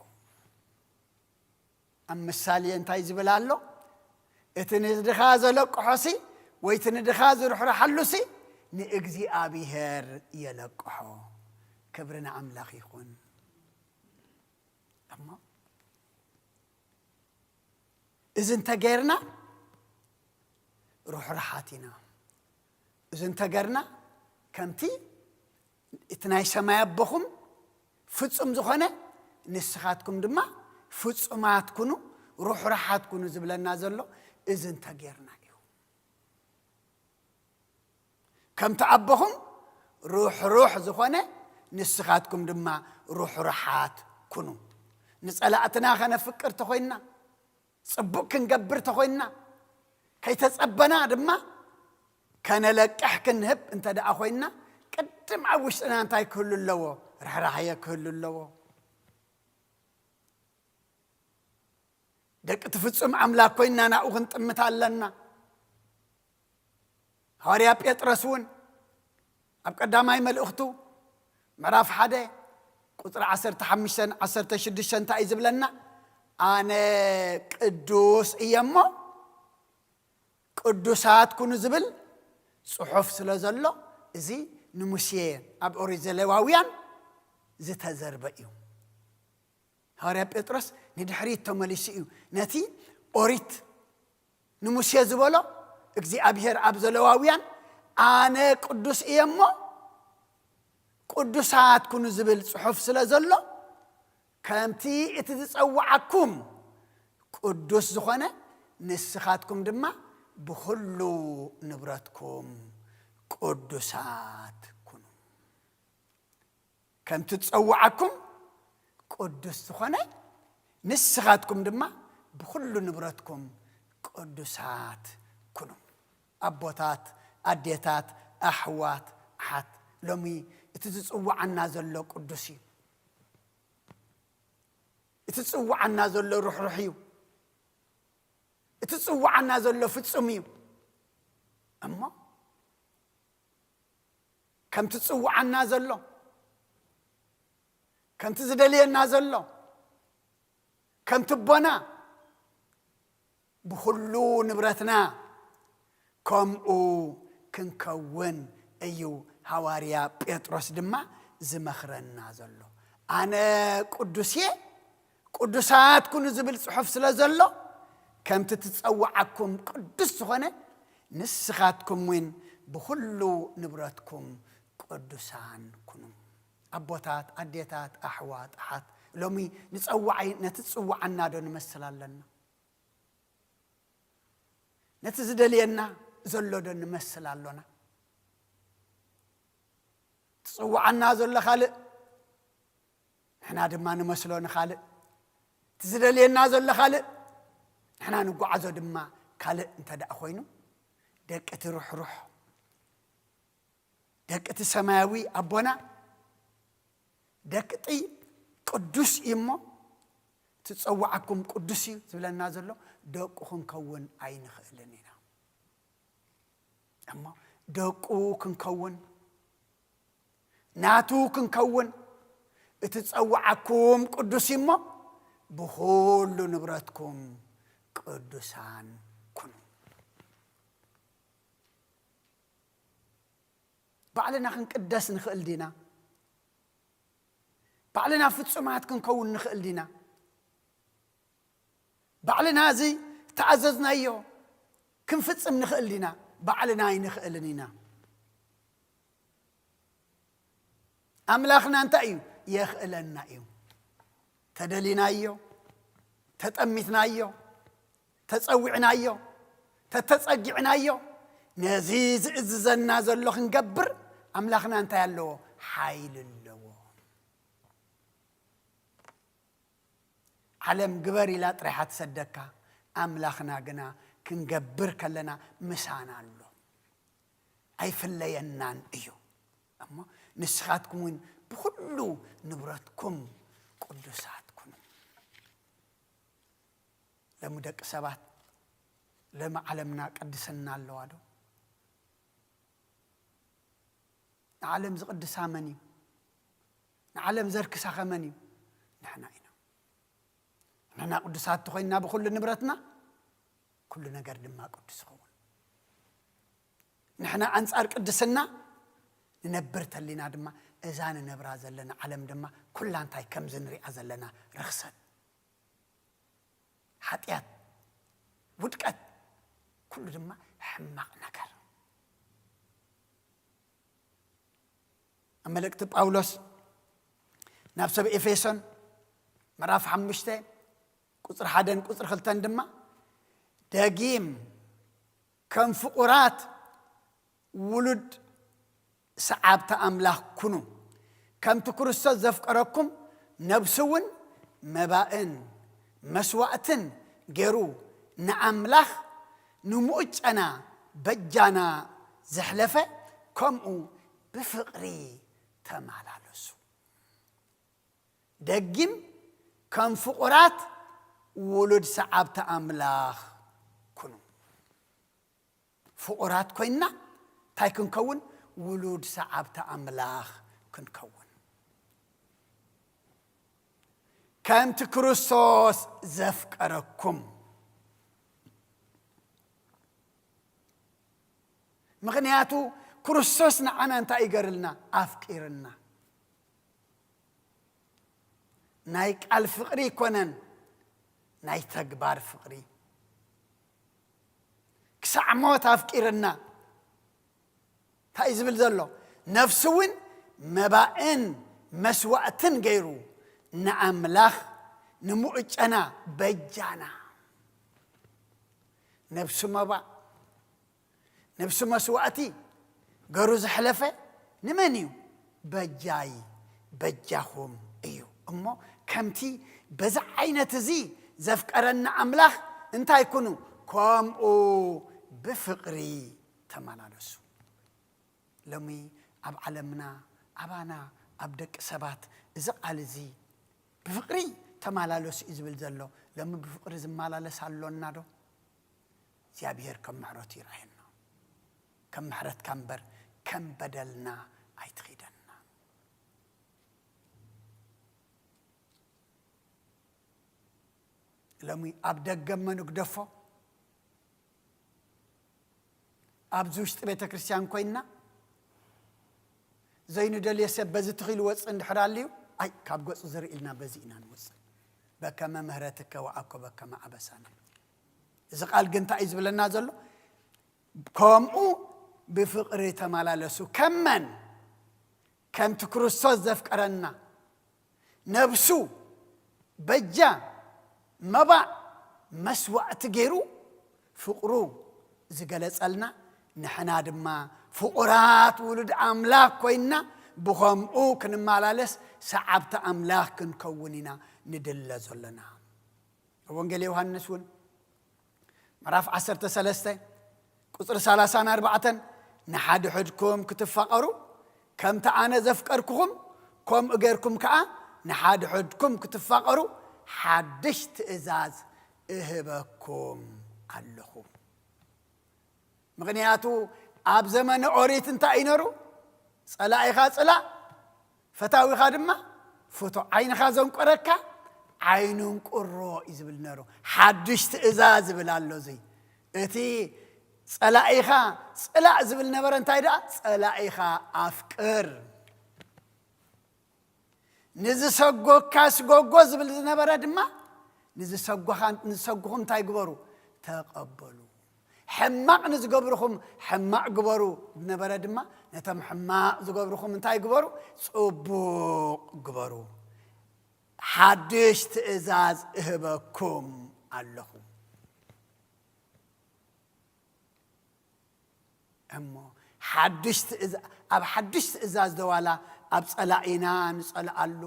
ኣብ ምሳሌ እንታይ ዝብል ኣሎ? እቲ ንድኻ ዘለቅሖሲ፣ ወይ እቲ ንድኻ ዝርሕርሓሉሲ፣ ንእግዚኣብሔር የለቅሖ። ክብሪ ንኣምላኽ ይኹን። እሞ እዚ እንተገይርና ርሕሩሓት ኢና። እዚ እንተገርና ከምቲ እቲ ናይ ሰማይ ኣቦኹም ፍጹም ዝኾነ፣ ንስኻትኩም ድማ ፍጹማት ኩኑ፣ ርሕሩሓት ኩኑ ዝብለና ዘሎ እዚ እንተገርና እዩ። ከምቲ ኣቦኹም ርሕሩሕ ዝኾነ፣ ንስኻትኩም ድማ ርሕሩሓት ኩኑ። ንጸላእትና ከነፍቅር ተኾይንና፣ ጽቡቕ ክንገብር ተኾይንና፣ ከይተጸበና ድማ ከነለቅሕ ክንህብ እንተ ደኣ ኮይንና፣ ቅድም ኣብ ውሽጥና እንታይ ክህሉ ኣለዎ? ርሕራሄ ክህሉ ኣለዎ። ደቂ እቲ ፍጹም ኣምላኽ ኮይንና ናብኡ ክንጥምት ኣለና። ሃዋርያ ጴጥሮስ እውን ኣብ ቀዳማይ መልእኽቱ ምዕራፍ ሓደ ቁጽሪ ዓሰርተ ሓሙሽተን ዓሰርተ ሽዱሽተን እንታይ እዩ ዝብለና? ኣነ ቅዱስ እየ እሞ ቅዱሳት ኩኑ ዝብል ጽሑፍ ስለ ዘሎ፣ እዚ ንሙሴ ኣብ ኦሪት ዘሌዋውያን ዝተዘርበ እዩ። ሃዋርያ ጴጥሮስ ንድሕሪት ተመሊሱ እዩ ነቲ ኦሪት ንሙሴ ዝበሎ፣ እግዚኣብሔር ኣብ ዘሌዋውያን ኣነ ቅዱስ እየ እሞ ቅዱሳት ኩኑ ዝብል ጽሑፍ ስለ ዘሎ፣ ከምቲ እቲ ዝጸውዓኩም ቅዱስ ዝኾነ፣ ንስኻትኩም ድማ ብኹሉ ንብረትኩም ቅዱሳት ኩኑ። ከምቲ ዝጸውዓኩም ቅዱስ ዝኾነ፣ ንስኻትኩም ድማ ብኹሉ ንብረትኩም ቅዱሳት ኩኑ። ኣቦታት፣ ኣዴታት፣ ኣሕዋት፣ ኣሓት፣ ሎሚ እቲ ዝጽውዓና ዘሎ ቅዱስ እዩ። እቲ ዝጽውዓና ዘሎ ርሕሩሕ እዩ። እቲ ዝጽውዓና ዘሎ ፍጹም እዩ። እሞ ከምቲ ዝጽውዓና ዘሎ፣ ከምቲ ዝደልየና ዘሎ፣ ከምቲ ኣቦና፣ ብኹሉ ንብረትና ከምኡ ክንከውን እዩ ሃዋርያ ጴጥሮስ ድማ ዝመኽረና ዘሎ። ኣነ ቅዱስ እየ፣ ቅዱሳት ኩኑ ዝብል ጽሑፍ ስለ ዘሎ፣ ከምቲ ትጸውዓኩም ቅዱስ ዝኾነ፣ ንስኻትኩም እውን ብኹሉ ንብረትኩም ቅዱሳን ኩኑ። ኣቦታት፣ ኣዴታት፣ ኣሕዋት፣ ኣሓት፣ ሎሚ ንጸዋዒ ነቲ ዝጽውዓና ዶ ንመስል ኣለና? ነቲ ዝደልየና ዘሎ ዶ ንመስል ኣሎና? ትጽውዓና ዘሎ ካልእ፣ ንሕና ድማ ንመስሎ ንኻልእ። እቲ ዝደልየና ዘሎ ካልእ፣ ንሕና ንጓዓዞ ድማ ካልእ እንተ ደኣ ኮይኑ፣ ደቂ እቲ ርሕሩሕ፣ ደቂ እቲ ሰማያዊ ኣቦና፣ ደቂ እቲ ቅዱስ እዩ እሞ፣ እቲ ዝጸውዓኩም ቅዱስ እዩ ዝብለና ዘሎ፣ ደቁ ክንከውን ኣይንኽእልን ኢና። እሞ ደቁ ክንከውን፣ ናቱ ክንከውን፣ እቲ ዝጸውዓኩም ቅዱስ እዩ እሞ፣ ብኹሉ ንብረትኩም ቅዱሳን ኩኑ። ባዕልና ክንቅደስ ንኽእል ዲና? ባዕልና ፍጹማት ክንከውን ንኽእል ዲና? ባዕልና እዚ ተኣዘዝናዮ ክንፍጽም ንኽእል ዲና? ባዕልና ኣይንኽእልን ኢና። ኣምላኽና እንታይ እዩ? የኽእለና እዩ። ተደሊናዮ፣ ተጠሚትናዮ፣ ተጸዊዕናዮ፣ ተተጸጊዕናዮ፣ ነዚ ዝእዝዘና ዘሎ ክንገብር ኣምላኽና እንታይ ኣለዎ? ሓይሊ ኣለዎ። ዓለም ግበር ኢላ ጥራይ እያ ትሰደካ፣ ኣምላኽና ግና ክንገብር ከለና ምሳና ኣሎ፣ ኣይፍለየናን እዩ። እሞ ንስኻትኩም እውን ብኹሉ ንብረትኩም ቅዱሳት ኩኑ። ሎሚ ደቂ ሰባት፣ ሎሚ ዓለምና ቅድስና ኣለዋ ዶ? ንዓለም ዝቕድሳ መን እዩ? ንዓለም ዘርክሳ ኸ መን እዩ? ንሕና ኢና። ንሕና ቅዱሳት ተኾይንና ብኹሉ ንብረትና፣ ኩሉ ነገር ድማ ቅዱስ ይኸውን። ንሕና ኣንጻር ቅድስና ንነብር ተሊና ድማ፣ እዛ ንነብራ ዘለና ዓለም ድማ ኩላ እንታይ ከም ዝንሪኣ ዘለና ርኽሰት፣ ሓጢኣት፣ ውድቀት፣ ኩሉ ድማ ሕማቕ ነገር። ኣብ መልእክቲ ጳውሎስ ናብ ሰብ ኤፌሶን ምዕራፍ ሓሙሽተ ቁጽሪ ሓደን ቁጽሪ ክልተን ድማ፣ ደጊም ከም ፍቑራት ውሉድ ሰዓብቲ ኣምላኽ ኩኑ፣ ከምቲ ክርስቶስ ዘፍቀረኩም፣ ነብሱ እውን መባእን መስዋእትን ገይሩ ንኣምላኽ ንምኡጨና በጃና ዘሕለፈ፣ ከምኡ ብፍቕሪ ተመላለሱ። ደጊም ከም ፍቑራት ውሉድ ሰዓብቲ ኣምላኽ ኩኑ። ፍቑራት ኮይንና እንታይ ክንከውን? ውሉድ ሰዓብቲ ኣምላኽ ክንከውን። ከምቲ ክርስቶስ ዘፍቀረኩም። ምኽንያቱ ክርስቶስ ንዓና እንታይ ይገርልና? ኣፍቂርና። ናይ ቃል ፍቕሪ ይኮነን፣ ናይ ተግባር ፍቕሪ። ክሳዕ ሞት ኣፍቂርና። እንታይ እዩ ዝብል ዘሎ? ነፍሱ እውን መባእን መስዋእትን ገይሩ ንኣምላኽ ንምኡጨና በጃና። ነፍሱ መባእ፣ ነፍሱ መስዋእቲ ገሩ ዘሕለፈ ንመን እዩ? በጃይ በጃኹም እዩ። እሞ ከምቲ በዚ ዓይነት እዚ ዘፍቀረና ኣምላኽ እንታይ ኩኑ? ከምኡ ብፍቕሪ ተመላለሱ። ሎሚ ኣብ ዓለምና፣ ኣባና፣ ኣብ ደቂ ሰባት እዚ ቃል እዚ ብፍቕሪ ተመላለሱ እዩ ዝብል ዘሎ። ሎሚ ብፍቕሪ ዝመላለስ ኣሎና ዶ? እግዚኣብሔር ከም ምሕረቱ ይርኣየና። ከም ምሕረትካ እምበር ከም በደልና ኣይትኺደና። ሎሚ ኣብ ደገ እሞ ንግደፎ፣ ኣብዚ ውሽጢ ቤተ ክርስቲያን ኮይንና ዘይንደልዮ ሰብ በዚ ትኺሉ ወፅእ እንድሕር ኣልዩ፣ ኣይ፣ ካብ ገፁ ዝርኢ ኢልና በዚ ኢና ንወፅእ። በከመ ምህረትከ ወአኮ በከመ አበሳነ። እዚ ቃል ግን እንታይ እዩ ዝብለና ዘሎ? ከምኡ ብፍቕሪ ተመላለሱ። ከም መን? ከምቲ ክርስቶስ ዘፍቀረና፣ ነብሱ በጃ፣ መባእ፣ መስዋእቲ ገይሩ ፍቕሩ ዝገለጸልና፣ ንሕና ድማ ፍቑራት ውሉድ ኣምላኽ ኮይንና ብኸምኡ ክንመላለስ ሰዓብቲ ኣምላኽ ክንከውን ኢና ንድለ ዘለና። ኣብ ወንጌል ዮሃንስ እውን ምዕራፍ ዓሰርተ ሰለስተ ቁጽሪ ሰላሳን ኣርባዕተን፣ "ንሓድሕድኩም ክትፋቐሩ፣ ከምቲ ኣነ ዘፍቀርኩኹም፣ ከምኡ ጌርኩም ከኣ ንሓድሕድኩም ክትፋቐሩ፣ ሓድሽ ትእዛዝ እህበኩም ኣለኹ።" ምኽንያቱ ኣብ ዘመነ ኦሪት እንታይ እዩ ነሩ? "ጸላኢኻ ጽላእ፣ ፈታዊኻ ድማ ፍቶ ዓይንኻ ዘንቆረካ ዓይኑ እንቁሮ እዩ ዝብል ነሩ። ሓድሽ ትእዛዝ ዝብል ኣሎ። እዚ እቲ ጸላኢኻ ጽላእ ዝብል ነበረ። እንታይ ደኣ? ጸላኢኻ ኣፍቅር። ንዝሰጎካ ስጎጎ ዝብል ዝነበረ ድማ ንዝሰጎኻ- ንዝሰጉኹም እንታይ ግበሩ? ተቐበሉ። ሕማቕ ንዝገብርኹም ሕማቕ ግበሩ ዝነበረ ድማ ነቶም ሕማቕ ዝገብርኹም እንታይ ግበሩ? ጽቡቕ ግበሩ። ሓድሽ ትእዛዝ እህበኩም ኣለኹ። እሞ ሓድሽ ትእዛ- ኣብ ሓድሽ ትእዛዝ ደዋላ ኣብ ጸላኢና ንጸልኣሉ፣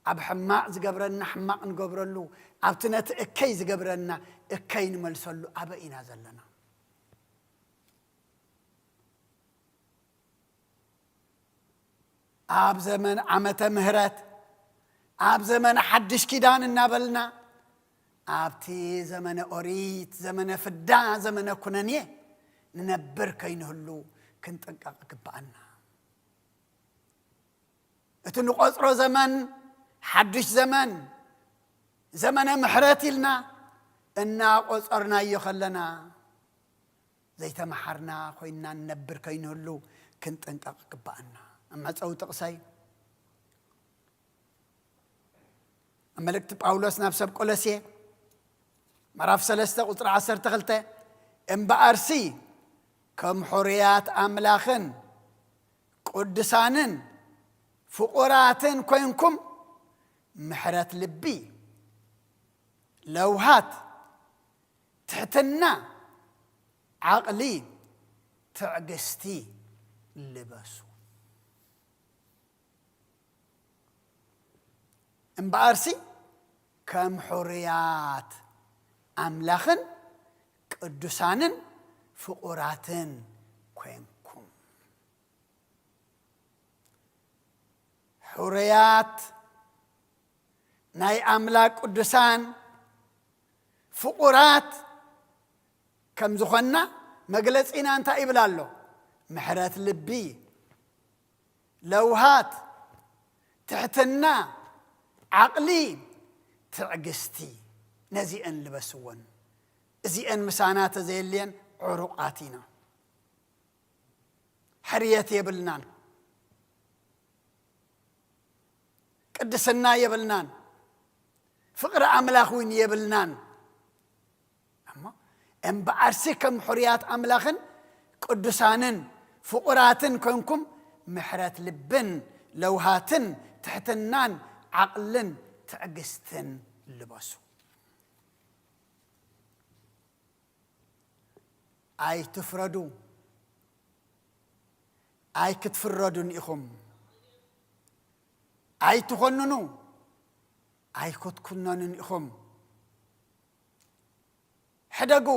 ኣብ ሕማቕ ዝገብረና ሕማቕ ንገብረሉ፣ ኣብቲ ነቲ እከይ ዝገብረና እከይ ንመልሰሉ ኣበይ ኢና ዘለና? ኣብ ዘመን ዓመተ ምህረት፣ ኣብ ዘመነ ሓድሽ ኪዳን እናበልና ኣብቲ ዘመነ ኦሪት፣ ዘመነ ፍዳ፣ ዘመነ ኩነኔ ንነብር ከይንህሉ ክንጥንቀቕ ይግብኣና። እቲ ንቆጽሮ ዘመን ሓድሽ ዘመን፣ ዘመነ ምሕረት ኢልና እናቆጸርናዮ ከለና ዘይተመሓርና ኮይንና ንነብር ከይንህሉ ክንጥንቀቕ ይግብኣና። ኣብ መጸዊ ጥቕሰይ ኣብ መልእክቲ ጳውሎስ ናብ ሰብ ቆሎሴ ምዕራፍ ሰለስተ ቁጽሪ ዓሰርተ ክልተ፣ እምበኣርሲ ከም ሕሩያት ኣምላኽን ቅዱሳንን ፍቑራትን ኮይንኩም ምሕረት ልቢ፣ ለውሃት፣ ትሕትና፣ ዓቕሊ፣ ትዕግስቲ ልበሱ። እምበኣርሲ ከም ሕሩያት ኣምላኽን ቅዱሳንን ፍቑራትን ኮይንኩም። ሕሩያት ናይ ኣምላኽ ቅዱሳን ፍቑራት ከም ዝኾንና መግለጺና እንታይ ይብል ኣሎ? ምሕረት ልቢ፣ ለውሃት፣ ትሕትና፣ ዓቕሊ፣ ትዕግስቲ፣ ነዚአን ልበስወን። እዚአን ምሳና ተዘየልየን ዕሩቓት ኢና። ሕርየት የብልናን። ቅድስና የብልናን። ፍቕሪ ኣምላኽ እውን የብልናን። እሞ እምበኣርሲ ከም ሕሩያት ኣምላኽን ቅዱሳንን ፍቑራትን ኮንኩም ምሕረት ልብን ለውሃትን ትሕትናን ዓቕልን ትዕግስትን ልበሱ። ኣይትፍረዱ፣ ኣይክትፍረዱን ኢኹም። ኣይትኾንኑ፣ ኣይክትኩነኑን ኢኹም። ሕደጉ፣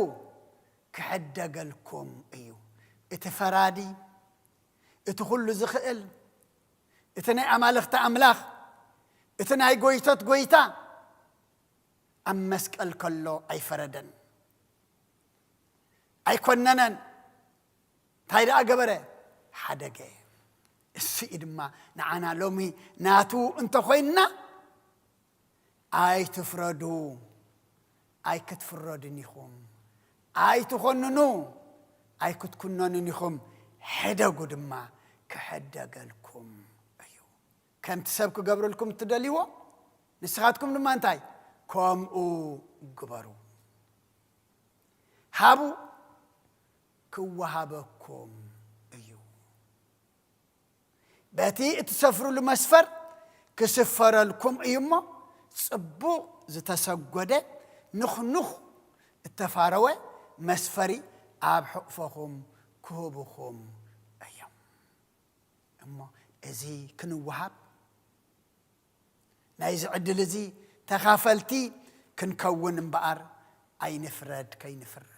ክሕደገልኩም እዩ። እቲ ፈራዲ፣ እቲ ኩሉ ዝኽእል፣ እቲ ናይ ኣማልኽቲ ኣምላኽ፣ እቲ ናይ ጎይቶት ጎይታ ኣብ መስቀል ከሎ ኣይፈረደን፣ ኣይኮነነን። እንታይ ደኣ ገበረ? ሓደገ። እሱ እዩ ድማ ንዓና ሎሚ ናቱ እንተኾይንና፣ ኣይትፍረዱ፣ ኣይክትፍረዱን ኢኹም፣ ኣይትኾንኑ፣ ኣይክትኩነኑን ኢኹም፣ ሕደጉ ድማ ክሕደገልኩም እዩ። ከምቲ ሰብ ክገብረልኩም እትደልይዎ፣ ንስኻትኩም ድማ እንታይ? ከምኡ ግበሩ። ሃቡ፣ ክወሃበኩም እዩ። በቲ እትሰፍርሉ መስፈር ክስፈረልኩም እዩ እሞ፣ ጽቡቕ ዝተሰጎደ ንኹንኹ እተፋረወ መስፈሪ ኣብ ሕቑፎኹም ክህቡኹም እዮም። እሞ እዚ ክንወሃብ፣ ናይዚ ዕድል እዚ ተኻፈልቲ ክንከውን እምበኣር፣ ኣይንፍረድ ከይንፍረድ፣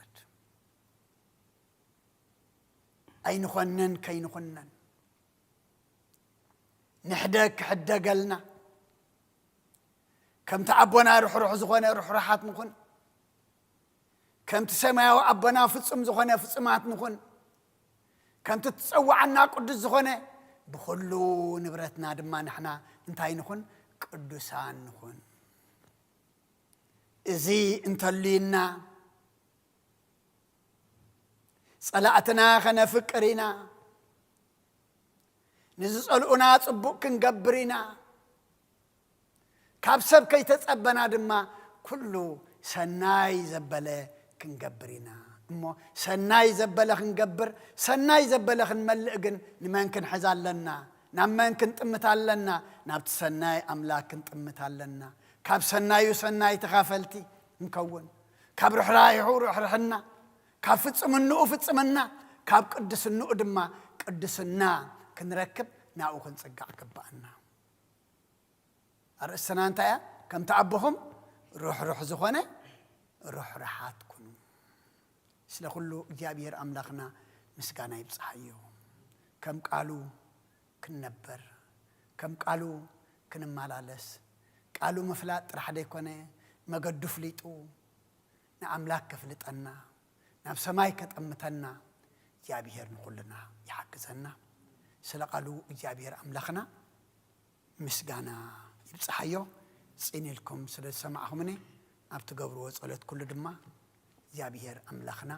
ኣይንኾንን ከይንኹነን፣ ንሕደግ ክሕደገልና፣ ከምቲ ኣቦና ርሕሩሕ ዝኾነ ርሕሩሓት ንኹን። ከምቲ ሰማያዊ ኣቦና ፍጹም ዝኾነ ፍጹማት ንኹን። ከምቲ እትጸውዓና ቅዱስ ዝኾነ ብኹሉ ንብረትና ድማ ንሕና እንታይ ንኹን? ቅዱሳን ንኹን። እዚ እንተልዩና፣ ጸላእትና ኸነፍቅር ኢና፣ ንዝጸልኡና ጽቡቕ ክንገብር ኢና፣ ካብ ሰብ ከይተጸበና ድማ ኩሉ ሰናይ ዘበለ ክንገብር ኢና። እሞ ሰናይ ዘበለ ክንገብር፣ ሰናይ ዘበለ ክንመልእ ግን ንመን ክንሕዝ ኣለና? ናብ መን ክንጥምት ኣለና? ናብቲ ሰናይ ኣምላክ ክንጥምት ኣለና። ካብ ሰናዩ ሰናይ ተኻፈልቲ ንከውን፣ ካብ ርሕራይሑ ርሕርሕና፣ ካብ ፍጽምንኡ ፍጽምና፣ ካብ ቅድስንኡ ድማ ቅድስና ክንረክብ ናብኡ ክንጽጋዕ ግባኣና። ኣርእስትና እንታይ እያ? ከምቲ ኣቦኹም ርሕሩሕ ዝኾነ ርሕሩሓት ኩኑ። ስለ ኩሉ እግዚኣብሔር ኣምላኽና ምስጋና ይብጽሓዮ። ከም ቃሉ ክንነበር፣ ከም ቃሉ ክንመላለስ፣ ቃሉ ምፍላጥ ጥራሕ ዘይኮነ፣ መገዱ ፍሊጡ ንኣምላክ ከፍልጠና፣ ናብ ሰማይ ከጠምተና እግዚኣብሔር ንኹልና ይሓግዘና። ስለ ቃሉ እግዚኣብሔር ኣምላኽና ምስጋና ይብጽሓዮ። ጽን ኢልኩም ስለ ዝሰማዕኹምኒ፣ ኣብ ትገብርዎ ጸሎት ኩሉ ድማ እግዚኣብሔር ኣምላኽና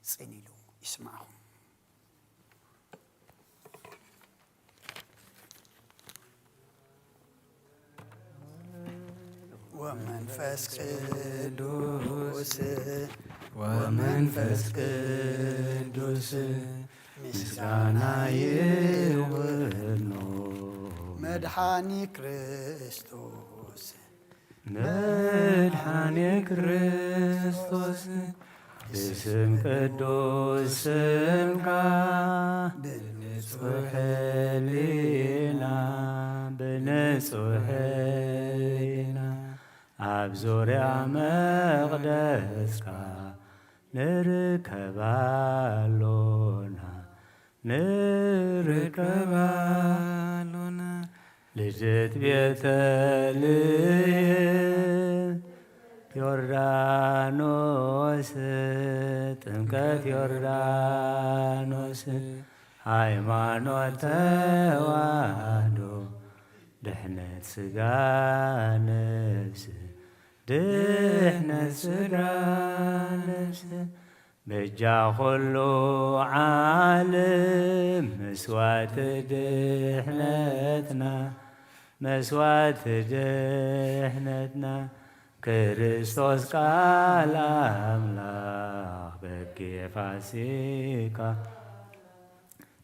ጽን ኢሉ ይስማዕኹም። ወመንፈስ ቅዱስ፣ ወመንፈስ ቅዱስ ምስጋና ይውህኖ። መድሓኒ ክርስቶስ፣ መድሓኒ ክርስቶስ፣ ብስም ቅዱስ ስምካ፣ ብንጹሕ ሕሊና፣ ብንጹሕ ሕሊና፣ ኣብ ዙርያ መቕደስካ ንርከብ ኣሎና፣ ንርከብ ኣሎና። ልደት ቤተልሔም፣ ዮርዳኖስ፣ ጥምቀት ዮርዳኖስ፣ ሃይማኖት ተዋህዶ፣ ድሕነት ስጋ ነፍስ፣ ድሕነት ስጋ ነፍስ፣ በጃ ኩሉ ዓለም መስዋዕቲ ድሕነትና፣ መስዋዕቲ ድሕነትና፣ ክርስቶስ ቃል ኣምላኽ በጊዕ ፋሲካ፣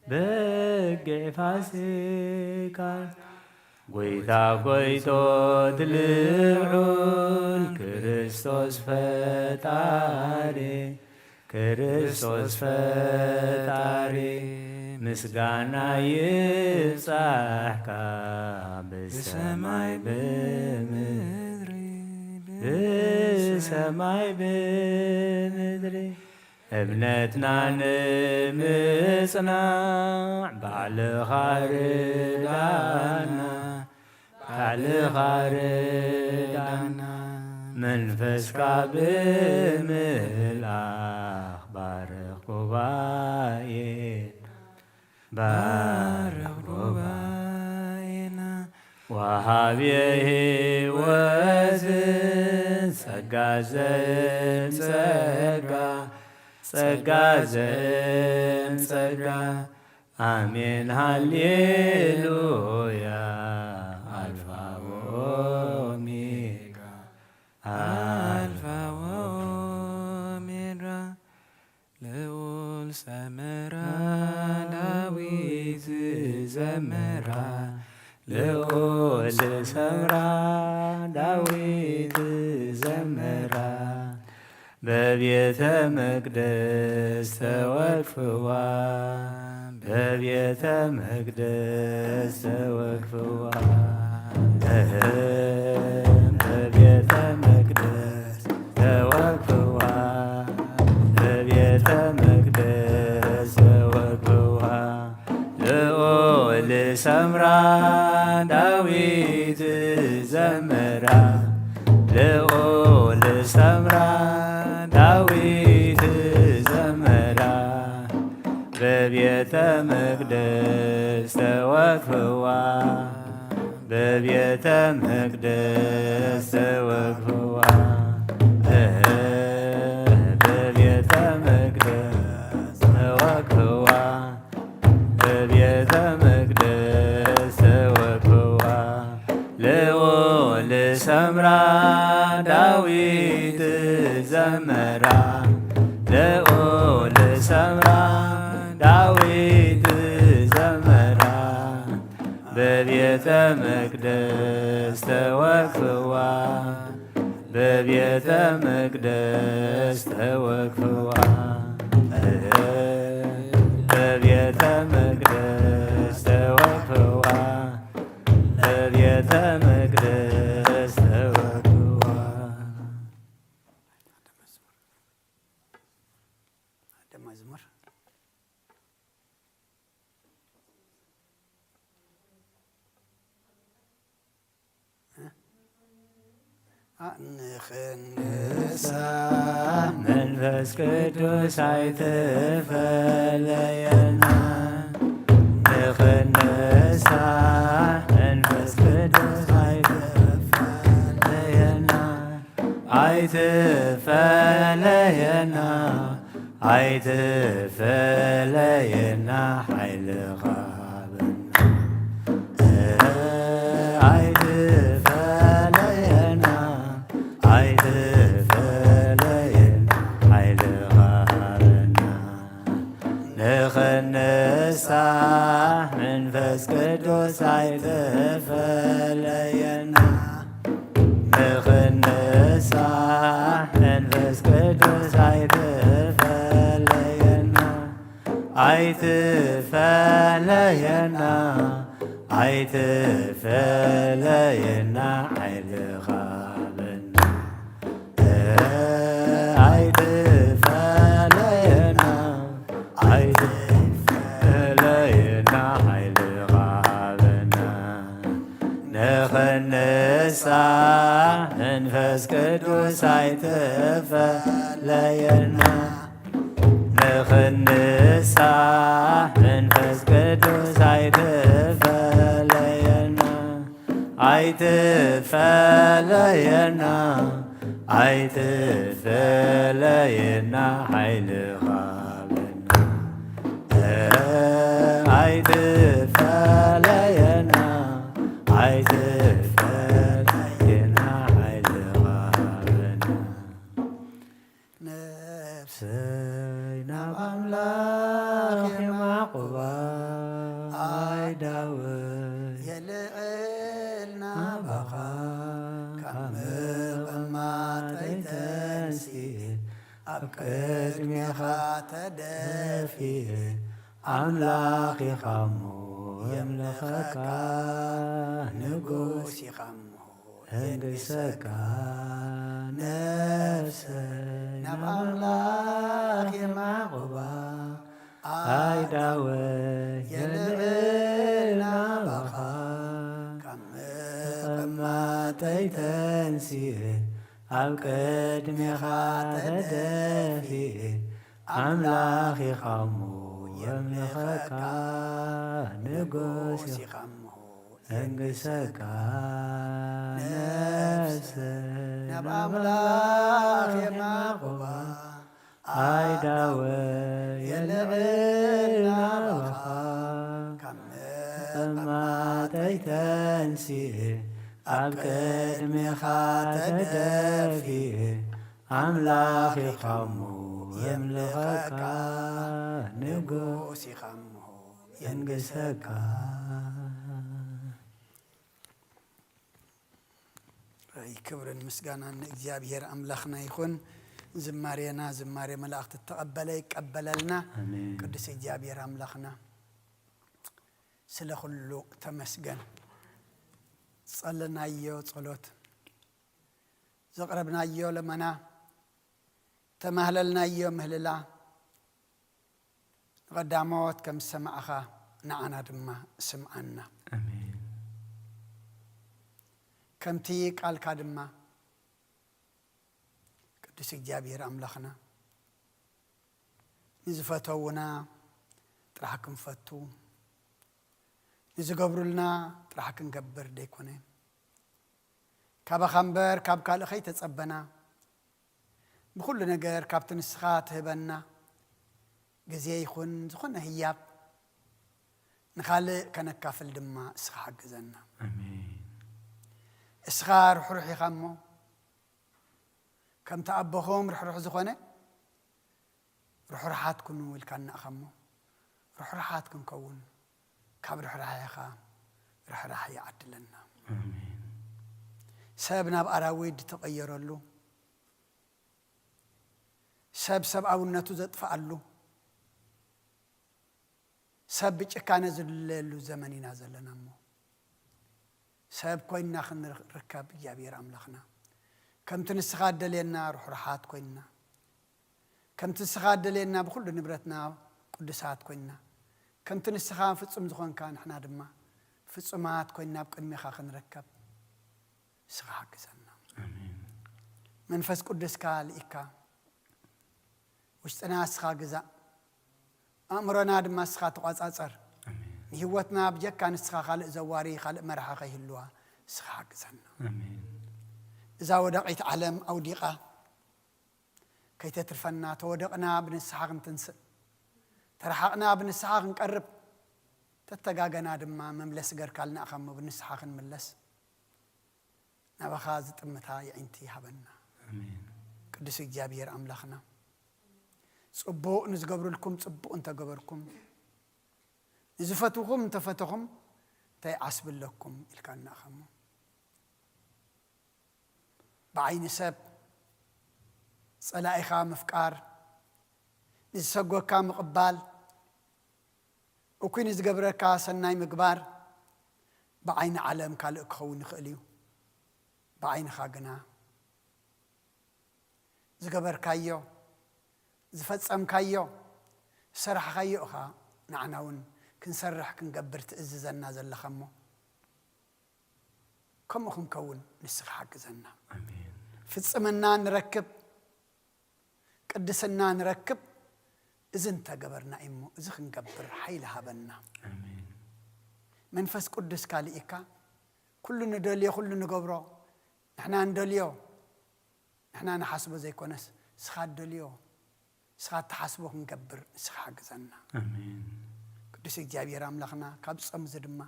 በጊዕ ፋሲካ፣ ጎይታ ጎይቶት ልዑል ክርስቶስ ፈጣሪ፣ ክርስቶስ ፈጣሪ፣ ምስጋና ይብጻሕካ ብሰማይ ብምድሪ፣ ብሰማይ ብምድሪ። እምነትና ንምጽናዕ ባዕልኻ ርዳና፣ ባዕልኻ ርዳና። መንፈስካ ብምልኣኽ ባርኽ ጉባኤ፣ ባርኽ ጉባኤና። ወሃብየ ህይወት ጸጋ ዘእም ጸጋ፣ ጸጋ ዘእም ጸጋ። ኣሜን ሃሌሉያ። ኣልፋ ወኦሜጋ፣ ኣልፋ ወኦሜጋ። ልዑል ሰመራ ዳዊት ዘመራ፣ ልዑል ሰመራ ዳዊት ዘመራ። በቤተ መቅደስ ተወክፍዋ፣ በቤተ መቅደስ ተወክፍዋ። እህም በቤተ መቅደስ ተወክፍዋ፣ በቤተ መቅደስ ተወክፍዋ። ልዑል ሰምራ ዳዊት ዘመራ፣ ልዑል ሰምራ ዳዊት ዘመራ። በቤተ መቅደስ ተወክፍዋ፣ በቤተ መቅደስ ተወክፍዋ፣ እህ፣ በቤተ መቅደስ ተወክፍዋ፣ በቤተ መቅደስ ተወክፍዋ። ልዑል ሰምራ ዳዊት ዘመራ፣ ልዑል ሰምራ ዳዊት ዘመራ። በቤተ መቅደስ ተወክፍዋ፣ በቤተ መቅደስ ተወክፍዋ፣ በቤተ መቅደስ ተወክፍዋ፣ በቤተ መቅደስ ተወክፍዋ። ደመዝሙር ንኽንሳ መንፈስ ቅዱስ ኣይትፈለየና። ንኽንሳ መንፈስ ቅዱስ ኣይትፈለየና። ኣይትፈለየና። ኣይትፈለየና ሓይልኻ ሃበና። ኣይትፈለየና። ኣይትፈለየና ሓይልኻ ሃበና። ንኽንሳ መንፈስ ቅዱስ ኣይትፈለየና። ንኽንሳ መንፈስ ቅዱስ ኣይትፈለየና። ኣይትፈለየና። ኣይትፈለየና ሓይልኻ ሃበና። ኣይትፈለየና። ኣይትፈለየና ሓይልኻ ሃበና። ንኽንሳ መንፈስ ቅዱስ ኣይትፈለየና። ንኽንሳ መንፈስ ቅዱስ ኣይትፈለየና። ኣይትፈለየና። ኣይትፈለየና ሓይልኻ ሃበና። ኣይትፈለየና። ኣይትፈለየና ሓይልኻ ሃበና። ነፍሰይ ናብ ኣምላኽ የማቑባ፣ ኣይ ዳዊት የልዕል ናባኻ፣ ካብ ምቕማጠይ ተንሲኤ፣ ኣብ ቅድሜኻ ተደፊኤ፣ ኣምላኽ ኢኻ እሞ የምልኸካ፣ ንጉስ ኢኻ እሞ የንግሰካ። ነፍሰይ ናብ ኣምላኽ የማቑባ፣ ኣይ ዳዊት የልዕል ናባኻ፣ ካብ ምቕማጠይ ተንሲኤ፣ ኣብ ቅድሜኻ ተደፊኤ፣ ኣምላኽ ኢኻ እሞ የምልኸካ፣ ንጉስ ኢኻ እሞ የንግሰካ። ነፍሰይ ናብ ኣምላኽ የማቑባ፣ ኣይ ዳዊት የልዕል ናባኻ፣ ካብ ምቕማጠይ ተንሲኤ፣ ኣብ ቅድሜኻ ተደፊኤ፣ ኣምላኽ ኢኻ እሞ የምልኸካ፣ ንጉስ ኢኻ እሞ የንግሰካ። ኣይ፣ ክብርን ምስጋናን ንእግዚኣብሔር ኣምላኽና ይኹን። ዝማሬና ዝማሬ መላእኽቲ እተቐበለ ይቀበለልና። ኣሜን። ቅዱስ እግዚኣብሔር ኣምላኽና ስለ ኩሉ ተመስገን። ጸለናዮ ጸሎት፣ ዘቕረብናዮ ለመና፣ ተማህለልናዮ ምህልላ፣ ንቐዳሞት ከም ዝሰማዕኻ ንዓና ድማ ስምዓና። ኣሜን። ከምቲ ቃልካ ድማ ቅዱስ እግዚኣብሔር ኣምላኽና ንዝፈተዉና ጥራሕ ክንፈቱ፣ ንዝገብሩልና ጥራሕ ክንገብር ደይኮነ፣ ካባኻ እምበር ካብ ካልእ ከይተጸበና፣ ብኹሉ ነገር ካብቲ ንስኻ ትህበና ግዜ ይኹን ዝኾነ ህያብ ንኻልእ ከነካፍል ድማ እስኻ ሓግዘና። ኣሜን። እስኻ ርሕሩሕ ኢኻ እሞ፣ ከምቲ ኣቦኹም ርሕሩሕ ዝኾነ፣ ርሕሩሓት ኩኑ ኢልካና ኢኻ እሞ፣ ርሕሩሓት ክንከውን ካብ ርሕራሄኻ ርሕራሄ ይዓድለና። ኣሜን። ሰብ ናብ ኣራዊድ ዝተቐየረሉ፣ ሰብ ሰብኣውነቱ ዘጥፍኣሉ፣ ሰብ ብጭካነ ዝልለየሉ ዘመን ኢና ዘለና እሞ፣ ሰብ ኮይንና ክንርከብ እግዚኣብሔር ኣምላኽና፣ ከምቲ ንስኻ እደልየና ርሕሩሓት ኮይንና፣ ከምቲ ንስኻ እደልየና ብኹሉ ንብረትና ቅዱሳት ኮይንና፣ ከምቲ ንስኻ ፍጹም ዝኾንካ ንሕና ድማ ፍጹማት ኮይንና ኣብ ቅድሜኻ ክንርከብ እስኻ ሓግዘና። ኣሜን። መንፈስ ቅዱስካ ልኢካ ውሽጥና እስኻ ግዛእ፣ ኣእምሮና ድማ እስኻ ተቋጻጸር። ኣሜን። ንህይወትና ብጀካ ንስኻ ካልእ ዘዋሪ፣ ካልእ መራሒ ከይህልዋ እስኻ ሓግዘና። ኣሜን። እዛ ወዳቒት ዓለም ኣውዲቓ ከይተትርፈና፣ ተወደቕና ብንስሓ ክንትንስእ፣ ተረሓቕና ብንስሓ ክንቀርብ፣ ተተጋገና ድማ መምለሲ ገርካልና ኢኻ እሞ ብንስሓ ክንምለስ ናባኻ ዝጥምታ የዒንቲ ሃበና። ኣሜን። ቅዱስ እግዚኣብሔር ኣምላኽና፣ ጽቡቕ ንዝገብሩልኩም ጽቡቕ እንተገበርኩም፣ ንዝፈትውኹም እንተፈተኹም እንታይ ዓስቢ ኣለኩም ኢልካና ኢኻ እሞ፣ ብዓይኒ ሰብ ጸላኢኻ ምፍቃር፣ ንዝሰጎካ ምቕባል፣ እኩይ ንዝገብረካ ሰናይ ምግባር ብዓይኒ ዓለም ካልእ ክኸውን ይኽእል እዩ። ብዓይንኻ ግና ዝገበርካዮ፣ ዝፈጸምካዮ፣ ዝሰራሕኻዮ ኢኻ ንዓና እውን ክንሰርሕ ክንገብር ትእዝዘና ዘለኻ እሞ፣ ከምኡ ክንከውን ንስኻ ሓግዘና። ኣሜን። ፍጽምና ንረክብ፣ ቅድስና ንረክብ። እዚ እንተገበርና እዩ እሞ፣ እዚ ክንገብር ሓይሊ ሃበና። ኣሜን። መንፈስ ቅዱስ ካልኢካ ኩሉ ንደልዮ፣ ኩሉ ንገብሮ፣ ንሕና እንደልዮ፣ ንሕና ንሓስቦ ዘይኮነስ፣ ንስኻ እደልዮ፣ ንስኻ እትሓስቦ ክንገብር ንስኻ ሓግዘና። ኣሜን። ቅዱስ እግዚኣብሔር ኣምላኽና፣ ካብ ጾም እዚ ድማ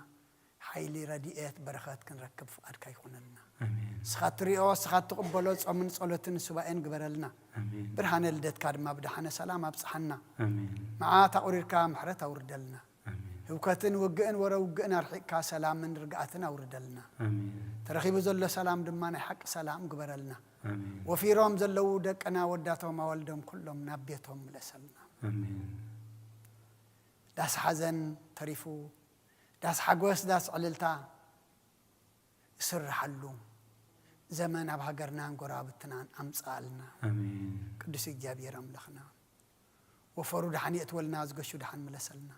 ሓይሊ፣ ረድኤት፣ በረኸት ክንረክብ ፍቓድካ ይኹነልና። ኣሜን። ንስኻ እትሪኦ፣ ንስኻ እትቕበሎ ጾምን ጸሎትን ሱባኤን ግበረልና። ኣሜን። ብርሃነ ልደትካ ድማ ብደሓነ ሰላም ኣብጽሓና። ኣሜን። መዓት ኣቑሪርካ ምሕረት ኣውርደልና። ኣሜን። ህውከትን ውግእን ወረ ውግእን ኣርሒቕካ ሰላምን ርግኣትን ኣውርደልና። ኣሜን። ተረኺቡ ዘሎ ሰላም ድማ ናይ ሓቂ ሰላም ግበረልና። ኣሜን። ወፊሮም ዘለዉ ደቅና፣ ወዳቶም፣ ኣዋልዶም ኩሎም ናብ ቤቶም ምለሰልና። ኣሜን። ዳስ ሓዘን ተሪፉ፣ ዳስ ሓጎስ፣ ዳስ ዕልልታ ዝስርሓሉ ዘመን ኣብ ሃገርናን ጎረባብትናን ኣምጽኣልና። ኣሜን። ቅዱስ እግዚኣብሔር ኣምላኽና፣ ወፈሩ ደሓን የእትወልና፣ ዝገሹ ደሓን ምለሰልና።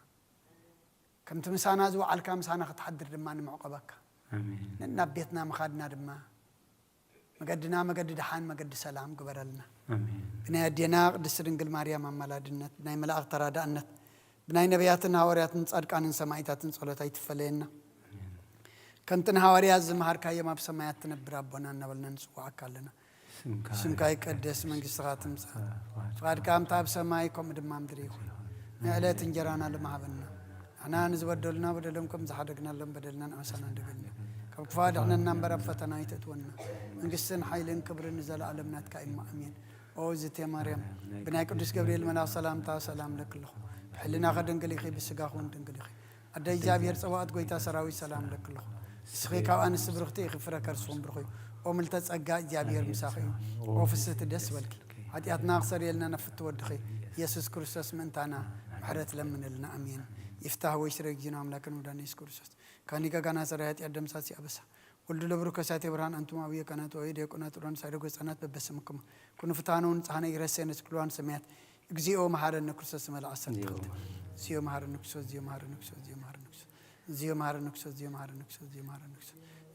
ከምቲ ምሳና ዝወዓልካ ምሳና ክትሓድር ድማ ንምዕቆበካ። ኣሜን። ነናብ ቤትና ምኻድና ድማ መገድና መገዲ ደሓን፣ መገዲ ሰላም ግበረልና። ኣሜን። ብናይ ኣዴና ቅድስቲ ድንግል ማርያም ኣማላድነት፣ ብናይ መላእኽቲ ተራዳእነት፣ ብናይ ነቢያትን ሃዋርያትን ጻድቃንን ሰማዕታትን ጸሎት ኣይትፈለየና። ኣሜን። ከምቲ ንሃዋርያት ዝመሃርካዮም ኣብ ሰማያት ትነብር ኣቦና እናበልና ንጽውዓካ ኣለና። ስምካ ስምካ ይቀደስ፣ መንግስትኻ ትምጻእ፣ ፍቓድካ ከምቲ ኣብ ሰማይ ከምኡ ድማ ኣብ ምድሪ ይኹን። ንዕለት እንጀራና ሎሚ ሃበና። ንሕና ንዝበደሉና በደሎም ከም ዝሓደግናሎም በደልና ንኣሳና እንደገልና። ካብ ክፉእ ኣድሕነና እምበር ኣብ ፈተና ኣይተእትወና። መንግስትን ሓይልን ክብርን ንዘለኣለም ናትካ እዩ እሞ ኣሜን። ኦ ዝቴ ማርያም፣ ብናይ ቅዱስ ገብርኤል መልኣኽ ሰላምታ ሰላም እለኪ ኣለኹ። ብሕልናኺ ድንግል ኢኺ፣ ብስጋኺ እውን ድንግል ኢኺ። ኣደ እግዚኣብሔር ጸባኦት፣ ጎይታ ሰራዊት፣ ሰላም እለኪ ኣለኹ። ንስኺ ካብ ኣንስቲ ብርኽቲ ኢኺ፣ ፍረ ከርስኺ እውን ብሩኽ እዩ። ኦ ምልተ ጸጋ፣ እግዚኣብሔር ምሳኺ እዩ። ኦ ፍስህቲ፣ ደስ በልኪ። ሓጢኣትና ክሰርየልና ነፍቲ ወድኺ ኢየሱስ ክርስቶስ ምእንታና ምሕረት ለምንልና። ኣሜን። ይፍታህ ወይ ስረ ጊዜና ኣምላክን መድኃኒነ ኢየሱስ ክርስቶስ ካኒ ጋጋና ሰራይ ኃጢአት ደምሳሲ አበሳ ወልዱ ለብሩ ከሳቴ ብርሃን አንቱም አብየ ካህናት ወይ ዲያቆናት ሮን ሳይደጎ ህፃናት በበስምክሙ ኩኑ ፍታኑ ንጽሐነ ይረሴ ንስክልዋን ሰማያት እግዚኦ መሐረነ ክርስቶስ መልኣ ዓሰርተ ክልተ። እግዚኦ መሐረነ ክርስቶስ፣ እግዚኦ መሐረነ ክርስቶስ፣ እግዚኦ መሐረነ ክርስቶስ፣ እግዚኦ መሐረነ ክርስቶስ፣ እግዚኦ መሐረነ ክርስቶስ፣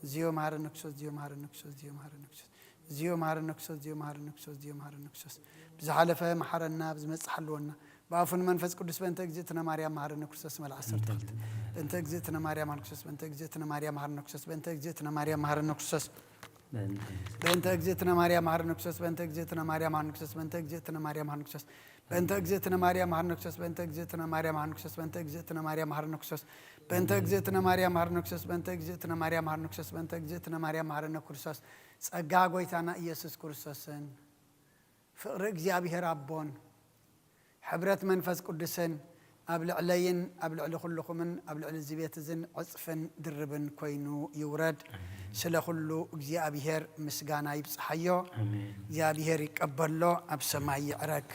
እግዚኦ መሐረነ ክርስቶስ፣ እግዚኦ መሐረነ ክርስቶስ፣ እግዚኦ መሐረነ ክርስቶስ፣ እግዚኦ መሐረነ ክርስቶስ፣ እግዚኦ መሐረነ ክርስቶስ፣ እግዚኦ መሐረነ ክርስቶስ። ብዝሓለፈ መሐረና፣ ብዝመጽእ ሓልወና፣ ብኣፉን መንፈስ ቅዱስ በእንተ እግዝእትነ ማርያም መሃርነ ክርስቶስ መልኣ ዓሰርተ ክልተ በእንተ እግዝእትነ ማርያም መሃርነ ክርስቶስ በእንተ እግዝእትነ ማርያም መሃርነ ክርስቶስ በእንተ እግዝእትነ ማርያም መሃርነ ክርስቶስ በእንተ እግዝእትነ ማርያም መሃርነ ክርስቶስ በእንተ እግዝእትነ ማርያም መሃርነ ክርስቶስ በእንተ እግዝእትነ ማርያም መሃርነ ክርስቶስ በእንተ እግዝእትነ ማርያም መሃርነ ክርስቶስ በእንተ እግዝእትነ ማርያም መሃርነ ክርስቶስ በእንተ እግዝእትነ ማርያም መሃርነ ክርስቶስ በእንተ እግዝእትነ ማርያም መሃርነ ክርስቶስ በእንተ እግዝእትነ ማርያም መሃርነ ክርስቶስ በእንተ እግዝእትነ ማርያም መሃርነ ክርስቶስ ጸጋ ጎይታና ኢየሱስ ክርስቶስን ፍቕሪ እግዚኣብሔር ኣቦን ሕብረት መንፈስ ቅዱስን ኣብ ልዕለይን ኣብ ልዕሊ ኩልኹምን ኣብ ልዕሊ እዚ ቤት እዝን ዕጽፍን ድርብን ኮይኑ ይውረድ። ስለ ኩሉ እግዚኣብሔር ምስጋና ይብጽሓዮ። እግዚኣብሔር ይቀበሎ፣ ኣብ ሰማይ ይዕረግ።